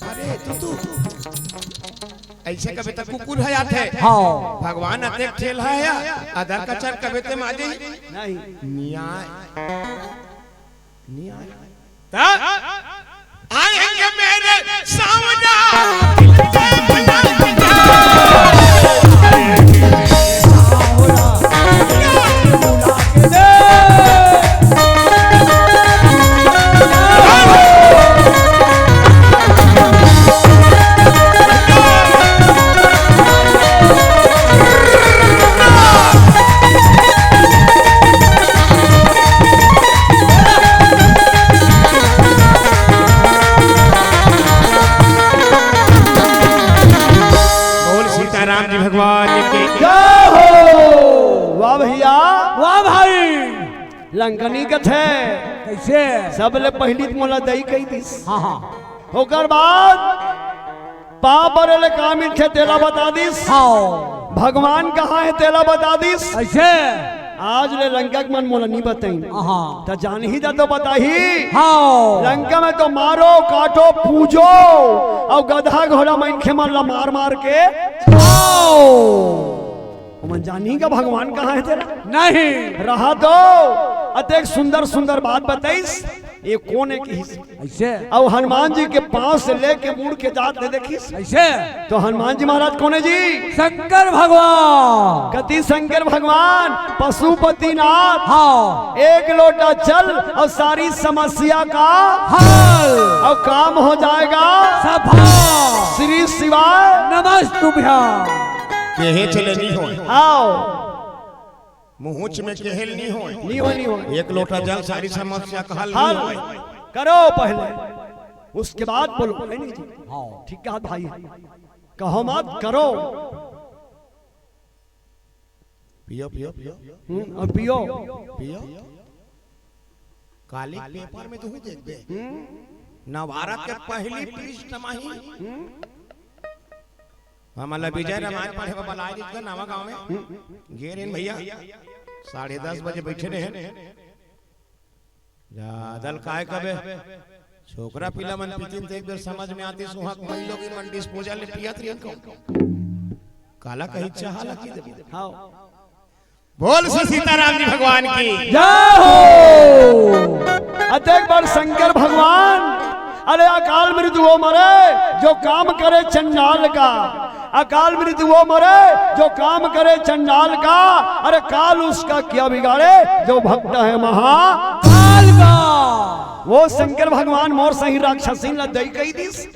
अरे तू, तू। अइसे कबे त कुकुर ह आथे। हाँ। भगवान अतेक ठेल ह या, अदर कचर कबे ते माजे। नहीं। न्याय। न्याय। त आएंगे मेरे सावरा। बोल सीताराम जी भगवान की। जय हो। वाह भैया। वाह भाई। लंकनी कथे। कइसे? सबले पहिली त मोला दई कहि दिस। हाँ, हाँ। ओकर बाद पाँव परे ले का मिलथे तेला बता दिस। हाँ। भगवान कहाँ हे तेला बता दिस। कइसे? आज ले लंका के मन मोला नहीं बताइन। हाँ। त जानही त तो बताही। हाँ। लंका में तो मारो, काटो, पूजो, अउ गधा घोड़ा मनखे मन ला मार मार के खाओ। ओमन जानही का भगवान कहाँ हे तेला? नहीं। रहा तो अतेक सुंदर सुंदर बात बताइस। ये कोन हे किहिस? अइसे। अउ हनुमान जी के पांव से लेके मुड़ के जात ले देखिस। अइसे। तो हनुमान जी महाराज कोन हे जी? शंकर भगवान। कति शंकर भगवान? पशुपतिनाथ। हाँ। एक लोटा जल अउ सारी समस्या का हल। अउ काम हो जाएगा सफल। श्री शिवाय। नमस्तुभ्यं। केहे चले नहीं होय। आओ। मुहुच में केहेल नहीं होय। नहीं होय, नहीं होय। एक लोटा जल सारी समस्या का हल हल। नहीं होय। करो पहले, उसके बाद बोलो। है नहीं जी? हाँ। ठीक कहा भाई, कहो मत, करो। पियो, पियो, पियो। हम्म, अउ पियो। पियो। काली पेपर में तुहूं देखबे। हम्म। नवारत के पहली पृष्ठ माही। हम्म। हमला विजय रामायण पढ़े बर बलाय दिस गा नवा गांव में। हम्म। गे रेन भैया, साढ़े दस बजे बैठे रहे। जादल काय कबे? छोकरा पिला मन पीतिन ते एक बेर समझ में आतिस, उहाँ कोई लोग मन disposal ले पियत रहिन को। काला कही चाह लगी देबो। हाँ। बोल श्री सीताराम जी भगवान की। जय हो। अतेक बार शंकर भगवान, अरे अकाल मृत्यु वो मरे, जो काम करे चंडाल का। अकाल मृत्यु वो मरे, जो काम करे चंडाल का। अरे काल उसका क्या बिगाड़े, जो भक्त है महाकाल का। वो शंकर भगवान मोर सही राक्षसीन ला दई कही दिस।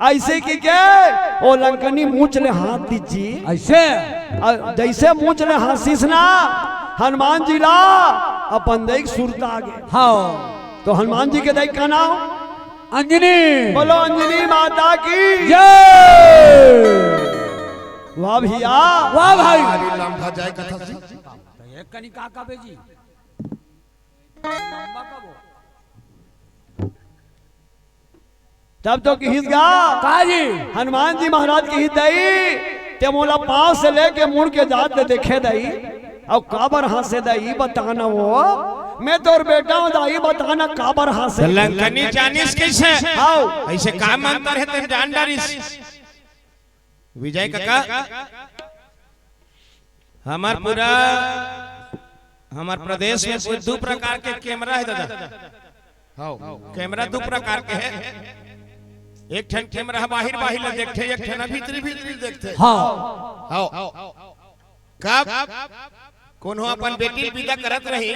अइसे कहिके ओ लंकनी मुहूं ले हाँस दिस जी। अइसे? अ, जइसे मुहूं ले हाँसिस ना हनुमान जी ला, अपन दई के सुरता आगे। हाँ। तो हनुमान जी के दई का नाम? अंजनी। बोलो अंजनी माता की। जय। वाह भैया। वाह भाई। अरे लंबा जाय कथा जी। तो एक कनी का कबे जी? लंबा कबो। तब तो किहिस गा। का जी? हनुमान जी महाराज किहिस दई, ते मोला पांव से लेके मुड़ के जात ले देखे दई, अउ काबर हाँसे दई बता ना वो, मैं तोर बेटा हूं दई बता ना काबर हाँसे। लंकनी जानिस कइसे? हाव। अइसे का मंतर हे तेन जान डारिस। विजय काका, हमर पूरा, हमर प्रदेश में कोई दू प्रकार के camera हे दादा। हाँ। Camera दू प्रकार के हे। एक ठन camera बाहिर बाहिर ले देखथे, एक ठन भीतरी भीतरी देखथे। हाँ। हाँ। कब कोनो अपन बेटी ल बिदा करत रही,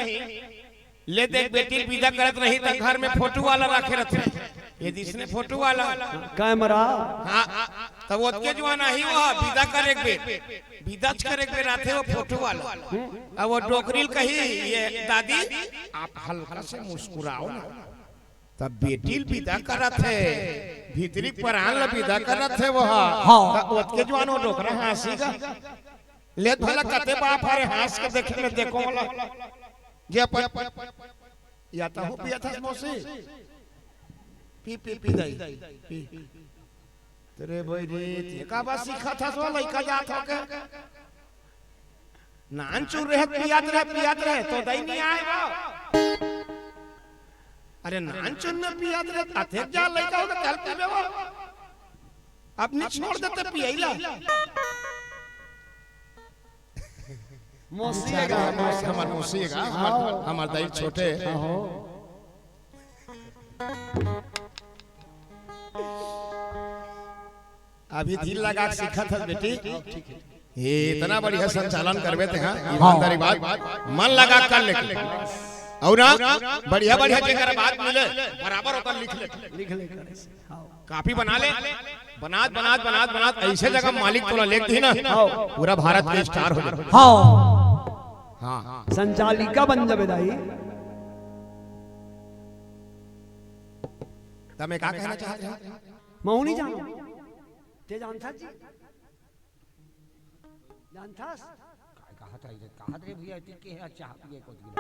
ले देख, बेटी ल बिदा करत रही त घर में photo वाला राखे रथे। ये दिसने photo वाला। Camera। हाँ, तब ओतके जुवान आही वो बिदा करे के बेर, बिदाच करे के बेर आथे वो photo वाला। अब वो डोकरी ल कही, ये दादी, आप हल्का से मुस्कुराओ ना। तब बेटी ल बिदा करत हे, भीतरी परान ल बिदा करत हे वो। हाँ। तब ओतके जुवान वो डोकरा हाँसी गा। ले भला कते बाप हरे हाँस के देखे में देखो वाला। जे अपन या तो हो पिया था मौसी। पी, पी, पी दाई। पी। तेरे भाई रे, ते का बा सीखा था सो लइका जात हो के? नान चुर रहे, पियात रहे, पियात रहे, तो दई नहीं आय वो। अरे नान चुर में पियात रहे, अतेक जा लइका हो के कल पीबे वो। अपनी छोड़ देते पियैला। मौसी हे गा। मौसी, हमर मौसी हे गा, हमर, हाँ। हमर दाई छोटे। हाँ, हो। अभी दिल लगा के सीखत हस बेटी। ये इतना बढ़िया संचालन करबे ते, हाँ, ईमानदारी बात, मन लगा कर ले। अउ ना, बढ़िया बढ़िया जेकर बात मिले, बराबर ओकर लिख ले। लिख ले करे से। हाँ। Copy बना ले, बनात, बनात, बनात, बनात, अइसे जगह मालिक तोला लेख दिही ना, हाँ। पूरा भारत के star हो जाए। हाँ। हाँ। संचालिका बन जाबे दाई। त मैं का कहना चाहत हूँ? महू नहीं जानो। ते जानथस जी? जानथस? काय कहत हे रे, कहत रे भैया, इतनी के है चाह पिए को दिला।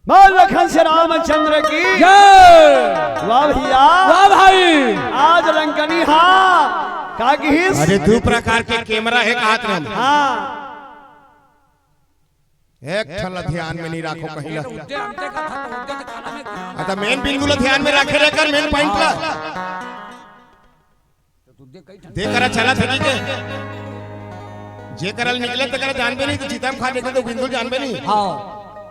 बोल लखन से रामचंद्र की। जय। वाह भैया। वाह भाई। आज लंकनी हा का किहिस? अरे दू प्रकार के camera हे कहत रहन। हाँ। एक ठन ला ध्यान में नहीं राखो कहीं ला। उद्दे अंते का था, तो उद्दे के काला में आ, त main बिंदु ला ध्यान में राखे रहकर main point ला। तो उद्दे कई ठन दे करा चला था कि के? जे करा निकले त करा जानबे नहीं, तो चिता में खा देखे तो बिंदु जानबे नहीं। हाँ।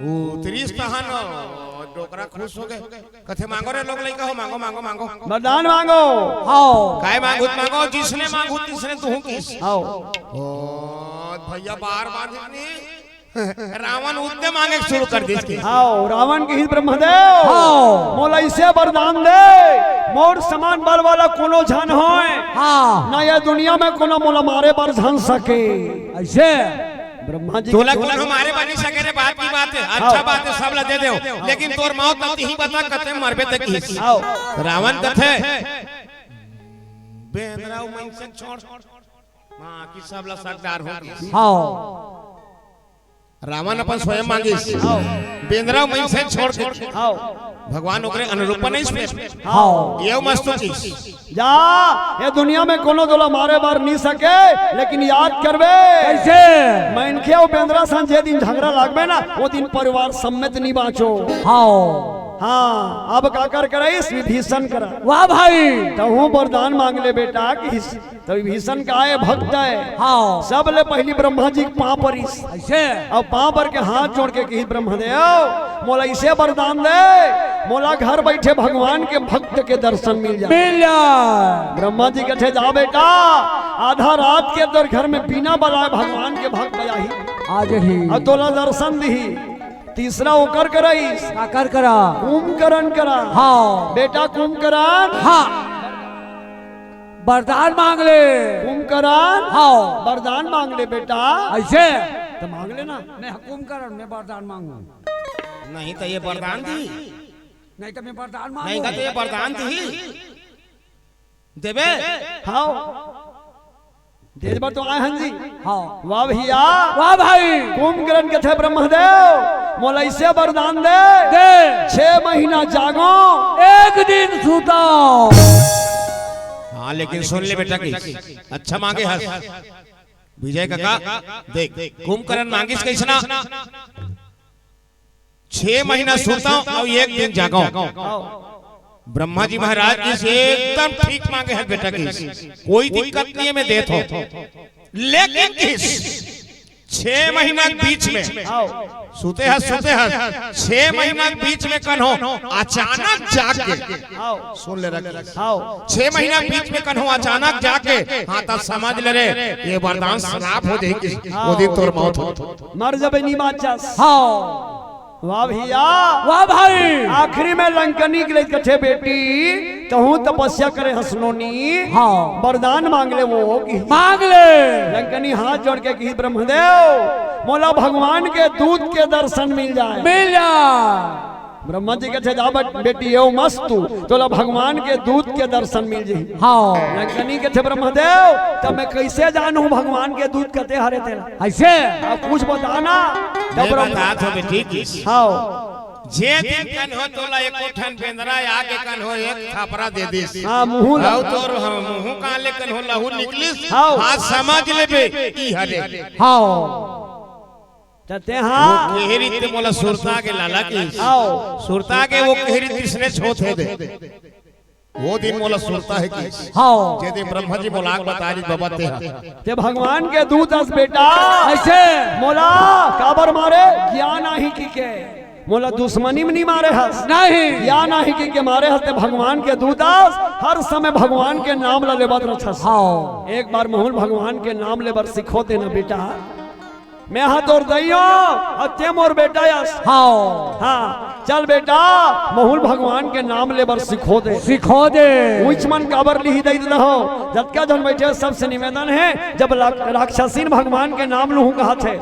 उतरिस तहान डोकरा खुश हो गए। कथे, "मांगो रे लोग लइका हो, मांगो, मांगो, मांगो।" वरदान मांगो। हाँ। काय मांगुत मांगो, जिसने मांगुत तिसने तुहूं किहिस। हाँ। ओ, भैया बार बांधिस नी। रावण उतने मांगे शुरू कर दिस कि। हाँ, रावण किहिस ब्रह्मदेव। हाँ। मोला अइसे वरदान दे, मोर समान बल वाला कोनो झन होय। हाँ। ना ये दुनिया में कोनो मोला मारे बर झन सके। अइसे? ब्रह्मा जी तोला के कोनो मारे बर नइ सके रे, बात की बात हे, अच्छा हाँ। बात हे, सब ला दे देव, लेकिन तोर मौत ल तिही बता, कते मरबे ते किहिस। हाँ। रावण कथे, "बेंदरा अउ मइनसे छोड़, बाकी सब ला सरदार हो गे।" हाँ। रावण अपन स्वयं मांगिस, हाँ। बेंदरा अउ मइनसे छोड़ के हाँ। भगवान ओकरे अनुरूप नइ सुने। हाँ। ये मस्त चीज। जा, ये दुनिया में कोनो तोला मारे बर नइ सके, लेकिन याद करबे। कइसे? मनखे अउ बेंदरा संग जे दिन झगड़ा लागबे ना, वो दिन परिवार समेत नइ बांचो। हाँ। हाँ, अब काकर करा, इस विभीषण करा। वाह भाई। तहूं वरदान मांग ले बेटा, किहिस त विभीषण काय भक्त हे। हाँ। सबले पहिली ब्रह्मा जी के पांव परिस। अइसे? अउ पांव पर के हाथ जोड़ के किहिस, "ब्रह्मदेव, मोला अइसे वरदान दे, मोला घर बइठे भगवान के भक्त के दर्शन मिल जाय।" मिल जाय। ब्रह्मा जी कथे, "जा बेटा, आधा रात के तोर घर में बिना बलाय भगवान के भक्त आही। आ जाही। अउ तोला दर्शन दिही।" तीसरा ओकर करा अइस। काकर करा? कुंभकर्ण करा। हाँ। बेटा कुंभकर्ण। हाँ। वरदान मांग ले। कुंभकर्ण। हाँ। वरदान मांग ले बेटा। अइसे? त मांग ले ना। मैं कुंभकर्ण, मैं वरदान मांगू। नहीं त ये वरदान दिही। नहीं त मैं वरदान मांगू। नहीं त ये वरदान दिही। देबे? हाँ। दे बर तो आय हन जी। हाँ। वाह भैया। वाह भाई। कुंभकर्ण कथे, "ब्रह्मदेव, मोला अइसे वरदान दे। दे। छह महीना जागो। एक दिन सुतो।" हाँ, लेकिन सुन ले बेटा कि अच्छा मांगे हस। विजय काका, देख, कुंभकर्ण मांगिस कइसना? छह महीना सुतंव अउ एक दिन जागंव। ब्रह्मा जी महाराज जी से एकदम ठीक मांगे हे बेटा कि कोई दिक्कत नहीं हे, मैं देत हंव। लेकिन किहिस, छह महीना के बीच में, हाव। सुते हस, सुते हस, छह महीना के बीच में कन्हो अचानक जाग के, हाव। सुन ले रख, हाव। छह महीना के बीच में कन्हो अचानक जाग के, हाँ, त समझ ले रे, ये वरदान श्राप हो जाही कि हाव। वो दिन तोर मौत हो। मर जबे, नी बाँचस। हाव। वाह भैया। वाह भाई। आखिरी में लंकनी के लिए कथे, बेटी, तहूँ तपस्या करे हस नोनी। हाँ। वरदान मांग ले, वो की मांग ले। लंकनी हाथ जोड़ के कही, ब्रह्मदेव, मोला भगवान के दूत के दर्शन मिल जाए। मिल जाए। ब्रह्मा जी कथे, जा बे-, बेटी, एव मस्त तू, तोला भगवान के दूत के दर्शन मिल जाही। हाँ। लंकनी कथे, ब्रह्मदेव, तब मैं कैसे जानूं भगवान के दूत कते हरे तेला? ऐसे? अब कुछ बता ना। तब मैं ब्रह्म- बतात हों बेटी किस। हाँ। जे दिन कन्हो तोला एको ठन बेंदरा आके कन्हो एक थपरा दे दिस। हाँ, मुँह ला। अउ तोर, हाँ, मुँह काले कन्हो लहू निकलिस। हाँ। आज समझ लेबे, ई हरे। हाँ। त तेहा वो केहरी ते मोला सुरता के लाला की। हाँ। सुरता के वो केहरी तिसने छोथे दे। वो दिन मोला सुरता हे कि हाँ। जे दिन ब्रह्मा जी मोला बता रही बाबा तेहा। ते भगवान के दूत अस बेटा। ऐसे? मोला काबर मारे? ज्ञान आही कहिके। मोला दुश्मनी में नी मारे हस। नहीं। ज्ञान आही कहिके मारे हस, ते भगवान के दूत अस, हर समय भगवान के नाम ला लेबत रहथस। हाँ। एक बार महूँ ल भगवान के नाम लेबर सिखो दे ना बेटा। मैं हा तोर दई हों, अउ ते मोर बेटा अस। हाँ। हाँ, चल बेटा, महूँ ल भगवान के नाम लेबर सिखो दे। सिखो दे। उइच मन काबर लिही दई दहो, जतका झन बइठे सबसे निवेदन हे, जब ला-, राक्षसीन भगवान के नाम लुहूँ कहत हे,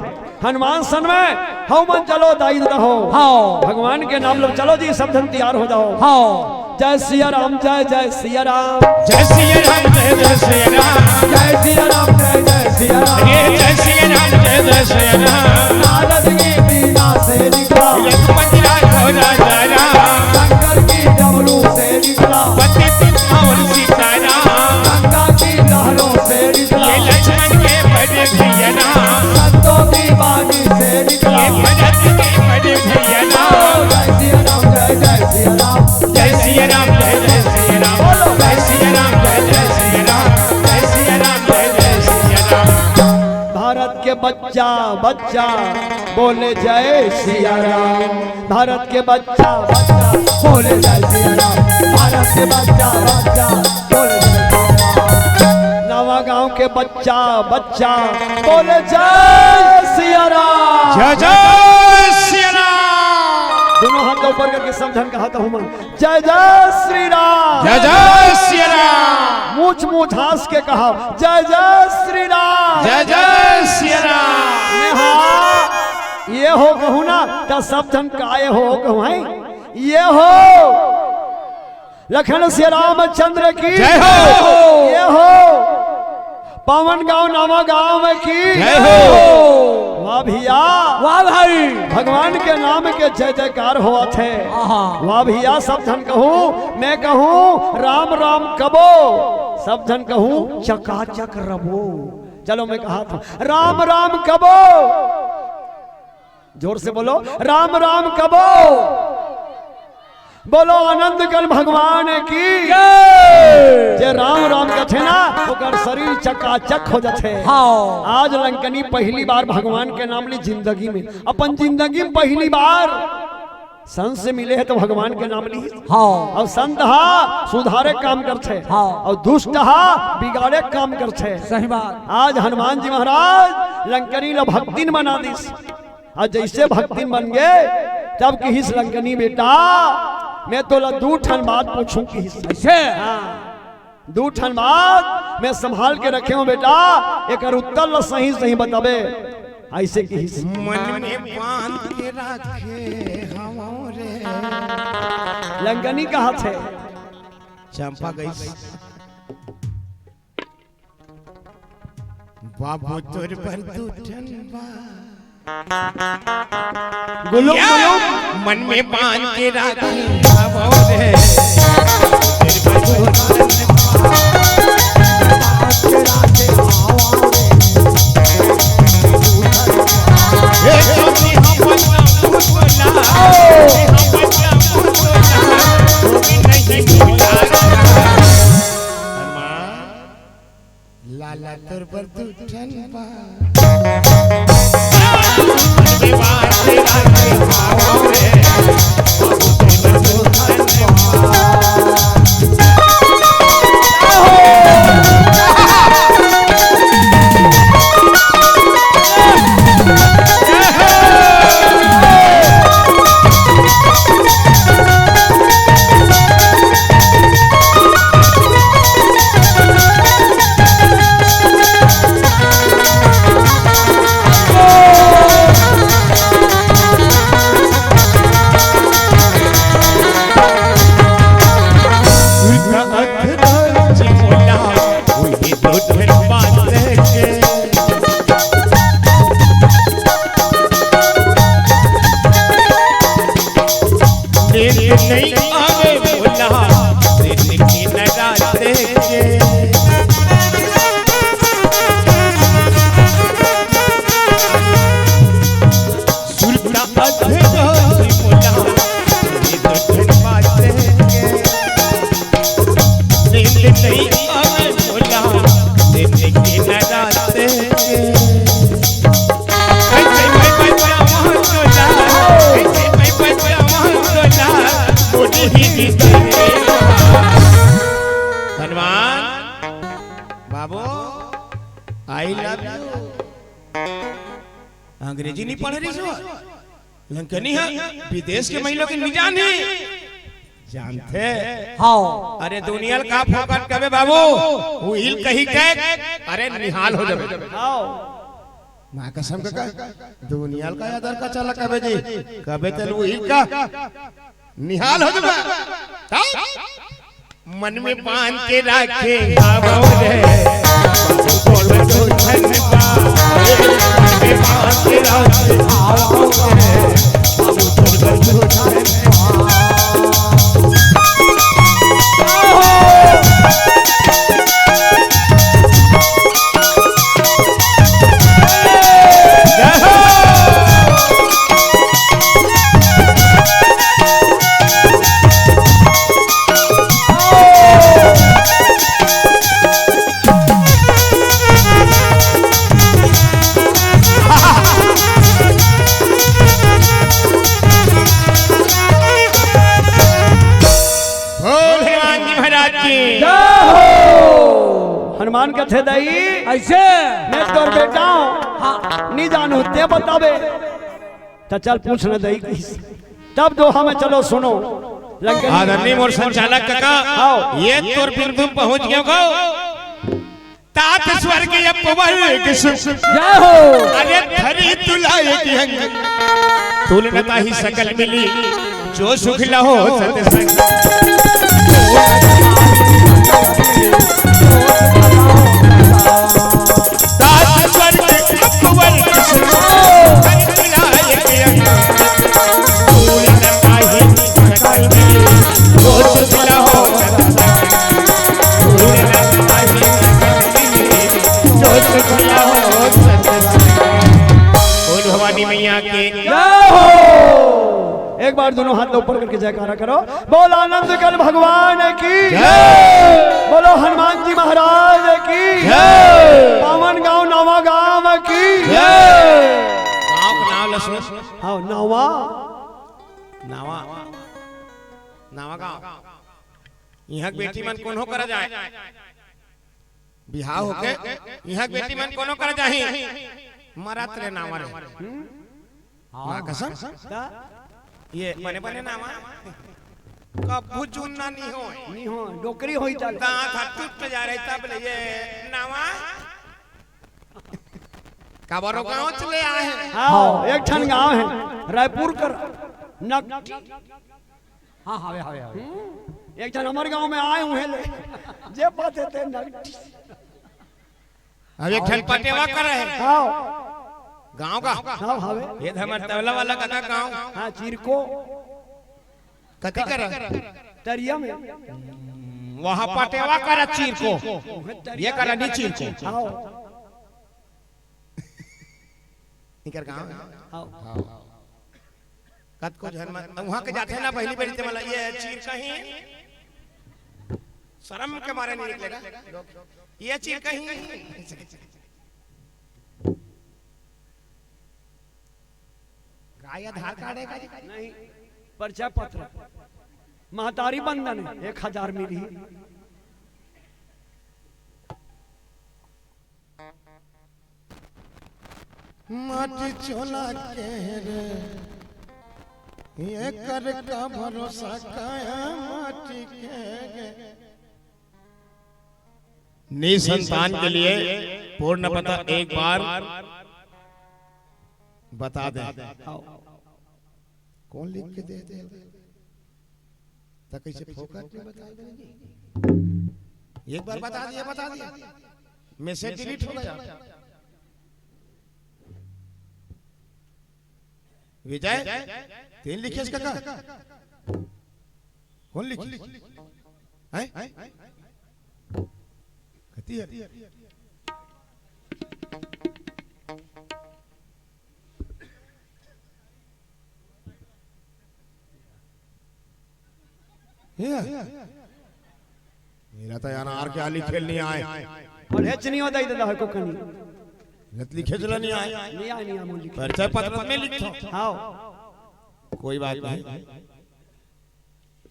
हनुमान सन में, हव मन चलो दई दहो। हाँ। भगवान के नाम लो, चलो जी सब झन तैयार हो जाओ। हाँ। जय सिया राम, जय जय सिया राम। जय सिया राम, जय जय सिया राम। जय सिया राम, जय जय सिया राम। ये जय सिया राम, जय जय सिया राम। नारद की बीना से निकला। रघुपति राघव राजा राम। शंकर की डमरू से निकला। पतित पावन सीताराम। गंगा की लहरों से निकला। ये लक्ष्मण के बड़े भैया राम। संतों की बानी से निकला। ये भरत के बड़े भैया राम। जय सिया राम, जय जय सिया राम। जय सिया राम, जय जय सिया राम। बोलो। जय सिया राम, जय जय सिया राम। जय सिया राम, जय जय सिया राम। भारत के बच्चा बच्चा बोले जय सिया राम। भारत के बच्चा बच्चा बोले जय सिया राम। भारत के बच्चा बच्चा बोले जय सिया राम। नवा गांव के बच्चा बच्चा बोले जय सिया राम। जय जय सिया राम। दोनों हाथ ऊपर करके सब झन कहा त हूँ मन, जय जय श्री राम। जय जय सिया राम। मूछ मूछ हाँस के कहा, जय जय श्री राम। जय जय सिया राम। मैं हाँ, ये हो कहूँ ना, त सब झन काय हो कहूँ, हैं? ये हो लखन सिया रामचंद्र की जय हो। ये हो पावन गांव नवा गांव की जय हो। वाह भैया। वाह भाई। भगवान के नाम के जय जयकार होवत हे। आहा। वाह भैया, सब झन कहूँ, मैं कहूँ, राम राम कबो, सब झन कहूँ, चकाचक रबो। चलो, मैं कहा था, राम राम कबो। जोर से बोलो, राम राम कबो। बोलो आनंद कंद भगवान की जय। जे राम राम कथे ना, ओकर शरीर चकाचक हो जाथे। हाँ। आज लंकनी पहली बार भगवान के नाम ली जिंदगी में, अपन जिंदगी में पहली बार। संत से मिले हे त भगवान के नाम ली। हाँ। अउ संत हा सुधारे काम करथे। हाँ। अउ दुष्ट हा बिगाड़े काम करथे। सही बात। आज हनुमान जी महाराज लंकनी ला भक्तिन बना दिस। अउ जइसे भक्तिन बन गे, तब किहिस लंकनी, बेटा, मैं तोला दू ठन बात पूछूं किहिस। अइसे? हाँ, दू ठन बात मैं संभाल के रखे हों बेटा, एकर उत्तर ला सही सही बताबे। अइसे किहिस। मन में बांध के राखे हवं रे। लंकनी कहत हे। चंपा गइस। बाबू तोर बर दू ठन बा। गुलुम, या! गुलुम। मन में बांध के राखे हवं रे। ए, हम बदनाम बोला, हम बदनाम बोला, नहीं बोला। लाला तोर बर दू ठन बा। नहीं आवे बोला, दिन की नराते के। सुरता अधरोज बोला, ये तो ठंड बाते के। दिन नहीं आवे बोला, दिन की नराते के। हनुमान बाबू, I love you। अंग्रेजी नहीं पढ़ रही सो, लंकनी है, विदेश के महिला के नहीं जानी। जानथे? हाँ। अरे दुनिया ल का फोकट कबे बाबू, वो इल कही के, अरे निहाल हो जाबे। हाँ। माँ कसम का, का दुनिया ल का यादर का चला कबे जी, कबे तेल वो इल का निहाल हो जाबे। हाँ? मन में बांध के रखे हवो रे, तोर तो धन बा। मन में बांध के रखे हवो रे, तोर तो धन बा। बोल हनुमान जी महाराज की। जय हो। हनुमान कथे दाई, ऐसे मैं तोर बेटा हूँ। हाँ। नहीं जानू, ते बताबे। तो चल पूछ न दाई किस। तब दोहा में चलो सुनो। लंकनी आदरणीय मोर संचालक काका, आओ। ये तोर बिंदु पहुंच गयो गो। तात स्वर्ग अपवर्ग सुख। जय हो। अरे धरी तुला एक अंग। तुलना ताहि सकल मिली, जो सुख लहो सतसंग। तात स्वर्ग अपवर्ग सुख। धरी तुला एक अंग। तुलना ताहि सकल मिली, जो सुख लहो सतसंग। बोल भवानी मैया के। जय हो। एक बार दोनों हाथ ऊपर करके जयकारा करो। बोल आनंद कर भगवान की। जय। बोलो हनुमान जी महाराज की। जय। पावन गांव नवा गांव की। जय। गांव का नाम लसो। हाँ, नवा। नवा। नवा गांव। यहाँ के बेटी मन कोनो करा जाए। बिहाव होके इहाँ के बेटी मन कोनो करा जाही, मरत ले नावा रे। माँ कसम। ये बने बने नावा कभू जुन्ना नहीं होय। नहीं हो, डोकरी होई चल। दांत हाथ टूट जाय रही तब ले ये नावा। काबरो गांव चले आए हैं। हाँ, एक ठन गांव है रायपुर कर नकटी। हाँ, हवे, हवे, हवे। हम्म, एक ठन हमर गांव में आए हुए ले, जे पाते ते नकटी। अब एक ठन पटेवा करे है। हाँ। गांव का? हाँ, हवे। ये हमर तबला वाला काका गांव। हाँ, चिरको। कथी करा? तरिया में। वहाँ पटेवा करा चिरको। ये करा नहीं चिरको। हाँ। इकर गांव है? हाँ। हाँ। कतको झन मन, वहाँ के जाथे ना पहली बारी ते मला, ये चीर कहीं, शर्म के मारे नहीं निकलेगा। ये चीर कहीं। आय आधार कार्ड हे का जी? नहीं, परिचय पत्र। महतारी बंदन हे, एक हजार मिलही। माटी चोला के रे, एकर का भरोसा, काया माटी के रे। निसंतान के लिए पूर्ण पता एक बार बता दें। हाँ। कौन लिख के देथे? त कइसे फोकट में बता देंगे? एक बार बता दिया, बता दिया, मैसेज डिलीट हो गया। विजय, तें लिखेस कका? कौन लिखी? हैं? कती हे? ये? मेला त अनार के आली खेलनी आय। पढ़ेच नइ हो दाई ददा, एको कनी। नत लिखेच ल नइ आय। नइ आय, नइ आय, मोला लिखे। परिचय पत्र में लिखो। हाँ। कोई बात नहीं।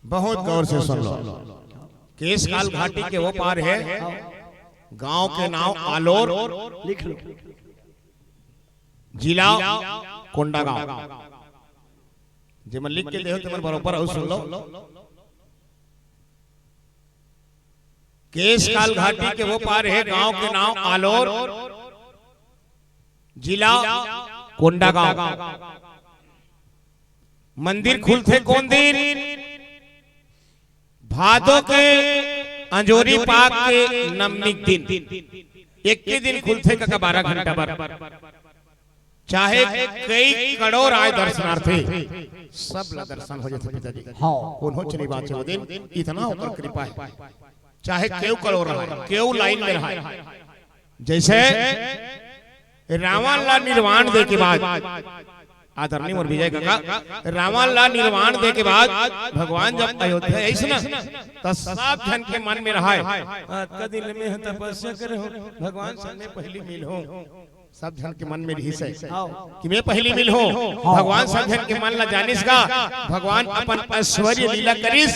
बहुत गौर से सुन लो। केशकाल घाटी के वो पार हे, गांव के नाम आलोर, लिख लो। जिला कोंडागांव। जेमन लिख के देहो, तेमन बरोबर अउ सुन लो। केशकाल घाटी के वो पार हे, गांव के नाम आलोर, जिला कोंडागांव। मंदिर खुलथे कोन दिन? भादो के अंजोरी पाख के नवमी के दिन। एक ही दिन खुलथे कका, बारह घंटा बर। चाहे कई करोड़ आय दर्शनार्थी, सब ला दर्शन हो जाथे पिताजी। हाँ। कोनोच नइ बांचे वो दिन, इतना ओकर कृपा हे। चाहे केव करोड़ रहे, केव लाइन में रहे। जैसे रावण ला निर्वाण दे के बाद, आदरणीय मोर विजय कका, रावण ला निर्वाण दे के बाद भगवान जब अयोध्या आइस ना, त सब झन के मन में रहे, "अतका दिन ले मैं ह तपस्या करे हूँ, भगवान संग में पहिली मिलहूँ।" सब झन के मन में रहिस हे हाँ। कि मैं पहिली मिलहूँ, हाँ। भगवान सब झन के मन ला जानिस गा, भगवान अपन ऐश्वर्य लीला करिस।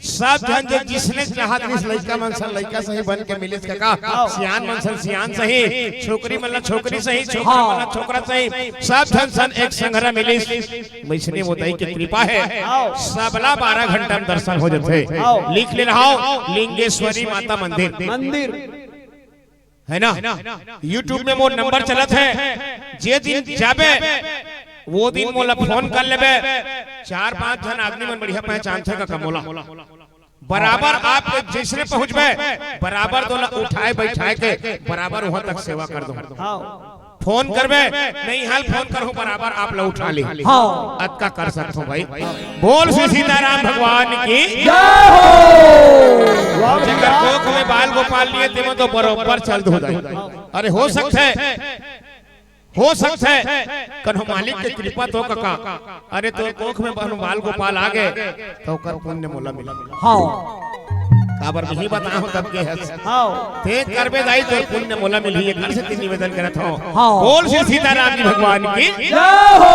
सब झन जे जिसने चाहत रहिस, लइका मन सन लइका सही बन के मिलिस कका, हाँ। सियान मन सन सियान सही, छोकरी मन ला छोकरी सही, छोकरा हाँ। मन ला छोकरा सही, सब झन सन एक संघरा मिलिस। वैसने वो दाई के कृपा हे, हाँ। सबला बारह घंटा में दर्शन हो जाथे। हाँ। लिख ले रहो, लिंगेश्वरी माता मंदिर। मंदिर। हे ना? YouTube में मोर नंबर चलत हे, जे दिन जाबे, वो दिन मोला फोन कर लेबे। चार पांच झन आदमी मन बढ़िया पहचानथे कका मोला। बराबर आप जइसने पहुंचबे, बराबर तोला उठाय बइठाय के बराबर उहां तक सेवा कर दूं। हाँ। फोन करबे, मैं इहां फोन करहूं, बराबर आप ला उठा ली। हाँ। अतका कर सकथों भाई। बोल श्री सीताराम भगवान की। जय हो। जेकर कोख में बाल गोपाल नइ हे, तेमन तो बरोबर चल दो दाई। अरे हो सकथे, हो सकथे, कन्हो मालिक के कृपा तो कका। अरे तोर कोख में बहन बाल गोपाल आ गे, त ओकर पुण्य मोला मिलही। हाँ। काबर नहीं बताहूं तब के हस। हाँ। तें करबे दाई, तोर पुण्य मोला मिलही, एकर सेती निवेदन करत हंव। हाँ। बोल श्री सीताराम जी भगवान की। जय हो।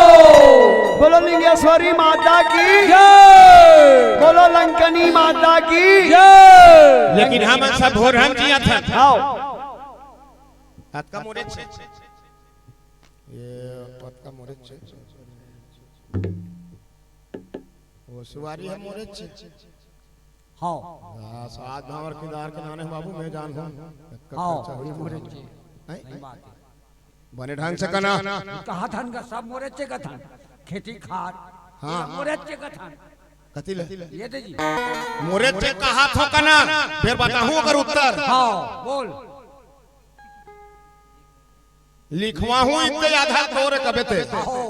बोलो लिंगेश्वरी माता की। जय। बोलो लंकनी माता की। जय। लेकिन हमन सब भोरहन जियाथन। हाँ। अतका मोरेच हे। ये अतका मोरेच हे। वो सुवारी हे मोरेच हे। हाँ। हाँ, सात भांवर किरदार के नाने बाबू, मैं जानहूं। अतका हाँ, खर्चा होई ये तो। मोरेच हे। हैं? सही बात हे। बने ढंग से कना। कहत हन गा, सब मोरेच हे कथन। खेती खार। हाँ। सब मोरेच हे कथन। कथी ले? ये दे जी। मोरेच हे कहत हो कना। फेर बताहूं ओकर उत्तर। हाँ, बोल। लिखवाहूं इत्ते आधा तोर कबे ते। हाँ।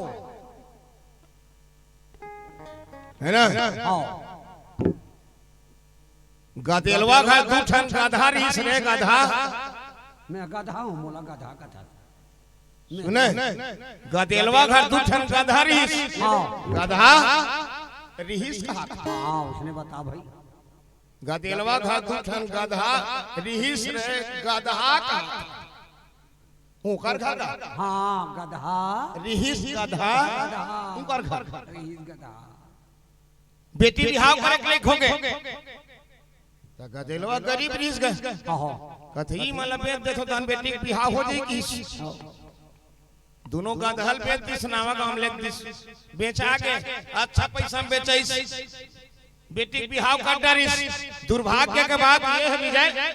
हे ना? हाँ। गदेलवा घर दू ठन गधा रिहिस रे गधा। मैं गधा हूँ, मोला गधा कथा। सुने? गदेलवा घर दू ठन गधा रिहिस। हाँ। गधा रिहिस कहा। हाँ, उसने बता भाई। गदेलवा घर दू ठन गधा रिहिस रे गधा कहा। ओकर घर गा। हाँ, गधा। रिहिस गधा, गधा। ओकर घर। रिहिस गधा। बेटी बिहाव करे के लइक होगे। त गदेलवा गरीब रिहिस गा। हाँ, हाँ। कथे, "ई मन ल बेच देथों, तहन बेटी के बिहाव हो जाही," किहिस। हाँ। दुनों गधा ल बेच दिस, नवा गाँव लेग दिस। बेचा के अच्छा पैसा म बेचाइस। बेटी के बिहाव कर डारिस। दुर्भाग्य के बात ये हे विजय,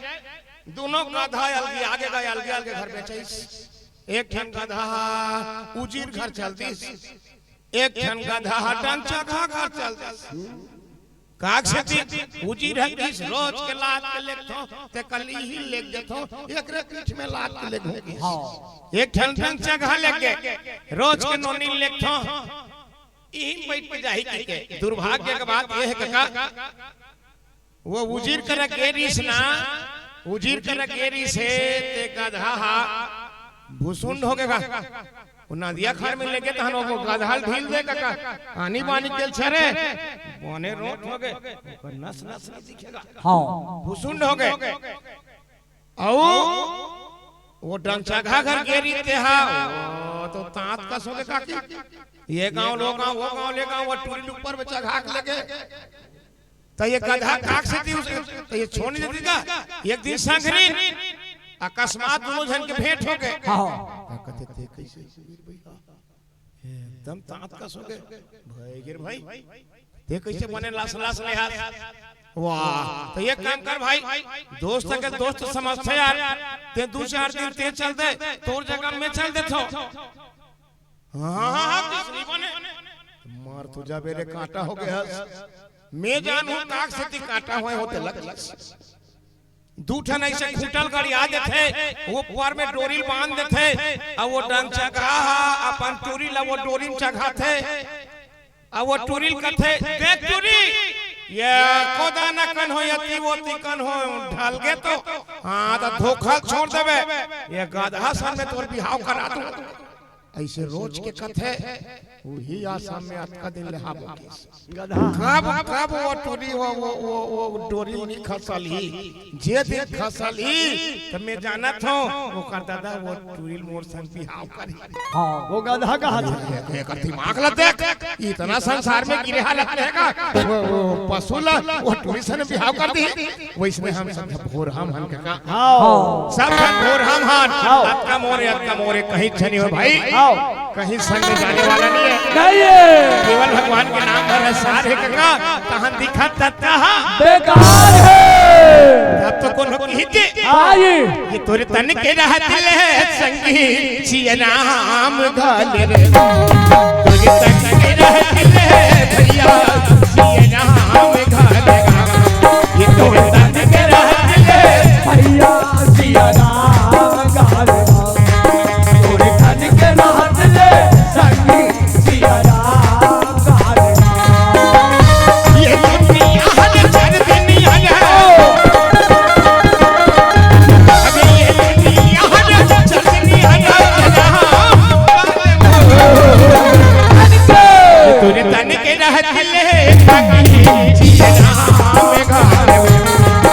दुनों गधा अलगे, आगे गा, अलगे अलगे घर बेचाइस। एक ठन गधा उजिर घर चल दिस, एक ठन गधा डंचगहा घर चल दिस। काक सेती उजिर ह किहिस, "रोज के लाद के लेगथों, ते कल इही लेग देथों, एकरे पीठ में लाद के लेगहूँ," किहिस। हाँ। एक ठन डंचगहा लेग गे, "रोज के नोनी लेगथों, इही बइठ के जाही," कहिके। दुर्भाग्य के बात ये हे कका, वो उजिर करा गे रिहिस ना, उजिर करा गे रिहिस हे, ते गधा हा भुसुंड होगे गा। वो नदिया खार में लेगे तहन वो गधा ल ढील दे कका, आनी बानी के ल छरे, बने रोंट होगे, ओकर नस नस नइ दिखे गा। हाँ। भुसुंड होगे। अउ वो डंचगहा घर गे रिहिस ते हा, वो तो तांत कस होगे काकी। ये गाँव ले ओ गाँव, वो गाँव ले ए गाँव, वो टूरी ल ऊपर में चघा के लेगे। त ये गधा काक सेती उस, त ये छोड़ नइ देतिस गा। एक दिन संघरी अकस्मात दुनों झन के भेंट होगे। हाँ। त कथे, "ते कइसे सुबीर भइया? एकदम तांत कस होगे। भई गिर भई, ते कइसे बने लास लास ले हाथ?" वाह, त एक काम कर भाई, दोस्त के दोस्त समझथे यार, ते दू चार दिन ते चल दे, तोर जगह में चल देथों। हाँ, हाँ, हाँ, हाँ, किस नहीं बने? मार तो जाबे रे, कांटा होगे हस। मैं जानहूँ काक सेती कांटा होय होते लग। दू ठन अइसे खूंटा ल गड़िया देथे, वो ऊपर में डोरी ल बांध देथे, अउ वो डंचगहा हा अपन टूरी ल वो डोरी म चघाथे, अउ वो टूरी ल कथे, "देख टूरी, ये कोदा न कन हो, यती वोती कन हो, ढल गे तो, हाँ, त धोखा ल छोड़ देबे, ये गधा सन में तोर बिहाव करा दूँ।" अइसे रोज के कथे, उही आसाम में अतका दिन ले हाबो किहिस। गधा। कब, कब वो टूरी, वो, वो, वो, वो डोरी नइ खसलही, जे दिन खसलही, त मैं जानत हँव, ओकर दादा वो टूरी ल मोर संग बिहाव करही। हाँ, वो गधा कहा था। ए-, एकर दिमाग ल देख, इतना संसार में गिरे हालत रहेगा, वो, वो पशु ल, वो टूरी संग बिहाव कर दिही। वइसने हम सब झन भोरहा मन कका। हाँ। सब झन भोरहा मन। हाँ। अतका मोरे, अतका मोरे, कहीं झन हो भाई। हाँ। कहीं संग में जाने वाला नहीं है। नहीं है। केवल भगवान के नाम भर है, सार हे कका, तहन दिखत तत्ता हा। बेकार है। अब तो कोनो कहिथे। हाँ जी। ये तोरे तन के रहत ले संगी, सिया राम घाल रे। तोरे तन के रहत ले भैया, सिया राम घाल रे। ये तोरे तन के रहत ले भैया, सिया राम घाल रे। तोरे तन के रहत ले संगी, सिया राम घाल रे। ये दुनिया हर चर दुनिया है। तोरे तन के रहत ले, जिया राम घर।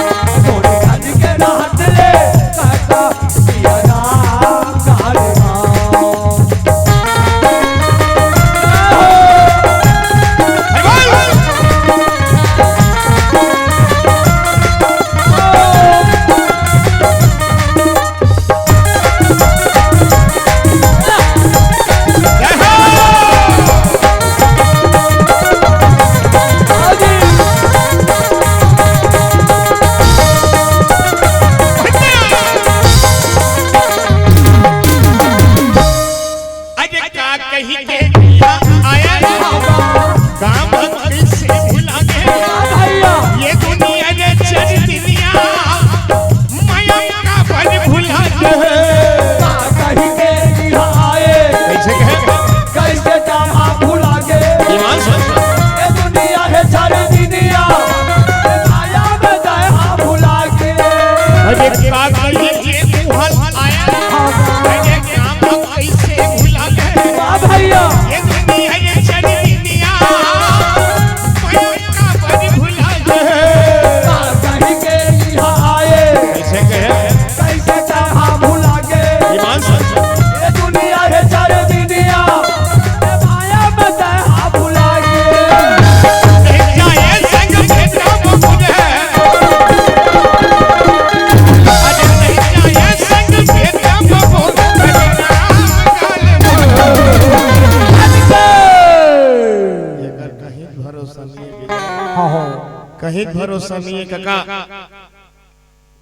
कहीं भरोसा नहीं है कका।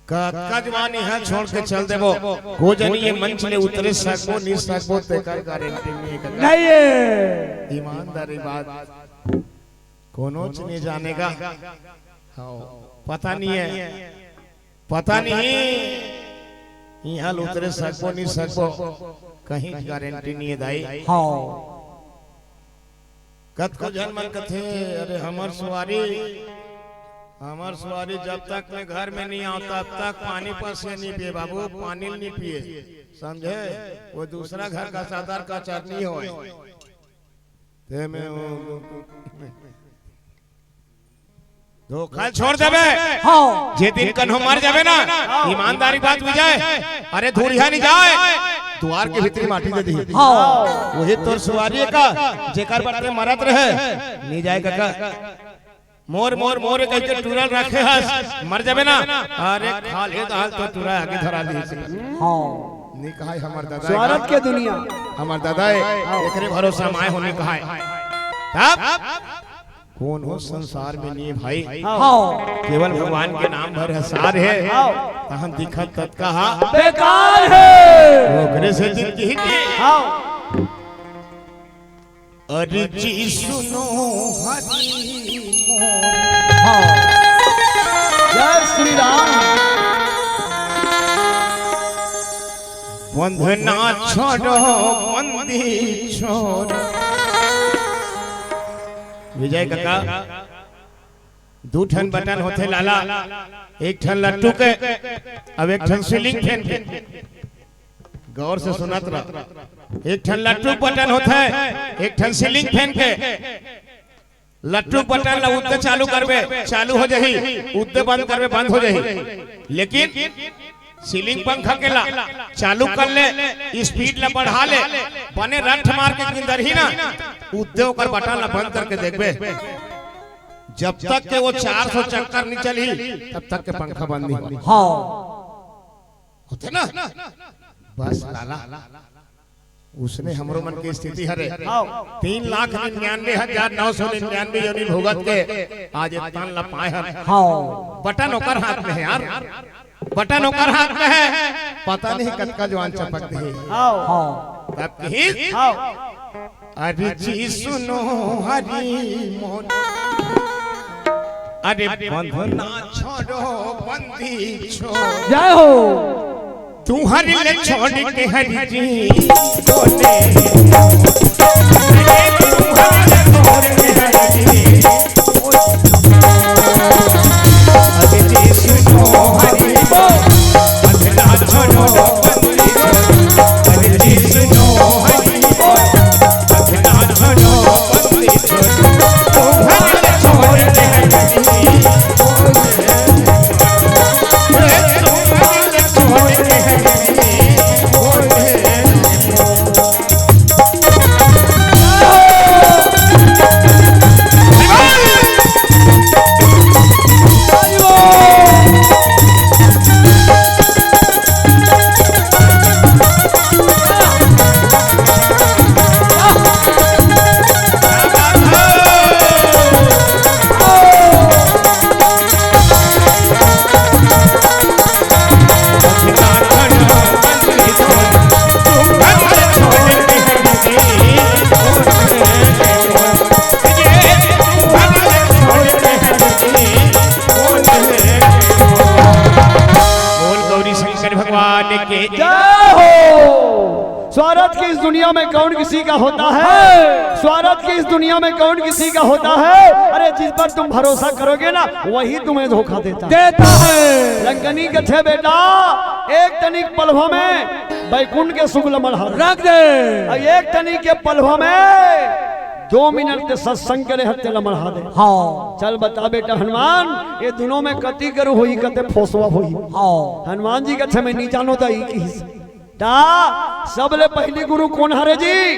कतका जवान इहाँ छोड़ के चल देबो, को जनी ये मंच ले उतरे सकबो, नहीं सकबो, तेकर गारंटी नहीं है कका। नहीं है। ईमानदारी बात, कोनोच नहीं जानेगा। हाँ, पता नहीं है, पता नहीं इहाँ ले उतरे सकबो, नहीं सकबो, कहीं गारंटी नहीं है दाई। हाँ। कतको झन मन कथे, "अरे हमर सुवारी, हमर सुवारी जब तक मैं घर में नहीं आऊं, तब तक पानी पसिया नहीं पिए बाबू, पानी नहीं पिए, समझे? वो दूसरा घर का सादर का चटनी होय।" ते में वो धोखा छोड़ देबे। हाँ। जे दिन कन्हो मर जाबे ना, ईमानदारी बात विजय, अरे धुरिहा नहीं जाय, दुवार के भीतरी माटी दे दी। हाँ। वही तोर सुवारी का, जेकर बर ते मरत रहे, नहीं जाय कका। मोर, मोर, मोर कहिके टूरल रखे हस, मर जाबे ना, अरे खाल्हे दाल तो टूरा आगे धरा दी। हाँ। नहीं कहा है हमर दादा स्वार्थ के दुनिया। हमर दादा है, एकरे भरोसा माय होने कहा है। तब कोनो संसार में नहीं भाई। हाँ। केवल भगवान के नाम भर ह सार हे। हाँ। तहन दिखत ततका हा बेकार हे। ओकरे से दिन की ही हाँ। अरे जी सुनो हरि मोर। हाँ। जय श्री राम। बंधना छोड़ो, बंदी छोड़ो। विजय कका, दू ठन बटन होथे लाला, एक ठन लट्टू के, अब एक ठन सीलिंग फैन के। गौर से सुनत रह, एक ठन लट्टू बटन होथे, एक ठन सीलिंग फैन के। लट्टू बटन ला उद्दे चालू करबे, चालू हो जाही, उद्दे बंद करबे, बंद हो जाही। लेकिन सीलिंग पंखा के ला चालू कर ले, स्पीड ला बढ़ा ले, बने रट्ठ मार के किंदरही ना, उद्दे ओकर बटन ला बंद करके देखबे, जब तक के वो चार सौ चक्कर नहीं चली, तब तक के पंखा बंद नहीं होही। हाँ। होथे ना? बस लाला, उसने हमरो मन के स्थिति हरे। हाँ। तीन लाख निन्यानवे हजार नौ सौ निन्यानवे योनि भुगत के आज ए तन ला पाए हन। हाँ। बटन ओकर हाथ में है यार, बटन ओकर हाथ में है, पता नहीं कतका जवान चपक दे। हाँ। तब कही, हाँ। अरे जी सुनो हरि मोर, अरे बंधना छोड़ो, बंदी छोड़ो। जय हो। तुम्हारे ले छोड़ के हरि जी बोले। अरे तुम्हारे ले छोड़ के हरि जी बोले। अरे जी सुनो हरि बोल, बंधना छोड़ो, बंदी छोड़ो। अरे जी सुनो हरि बोल, बोल गौरी शंकर भगवान के जय हो। स्वार्थ की इस दुनिया में कौन किसी का होता है? स्वार्थ की इस दुनिया में कौन किसी का होता है? अरे, जिस पर तुम भरोसा करोगे ना, वही तुम्हें धोखा देता है। देता है। लंकनी कथे, "बेटा, एक तनिक पलवा में बैकुंठ के सुख ल मढ़ा दे। रख दे। अउ एक तनिक के पलवा में दो मिनट के सत्संग के रहते ल मढ़ा दे।" हाँ। चल बता बेटा हनुमान, ये दोनों में कति गुरु होही, कते फोसवा होही। हाँ। हनुमान जी कथे, "मैं नहीं जानो दाई," कहिस। ता सबले पहिली गुरु कोन हरे जी?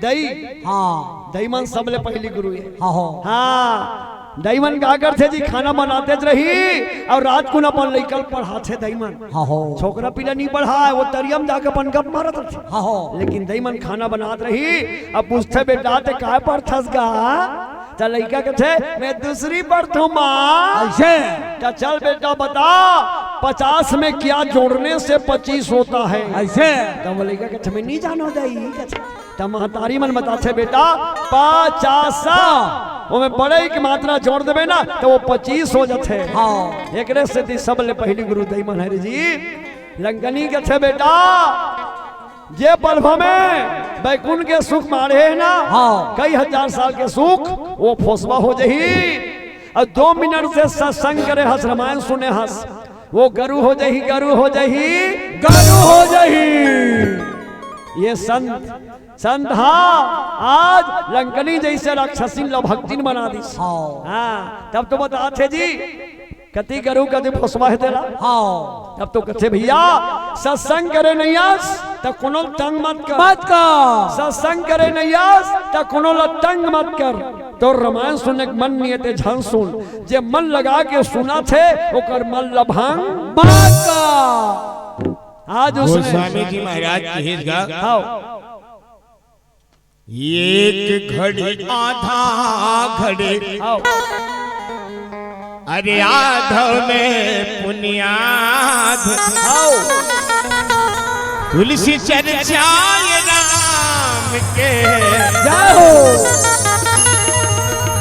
दई। हाँ। दई मन सबले पहिली गुरु हे। हाँ हो। हाँ। दई मन का करथे जी, खाना बनाते रही अउ रात कुन अपन लइका ल पढ़ाथे दई मन। हाँ हो। छोकरा पिला नहीं पढ़ाय, वो तरिया म जाके अपन गप मारत रथे। हाँ हो। लेकिन दई मन खाना बनात रही, अब पूछथे, "बेटा, ते काय पढ़थस गा?" त लइका कथे, "मैं दूसरी पढ़थों माँ।" अइसे? त चल बेटा बता, पचास में क्या जोड़ने से पच्चीस होता है? अइसे? त वो लइका कथे, "मैं नहीं जानों दाई।" त महतारी मन बताथे, "बेटा, पचास, ओमे बड़ई के मात्रा जोड़ देबे ना, त वो पच्चीस हो जाथे।" हाँ। एकरे सेती सबले पहिली गुरु दाई मन हरे जी। लंकनी कथे, "बेटा, जे पल भर में बैकुंठ के सुख माढ़े हे ना, हाँ। कई हजार साल के सुख, वो फोसवा हो जही। अउ दो मिनट से सत्संग करे हस, रामायण सुने हस, वो गरु हो जही, गरु हो जही, गरु हो जही।" ये संत, संत हा, आज लंकनी जइसे राक्षसिन ल भक्तिन बना दिस। हाँ। हाँ, तब तो बताथे जी, कति गरु कति फोसवा हे तेला। हाँ। तब तो कथे, "भइया, सत्संग करे नइ आस, त कोनो ल तंग मत कर। मत कर। सत्संग करे नइ आस, त कोनो ल तंग मत कर। तोर रामायण सुने के मन नइ हे ते झन सुन। जे मन लगा के सुनथे, ओकर मन ल भंग मत कर।" आज उसने गोस्वामी जी महाराज कहिस गा, हाँ। एक घड़ी आधा घड़ी, आओ। अरे आधव में पुनियाध। आओ। तुलसी चर्चा ये राम के, जाओ।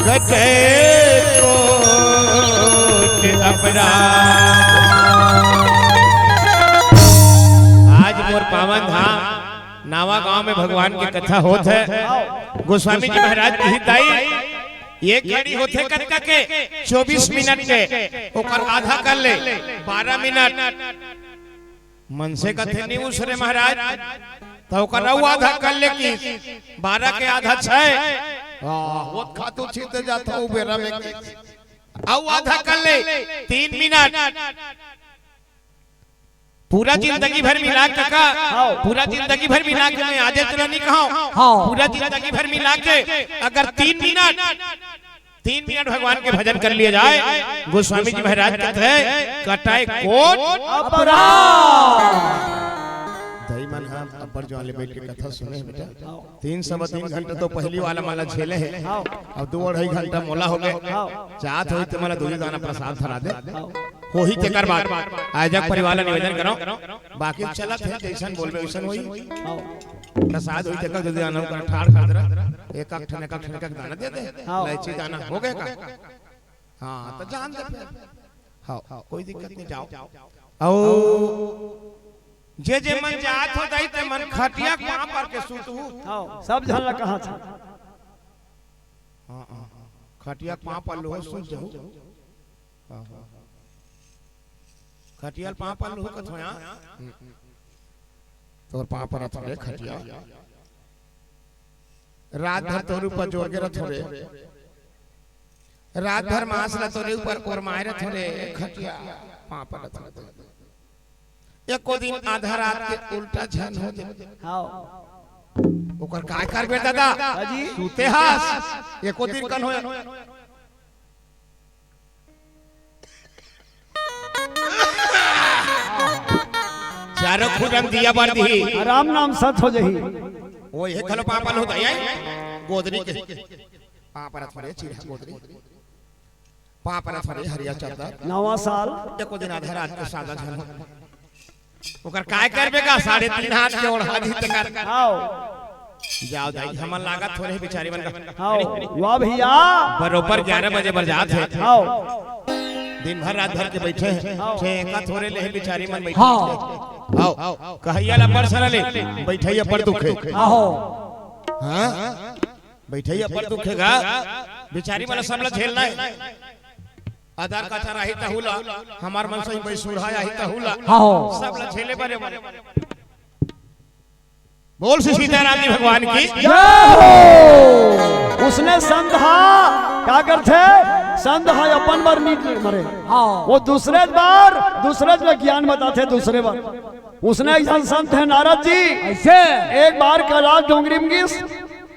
कटे कोट अपराध। आज मोर पावन धाम नावा गांव में भगवान के कथा होत हे। गोस्वामी जी महाराज कहिस, "दाई, एक घड़ी होथे कतका के? चौबीस मिनट के, ओकर आधा कर ले, बारह मिनट।" मनसे कथे, "नइ उसरे महाराज, त ओकर अउ आधा कर ले कि बारह के आधा छह।" हाँ, होत खातू छीते जात हो बेरा में कि अउ आधा कर ले, तीन मिनट। पूरा जिंदगी भर मिला के का, हाँ। पूरा जिंदगी भर मिला के मैं आधे तुला नहीं कहा हूँ। हाँ। पूरा जिंदगी भर मिला के अगर तीन मिनट, तीन मिनट भगवान के भजन कर लिया जाए, गोस्वामी जी महाराज कहते हैं, "कटाए कोट अपराध।" दाई मन हम अब्बड़ जवान ले बैठ के कथा सुने हैं बेटा। तीन सवा तीन घंटा तो पहिली वाला मन ला झेले हे। हाँ। अब दू अढ़ाई घंटा मोला हो गे। हाँ। चाहत होई त मोला दूजी दाना प्रसाद धरा दे। हाँ। होही तेकर बाद आयोजक परिवार ला निवेदन करो, बाकी चलत हे, जइसन बोलबे वइसन होही। हाँ। प्रसाद होही तेकर दूजी दाना ओकर ठाड़ कर दे, एक एक ठन, एक एक ठन, एक एक दाना दे दे। हाँ। इलायची दाना हो गे का? हाँ, त जान दे फेर। हाँ, कोई दिक्कत नहीं, जाओ। अउ जे जे मन जात हो दाई, ते मन खटिया के पाँव पर के सुतहू। हाँ, सब झन ला कहा था। हाँ, हाँ, हाँ। खटिया के पाँव पर लोहो, सुत जाहू। हाँ, हाँ। खटिया के पाँव पर लोहो कथो यार। तोर पाँव पर थोड़े खटिया। रात भर तोर ऊपर जोर के रथो रे। रात भर मांस ला तोरे ऊपर ओरमाए रथो रे, खटिया, पाँव पर रथो रे। एको दिन आधा रात के उल्टा झन हो जाए। हाँ। ओकर काय करबे दादा? हाँ जी। सुते हस, एको दिन कन होय। चारों खुरम दिया बर दिही। राम नाम सत हो जही। ओ, ये घलो पाँव पर होता है, गोदरी के। पाँव पर थोड़े चिढ़ा गोदरी। पाँव पर थोड़े हरिया चद्दर। नवा साल। एको दिन आधा रात के सादा झन हो। ओकर काय करबे का? साढ़े तीन हाथ के ओढ़ा दी त कर। आओ। जाओ दाई, हमन लागत थोड़े बिचारी मन का। आओ, वाह भैया। बरोबर ग्यारह बजे बर जात हे। आओ। दिन भर रात भर के बैठे हैं। आओ। छे एका थोड़े ले बिचारी मन बैठे हाँ। हैं। आओ, कहैया ला पर सरा ले, बैठैया पर दुखे। आओ। हाँ? बैठैया पर दुखे गा, बिचारी मन ला सब ला झेलना है। अदर कचर आही तहू ला, हमार मन सही बैसुरहा आही तहू ला। हाँ। सब ला झेले बरे बरे। बोल श्री सीताराम जी भगवान की। जय हो। उसने संत हा, का करथे? संत हा अपन बर नी मरे। हाँ। वो दूसरे बार, दूसरे जो ज्ञान बताथे, दूसरे बार। उसने एक झन संत हे नारद जी। अइसे? एक बार कैलाश डोंगरी में गिस,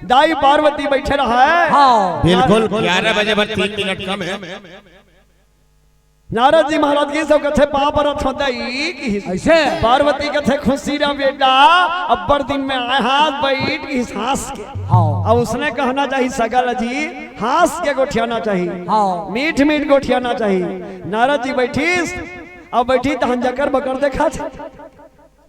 दाई पार्वती बैठे रहा है। हाँ। बिल्कुल, ग्यारह बजे बर तीन मिनट कम है। नारद जी महाराज के सब कथे, "पाप रथ होता ही की।" अइसे? पार्वती कथे, "खुशी रह बेटा, अब्बड़ दिन में आए हाथ बैठ की सांस के।" हाँ। अब उसने कहना चाहिए सगा ल जी, हाँस के गोठियाना चाहिए। हाँ। मीठ मीठ गोठियाना चाहिए। नारद जी बैठिस, अब बैठी तहन जकर बकर देखा थे।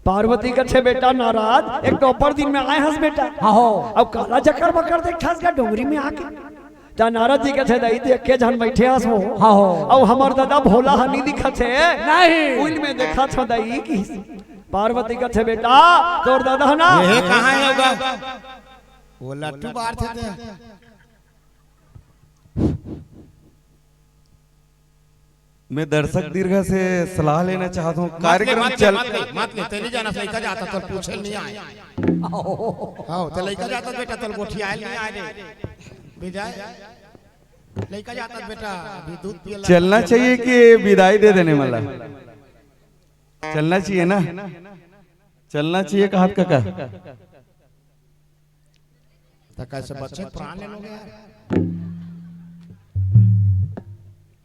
पार्वती कथे, "बेटा नारद, एक तो अब्बड़ दिन में आए हस बेटा। हाँ हो। अब काला जकर बकर देखथस का डोंगरी में आके?" त नारद जी कथे, "दाई, देख के झन बैठे हस वो। हाँ हो। अब हमर दादा भोला ह नी दिखत हे। नहीं। उन में देखत हो दाई," की। पार्वती कथे, "बेटा, तोर दादा ह ना।" ये कहाँ हे होगा? वो लट्टू बार थे ते। मैं दर्शक दीर्घा से सलाह लेना चाहता हूँ। मत ले, कार्यक्रम मत ले, चल मत ले, मत ले, तें नहीं जाना, लइका जाता, तोर पूछे नहीं आए। हाँ, तें लइका जाता बेटा, तोर गोठियाए नहीं आए रे। विजय, लइका जाता बेटा, अभी दूध पिए ला। चलना चाहिए कि विदाई दे देने वाला? चलना चाहिए ना, चलना चाहिए, कहा काका? त कैसे बच्चे प्राण ले लोगे यार?